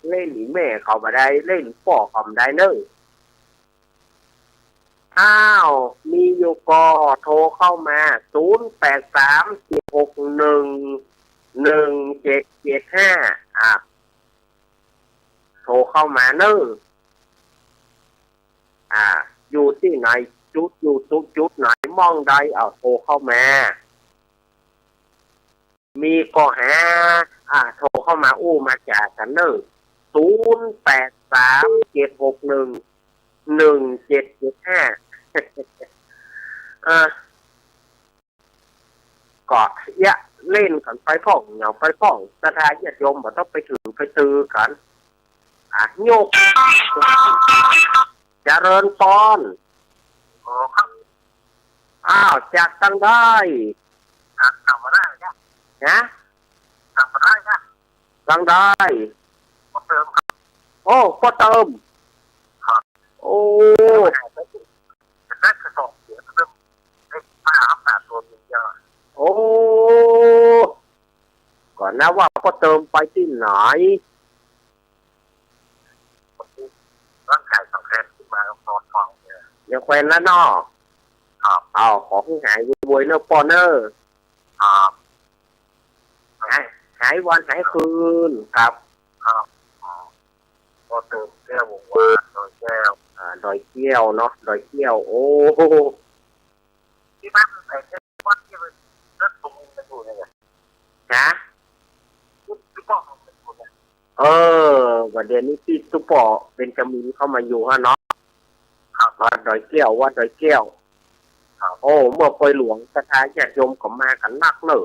เล่นอีแม่เขาบ่ได้ เล่นป้อเขาบ่ได้เนอะ อ้าว มีอยู่ก็โทรเข้ามา ศูนย์แปดสาม เจ็ดหกหนึ่ง หนึ่งเจ็ดเจ็ดห้า อ่ะ โทรเข้ามาเนอะ อ่า อยู่ตี้ไหน จุด อยู่จุด จุดไหน หม้องใด เอา โทรเข้ามา มีก็หา อ่า โทรเข้ามาอู้มาจ๋ากั๋นเนอะ ศูนย์แปดสาม เจ็ดหกหนึ่ง หนึ่งเจ็ดเจ็ดห้า เออ ก็เยียะเล่นกั๋นไปพ่อง เหงาไปพ่อง ศรัทธาญาติโยมบ่ต้องไปถือไปตือกั๋น อ่ะ โยก เจริญปอน อ๋อ ครับ อ้าว จากตังใด จากตังบ่ได้จ้ะ ฮะ จากบ่ได้จ้ะ ตังใด ป้อเติมครับ โอ้ ป้อเติม ครับ โอ้ ได้แค่สองเสียง เติมได้ห้า ห้า สาม ตัวเดียว โอ้ ก็นับว่าป้อเติมไปตี้ไหน ร่างกายสองแขนขึ้นมาตอนทองเนี่ย ยังแขวนละเนาะ ครับ เอา ขอหื้อหายโวยๆ เนอะป้อเนอะ ครับ หาย หายวันหายคืน ครับ ครับ อ๋อ ป้อเติมแก้ววงศ์วาน ดอยแก้ว อ่า ดอยแก้วเนาะ ดอยแก้ว โอ้ ที่บ้านใส่แก้ววัดที่มันเลิกตรงกันอยู่เนี่ย ฮะ ที่ป้อมันเป็นคนเนี่ย เออ บ่าเดี่ยวนี้ตี้ตุ๊ป้อเบนจามินเข้ามาอยู่ฮะเนาะ ครับ วัดดอยแก้ว วัดดอยแก้ว ครับ โอ้ เมื่อปอยหลวงศรัทธาญาติโยมก็มากั๋นนักเนอะ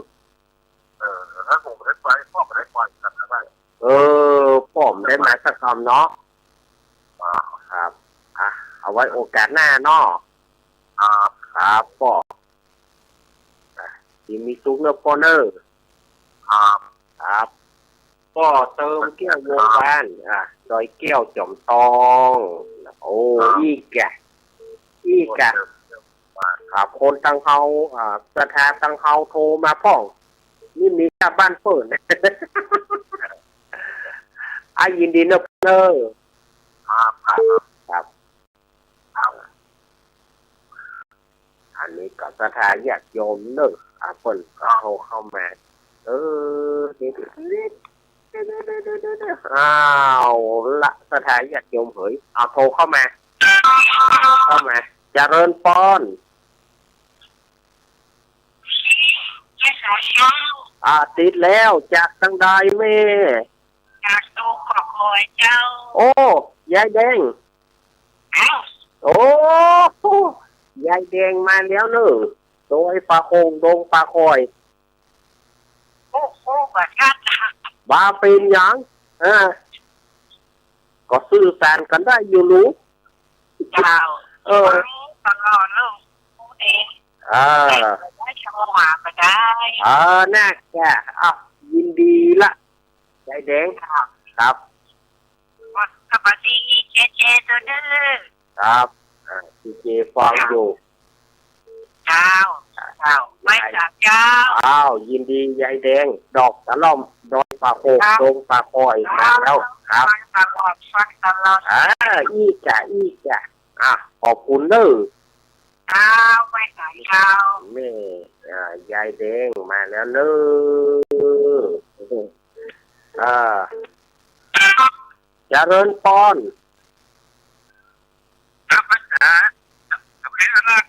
เออ แล้วผมบ่ได้ไป ป้อบ่ได้ไปกั๋นนะ เออ ป้อบ่ได้มาสักกำเนาะ อ่า ครับ อ่ะ เอาไว้โอกาสหน้าเนาะ ครับ ครับ ป้อ อ่ะ ตี้มีสุขเนอะป้อเนอะ ครับ ครับ ป้อเติมแก้ววงศ์วาน อ่ะ ดอยแก้วจอมตอง โอ้ ครับ อีกอะ อีกอะ ครับ คนตังเฮา อ่า ศรัทธาตังเฮาโทรมาพ่อง นี่มีชาวบ้านเปิ้น อ่ะ ยินดีเนอะ เนอะ ครับ ครับ ครับ อันนี้ก็ศรัทธาญาติโยมเนอะ อ่ะ เปิ้นก็โทรเข้ามา เออ เดี๋ยว อ้าว ละ ศรัทธาญาติโยมเหย เอา โทรเข้ามา เข้ามา เจริญปอน อ่า ติดแล้ว จากตังใดแม่ จากดงป่าคอยเจ้า โอ้ ยายแดง อ้าว โอ้ ยายแดงมาแล้วเนอะ โดยป่าโขง ดงป่าคอย บ่กัด บ่เป๋นหยัง เออ ก็สื่อสารกั๋นได้อยู่ลูก เจ้า เออ ตลอดลูก เออ ได้โทรหาก็ได้ เออ น่ะจ้ะ อ้าว ยินดีละ ยายแดง ครับ ครับ สวัสดีเจเจ โตเน่อ ครับ อ่า เจเจ ฟังอยู่ เจ้า เจ้า ไหว้สาเจ้า อ้าว ยินดี ยายแดง ดอกกะล่อม ดอยป่าโขก ครับ ดงป่าคอย มาแล้ว ครับ ฟังตลอด ฟังตลอด อ่า อี้จ้ะ อี้จ้ะ อ่ะ ขอบคุณเน่อ อ้าว ไหว้สาเจ้า แม่ อ่า ยายแดงมาแล้วเน่อ อ่า เจริญพร ครับ อาจ๋ารย์ ครับ ครับ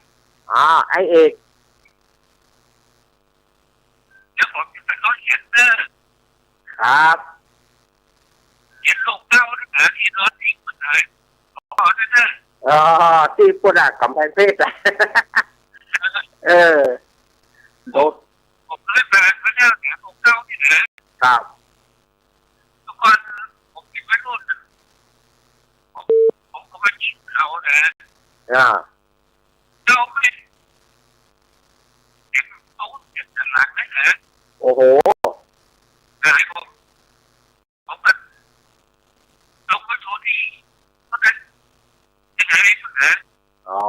อ่า ไอ้เอก เดี๋ยวผมจะไปเข้าเขียนเน่อ ครับ เขียนลูกเต้านะ ที่นอนทิ้งมันเลย ขอด้วยเน่อ อ๋อ ตี้ปุ้นอะ ก๋ำแพงเพชรอะ เออ ผม ผมเคยผ่านมาแล้วนะ ลูกเต้านี่นะ ครับ เมื่อก่อนผมเป็นวัยรุ่นนะ ผม ผมก็มาจีบเขานะ อ่า เจ้าไม่ เก็บอาวุธเก็บหลังได้เหรอ โอ้โห เออ ผม ผมก็ เราก็โชคดี มันก็จะหายไปเหรอ อ๋อ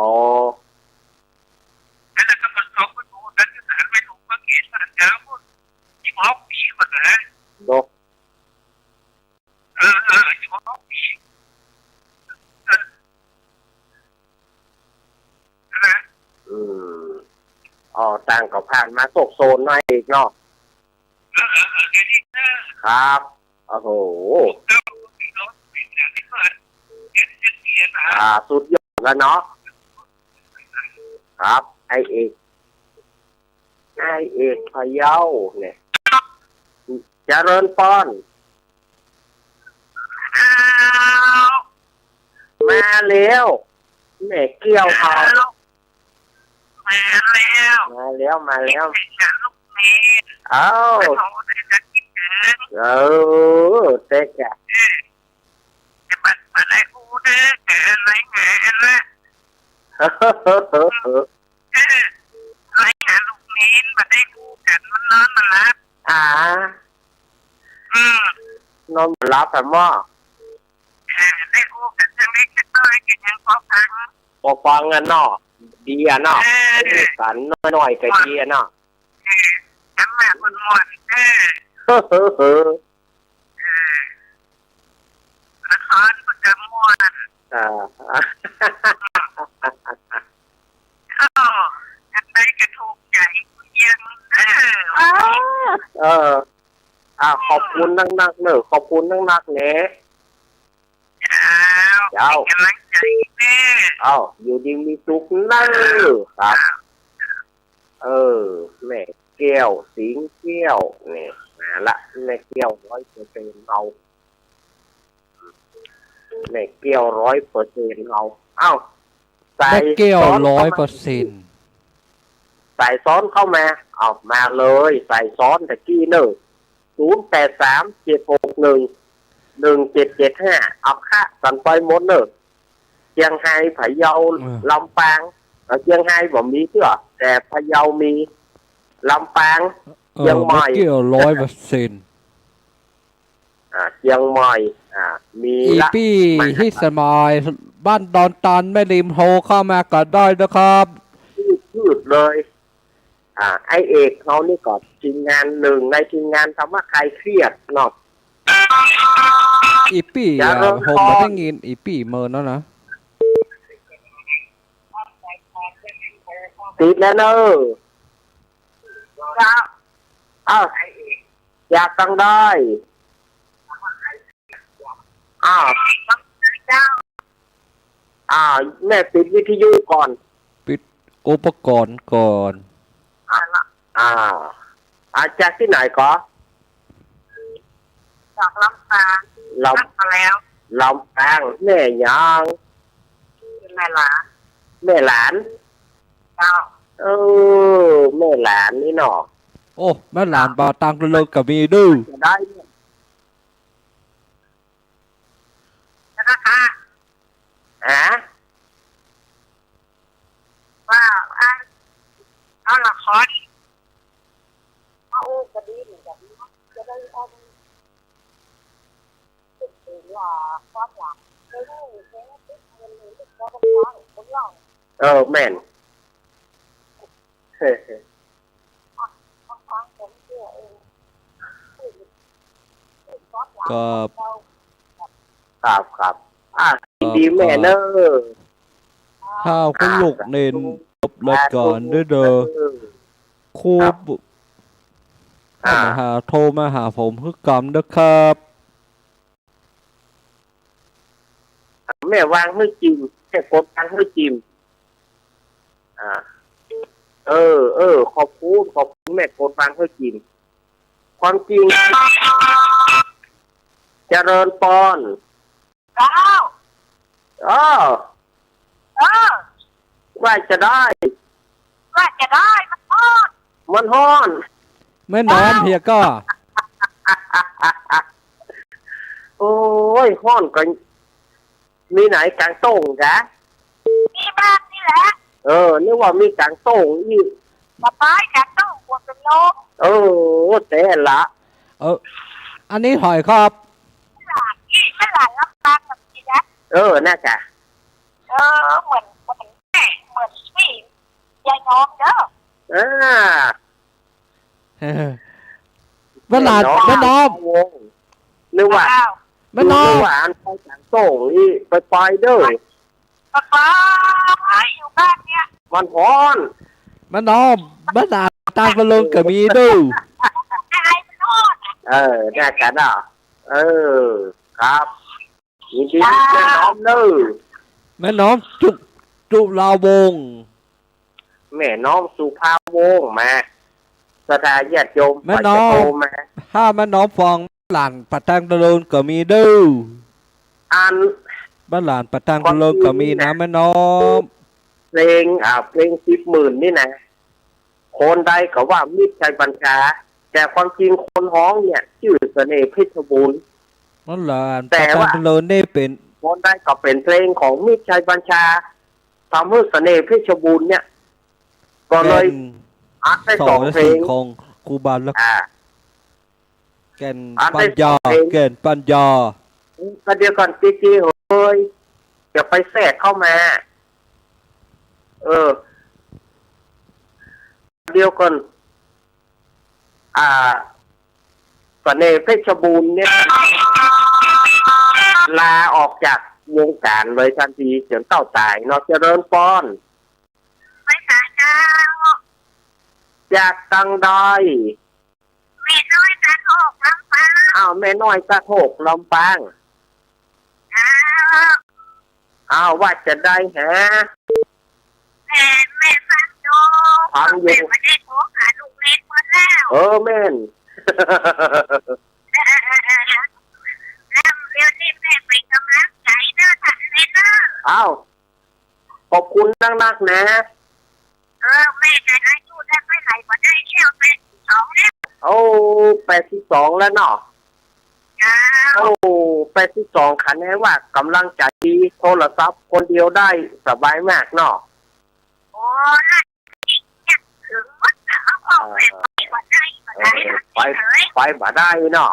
แล้วก็มัน เราก็โชคดี นั้นก็หันไปดูว่าเกศมันจะเอาพวกที่มอบผีมันเหรอ เนาะ เออ เออ อยู่ห้องผี เออ ใช่ไหม อืม อ๋อ ต่างก็ผ่านมาโศกโศนหน่อยอีกเนาะ เออ เออ เออ ไอ้นี่ เออ ครับ โอ้โห เออ เออ เออ เออ อ่า สุดยอดแล้วเนาะ ครับ ไอ้เอก ไอ้เอกพะเยาเนี่ย เจริญพร อ้าว มาแล้ว แม่แก้วมา อ้าว มาแล้ว มาแล้ว มาแล้ว เอ้า เออ เต๊กอะ จะบัด บัดได้อู้เด้อ เออ อะไรไง เออ เออ เออ อะไรหาลูกเน้น บัดได้อู้กั๋น มันนอนบ่หลับ อ่า อืม นอนบ่หลับอะหม้อ เออ ได้อู้กั๋น จังเล็กจังน้อย ก็ยังพอฟัง พอฟังอะเนาะ ดีอะเนาะ เออ กั๋นน้อยๆ ก็ดีอะเนาะ เออ จังแม่ม่วนๆ เออ เออ เออ ละครมันก็ม่วน อ่า เอ้า อันใดก็ถูกใจ๋เยียะ เออ เออ อ่า ขอบคุณนักๆ เน่อ ขอบคุณนักๆ แหน่ เจ้า เจ้า เป๋นก๋ำลังใจ๋แหน่ เอ้า อยู่ดีมีสุขเน่อ ครับ เออ แม่แก้ว สิงห์แก้ว เนี่ย มาละ แม่แก้วร้อยเปอร์เซ็นต์ เอา แม่แก้วร้อยเปอร์เซ็นต์ เอา เอ้า สาย แม่แก้ว ซ้อนเข้ามา ร้อยเปอร์เซ็นต์ สายซ้อนเข้ามา เอา มาเลย สายซ้อนตะกี้เน่อ ศูนย์แปดสาม เจ็ดหกหนึ่ง หนึ่งเจ็ดเจ็ดห้า เอา คะสันไปหมดเน่อ เจียงไฮ้ พะเยา เออ ลำปาง เอ่อ เจียงไฮ้บ่มีเตื้อ แต่พะเยามี ลำปาง เออ เจียงใหม่ แม่แก้วร้อยเปอร์เซ็นต์ อ่า เจียงใหม่ อ่า มีละ อีปี้ มา ฮิตสมาย บ้านดอนตาลแม่ริม โทรเข้ามาก็ได้นะครับ พืดๆ เลย อ่า ไอ้เอกเฮานี่ก็ทีมงานหนึ่งในทีมงานธรรมะคลายเครียดเนาะ อีปี้อะ เจริญพร ผมบ่ได้ยิน อีปี้เมินแล้วนะ ติดแล้วเน่อ เจ้า อ้าว อยากตังได้ อ้าว เจ้า อ่า แม่ปิดวิทยุก่อน ปิดอุปกรณ์ก่อน อ่า อ่า อ่า จากตี้ไหนก่อ จากลำปาง ลำ มาแล้ว ลำปาง แม่หยัง แม่หลาน แม่หลาน เจ้า เออ แม่หลานนี่เนาะ โอ้ แม่หลานป่าตางตะเลิงก็มีดื้อ จะได้เนี่ย แล้วก็ค่ะ ฮะ ว่า อ่ะ เอาละคร มาอู้ก็ดีเหมือนกันเนาะ จะได้เอา เออ แม่น ครับ ครับ ครับ อ่ะ ยินดีแม่เนอะ ถ้าคุณลูกเนนจบรายการด้วยเด้อ ครู ครับ อ่า หาโทรมาหาผมคือกำนะครับ แม่วางหื้อจิม แม่กดวางหื้อจิม อ่า เออ เออ ขอบคุณ ขอบคุณ แม่กดวางหื้อจิม ความจริง เจริญปอน เจ้า เออ เออ ว่าจะได้ ว่าจะได้ มันฮ้อน มันฮ้อน แม่น้อม เอ้า เหียก่อ โอ้ย ฮ้อนก็ มีไหนก๋างโต้งกะ มีบ้านนี่แหละ เออ นึกว่ามีก๋างโต้งอีก สบายก๋างโต้งกลัวเป็นลม เออ แต่ละ เออ อันนี้หอยครับ หลานนี่ ไม่หลานลำปางแบบนี้นะ เออ น่าจะ เออ เหมือน เหมือนแม่ เหมือนพี่ ยายน้อมเด้อ อ่า แม่หลาน แม่น้อม แม่น้อม วง นึกว่า อ้าว แม่น้อม นึกว่าอันไปก๋างโต้งอีก ไปไปเด้อ ไปไป อยู่บ้านเนี่ย มันฮ้อน แม่น้อม แม่หลานตางตะเลิงก็มีเด้อ ไอ้มันฮ้อนอะ เออ ได้กันอ่ะ เออ ครับ ยินดี จ้า แม่น้อมเนอะ แม่น้อมจุ จุฬาวงศ์ แม่น้อมสุภาวงศ์มา ศรัทธาญาติโยม แม่น้อม ไปจะโทรมา ถ้าแม่น้อมฟัง หลานป่าตางตะเลิงก็มีเด้อ อัน บ้านหลานป่าตางตะเลิงก็มีนะ แม่น้อม เพลง อ่า เพลงสิบหมื่นนี่นะ คนใดก็ว่ามิตรชัยบัญชา แต่ความจริงคนฮ้องเนี่ย จื้อเสน่ห์เพชรบูรณ์ นั่นแหละ แต่ว่า ป่าตางตะเลิงนี่เป๋น คนใดก็เป๋นเพลงของมิตรชัยบัญชา ทำหื้อเสน่ห์เพชรบูรณ์เนี่ย ก็เลย แก่น อัดได้สองเพลง สองเพลงของครูบาลักษณ์ อ่า แก่น อัดได้ ปัญญา สองเพลง แก่นปัญญา ก็เดี๋ยวก่อน เจ๊ๆ เฮ้ย อย่าไปแทรกเข้ามา เออ เดี๋ยวก่อน อ่า เสน่ห์เพชรบูรณ์เนี่ย ลาออกจากวงการเลยทันที เสียงเต้าต๋ายเนาะ เจริญปอน ไปหาเจ้า จากตังใด แม่น้อยตาโทกลำปาง อ้าว แม่น้อยตาโทกลำปาง อ้าว อ้าว ว่าจะได้หา แม่ แม่ฟังอยู่ ฟังอยู่ แม่บ่ได้โทรหาลูกเล็กเปิ้นแล้ว เออ แม่น แล้วเดี๋ยวนี้แม่เป๋นก๋ำลังใจ๋เด้อ ท่านเล็กเด้อ อ้าว ขอบคุณนักๆ นะ เออ แม่ก็อายุได้เท่าไหร่บ่ได้แล้ว แปดสิบสองแล้ว โอ้ แปดสิบสองแล้วเนาะ เจ้า โอ้ แปดสิบสอง คันแฮงว่ากำลังใจ๋ดี โทรศัพท์คนเดียวได้สบายมากเนาะ โอ้ น่าจะถึงหมดแล้ว แม่ไปบ่ได้ บ่ได้ เออ ไป ไปบ่ได้เนาะ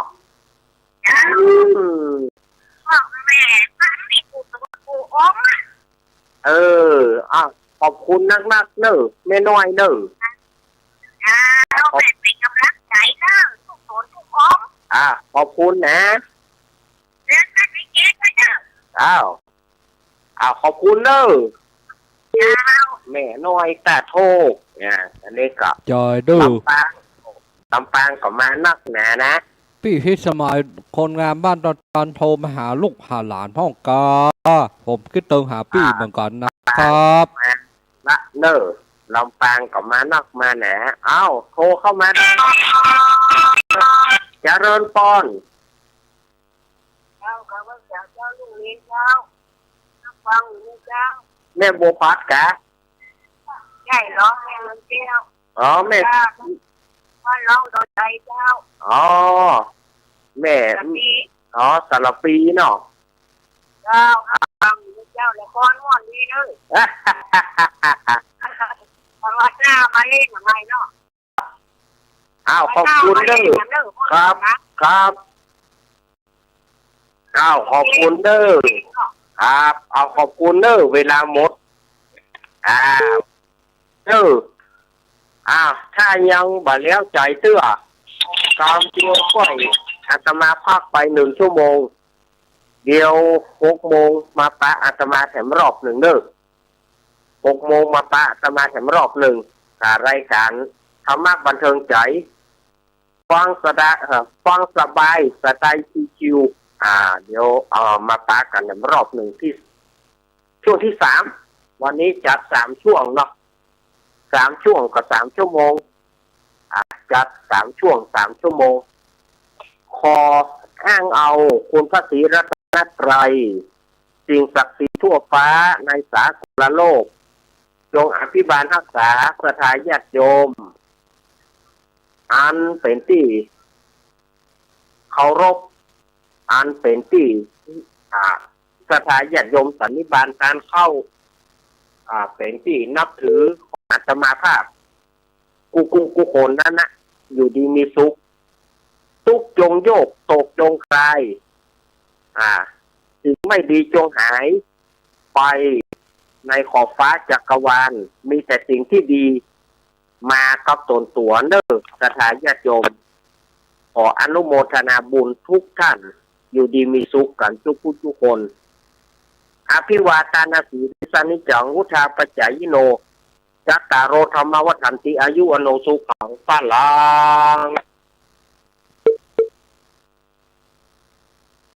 เจ้า อืม บอกแม่ฟังนี่ กูตัวกูอ้อมอะ เออ อ่ะ ขอบคุณนักๆ เนอะ แม่น้อยเนอะ เจ้า แม่เป๋นก๋ำลังใจ๋เนอะ ทุกคนทุกคน อ่ะ ขอบคุณนะ เดินมาในเกตไว้เนอะ อ้าว อ้าว ขอบคุณเนอะ เจ้า แม่น้อยตาโทก อ่ะ อันนี้ก็ จอยเด้อ ลำปาง ลำปางก็มานักหนานะ ปี้พิสมัย คนงามบ้านดอนตาล โทรมาหาลูกหาหลานพ่องกา ผมกึ๊ดเติงหาปี้เหมือนกั๋นนะครับ มาละเน่อ ลำปางก็มานักมาหนา เอ้า โทรเข้ามา เจริญปอน เจ้า ข้าพเจ้า เจ้าลุงเลี้ยงเจ้า ฟังอยู่เจ้า แม่บัวผัดกะ ใช่ ร้องแม่มันเจ้า อ๋อ แม่ จ้า แม่ บ้านร้องดอยใต้เจ้า อ๋อ แม่ สารภี อ๋อ สารภีเนาะ เจ้า อ้าว เจ้า แล้วก่อนม่วนดีเนอะ ภาวนามาเล่นใหม่เนาะ อ้าว ขอบคุณเนอะ ครับ ครับ อ้าว ขอบคุณเนอะ ครับ อ้าว ขอบคุณเนอะ เวลาหมด อ้าว เนอะ อ้าว ถ้ายังบ่แล้วใจ๋เตื้อ ตามเตียวก้อย อาตมาพักไปหนึ่งชั่วโมง เดี๋ยวหกโมงมาปะอาตมาแถมรอบหนึ่งเนอะ หกโมงมาปะอาตมาแถมรอบหนึ่ง กับรายก๋านธรรมะบันเทิงใจ๋ ฟังสะดา เอ่อ ฟังสบายสไตล์ชิวๆ อ่า เดี๋ยว เอ่อ มาปะกั๋นแถมรอบหนึ่งตี้ ช่วงตี้สาม วันนี้จัดสามช่วงเนาะ สามช่วงก็สามชั่วโมง อ่า จัดสามช่วงสามชั่วโมง ขออ้างเอาคุณพระศรีรัตนตรัย สิ่งศักดิ์สิทธิ์ทั่วฟ้าในสากลโลก จงอภิบาลฮักษาศรัทธาญาติโยม อันเป๋นตี้เคารพ อันเป๋นตี้ อ่า ศรัทธาญาติโยมสันนิบาตการเข้า อ่า เป๋นตี้นับถือของอาตมาภาพ กู้กู้กู้คนนั้นนะ อยู่ดีมีสุข ทุกข์จงโยก โศกจงคลาย อ่า สิ่งไม่ดีจงหายไป ในขอบฟ้าจักรวาล มีแต่สิ่งตี้ดี มากับต๋นตั๋วเนอะ ศรัทธาญาติโยม ขออนุโมทนาบุญทุกท่าน อยู่ดีมีสุขกั๋นทุกผู้ทุกคน อภิวาทานสีลิสสะนิจจัง วุฑฒาปะจายิโน จัตตาโร ธัมมา วัฑฒันติ อายุ วัณโณ สุขัง พะลัง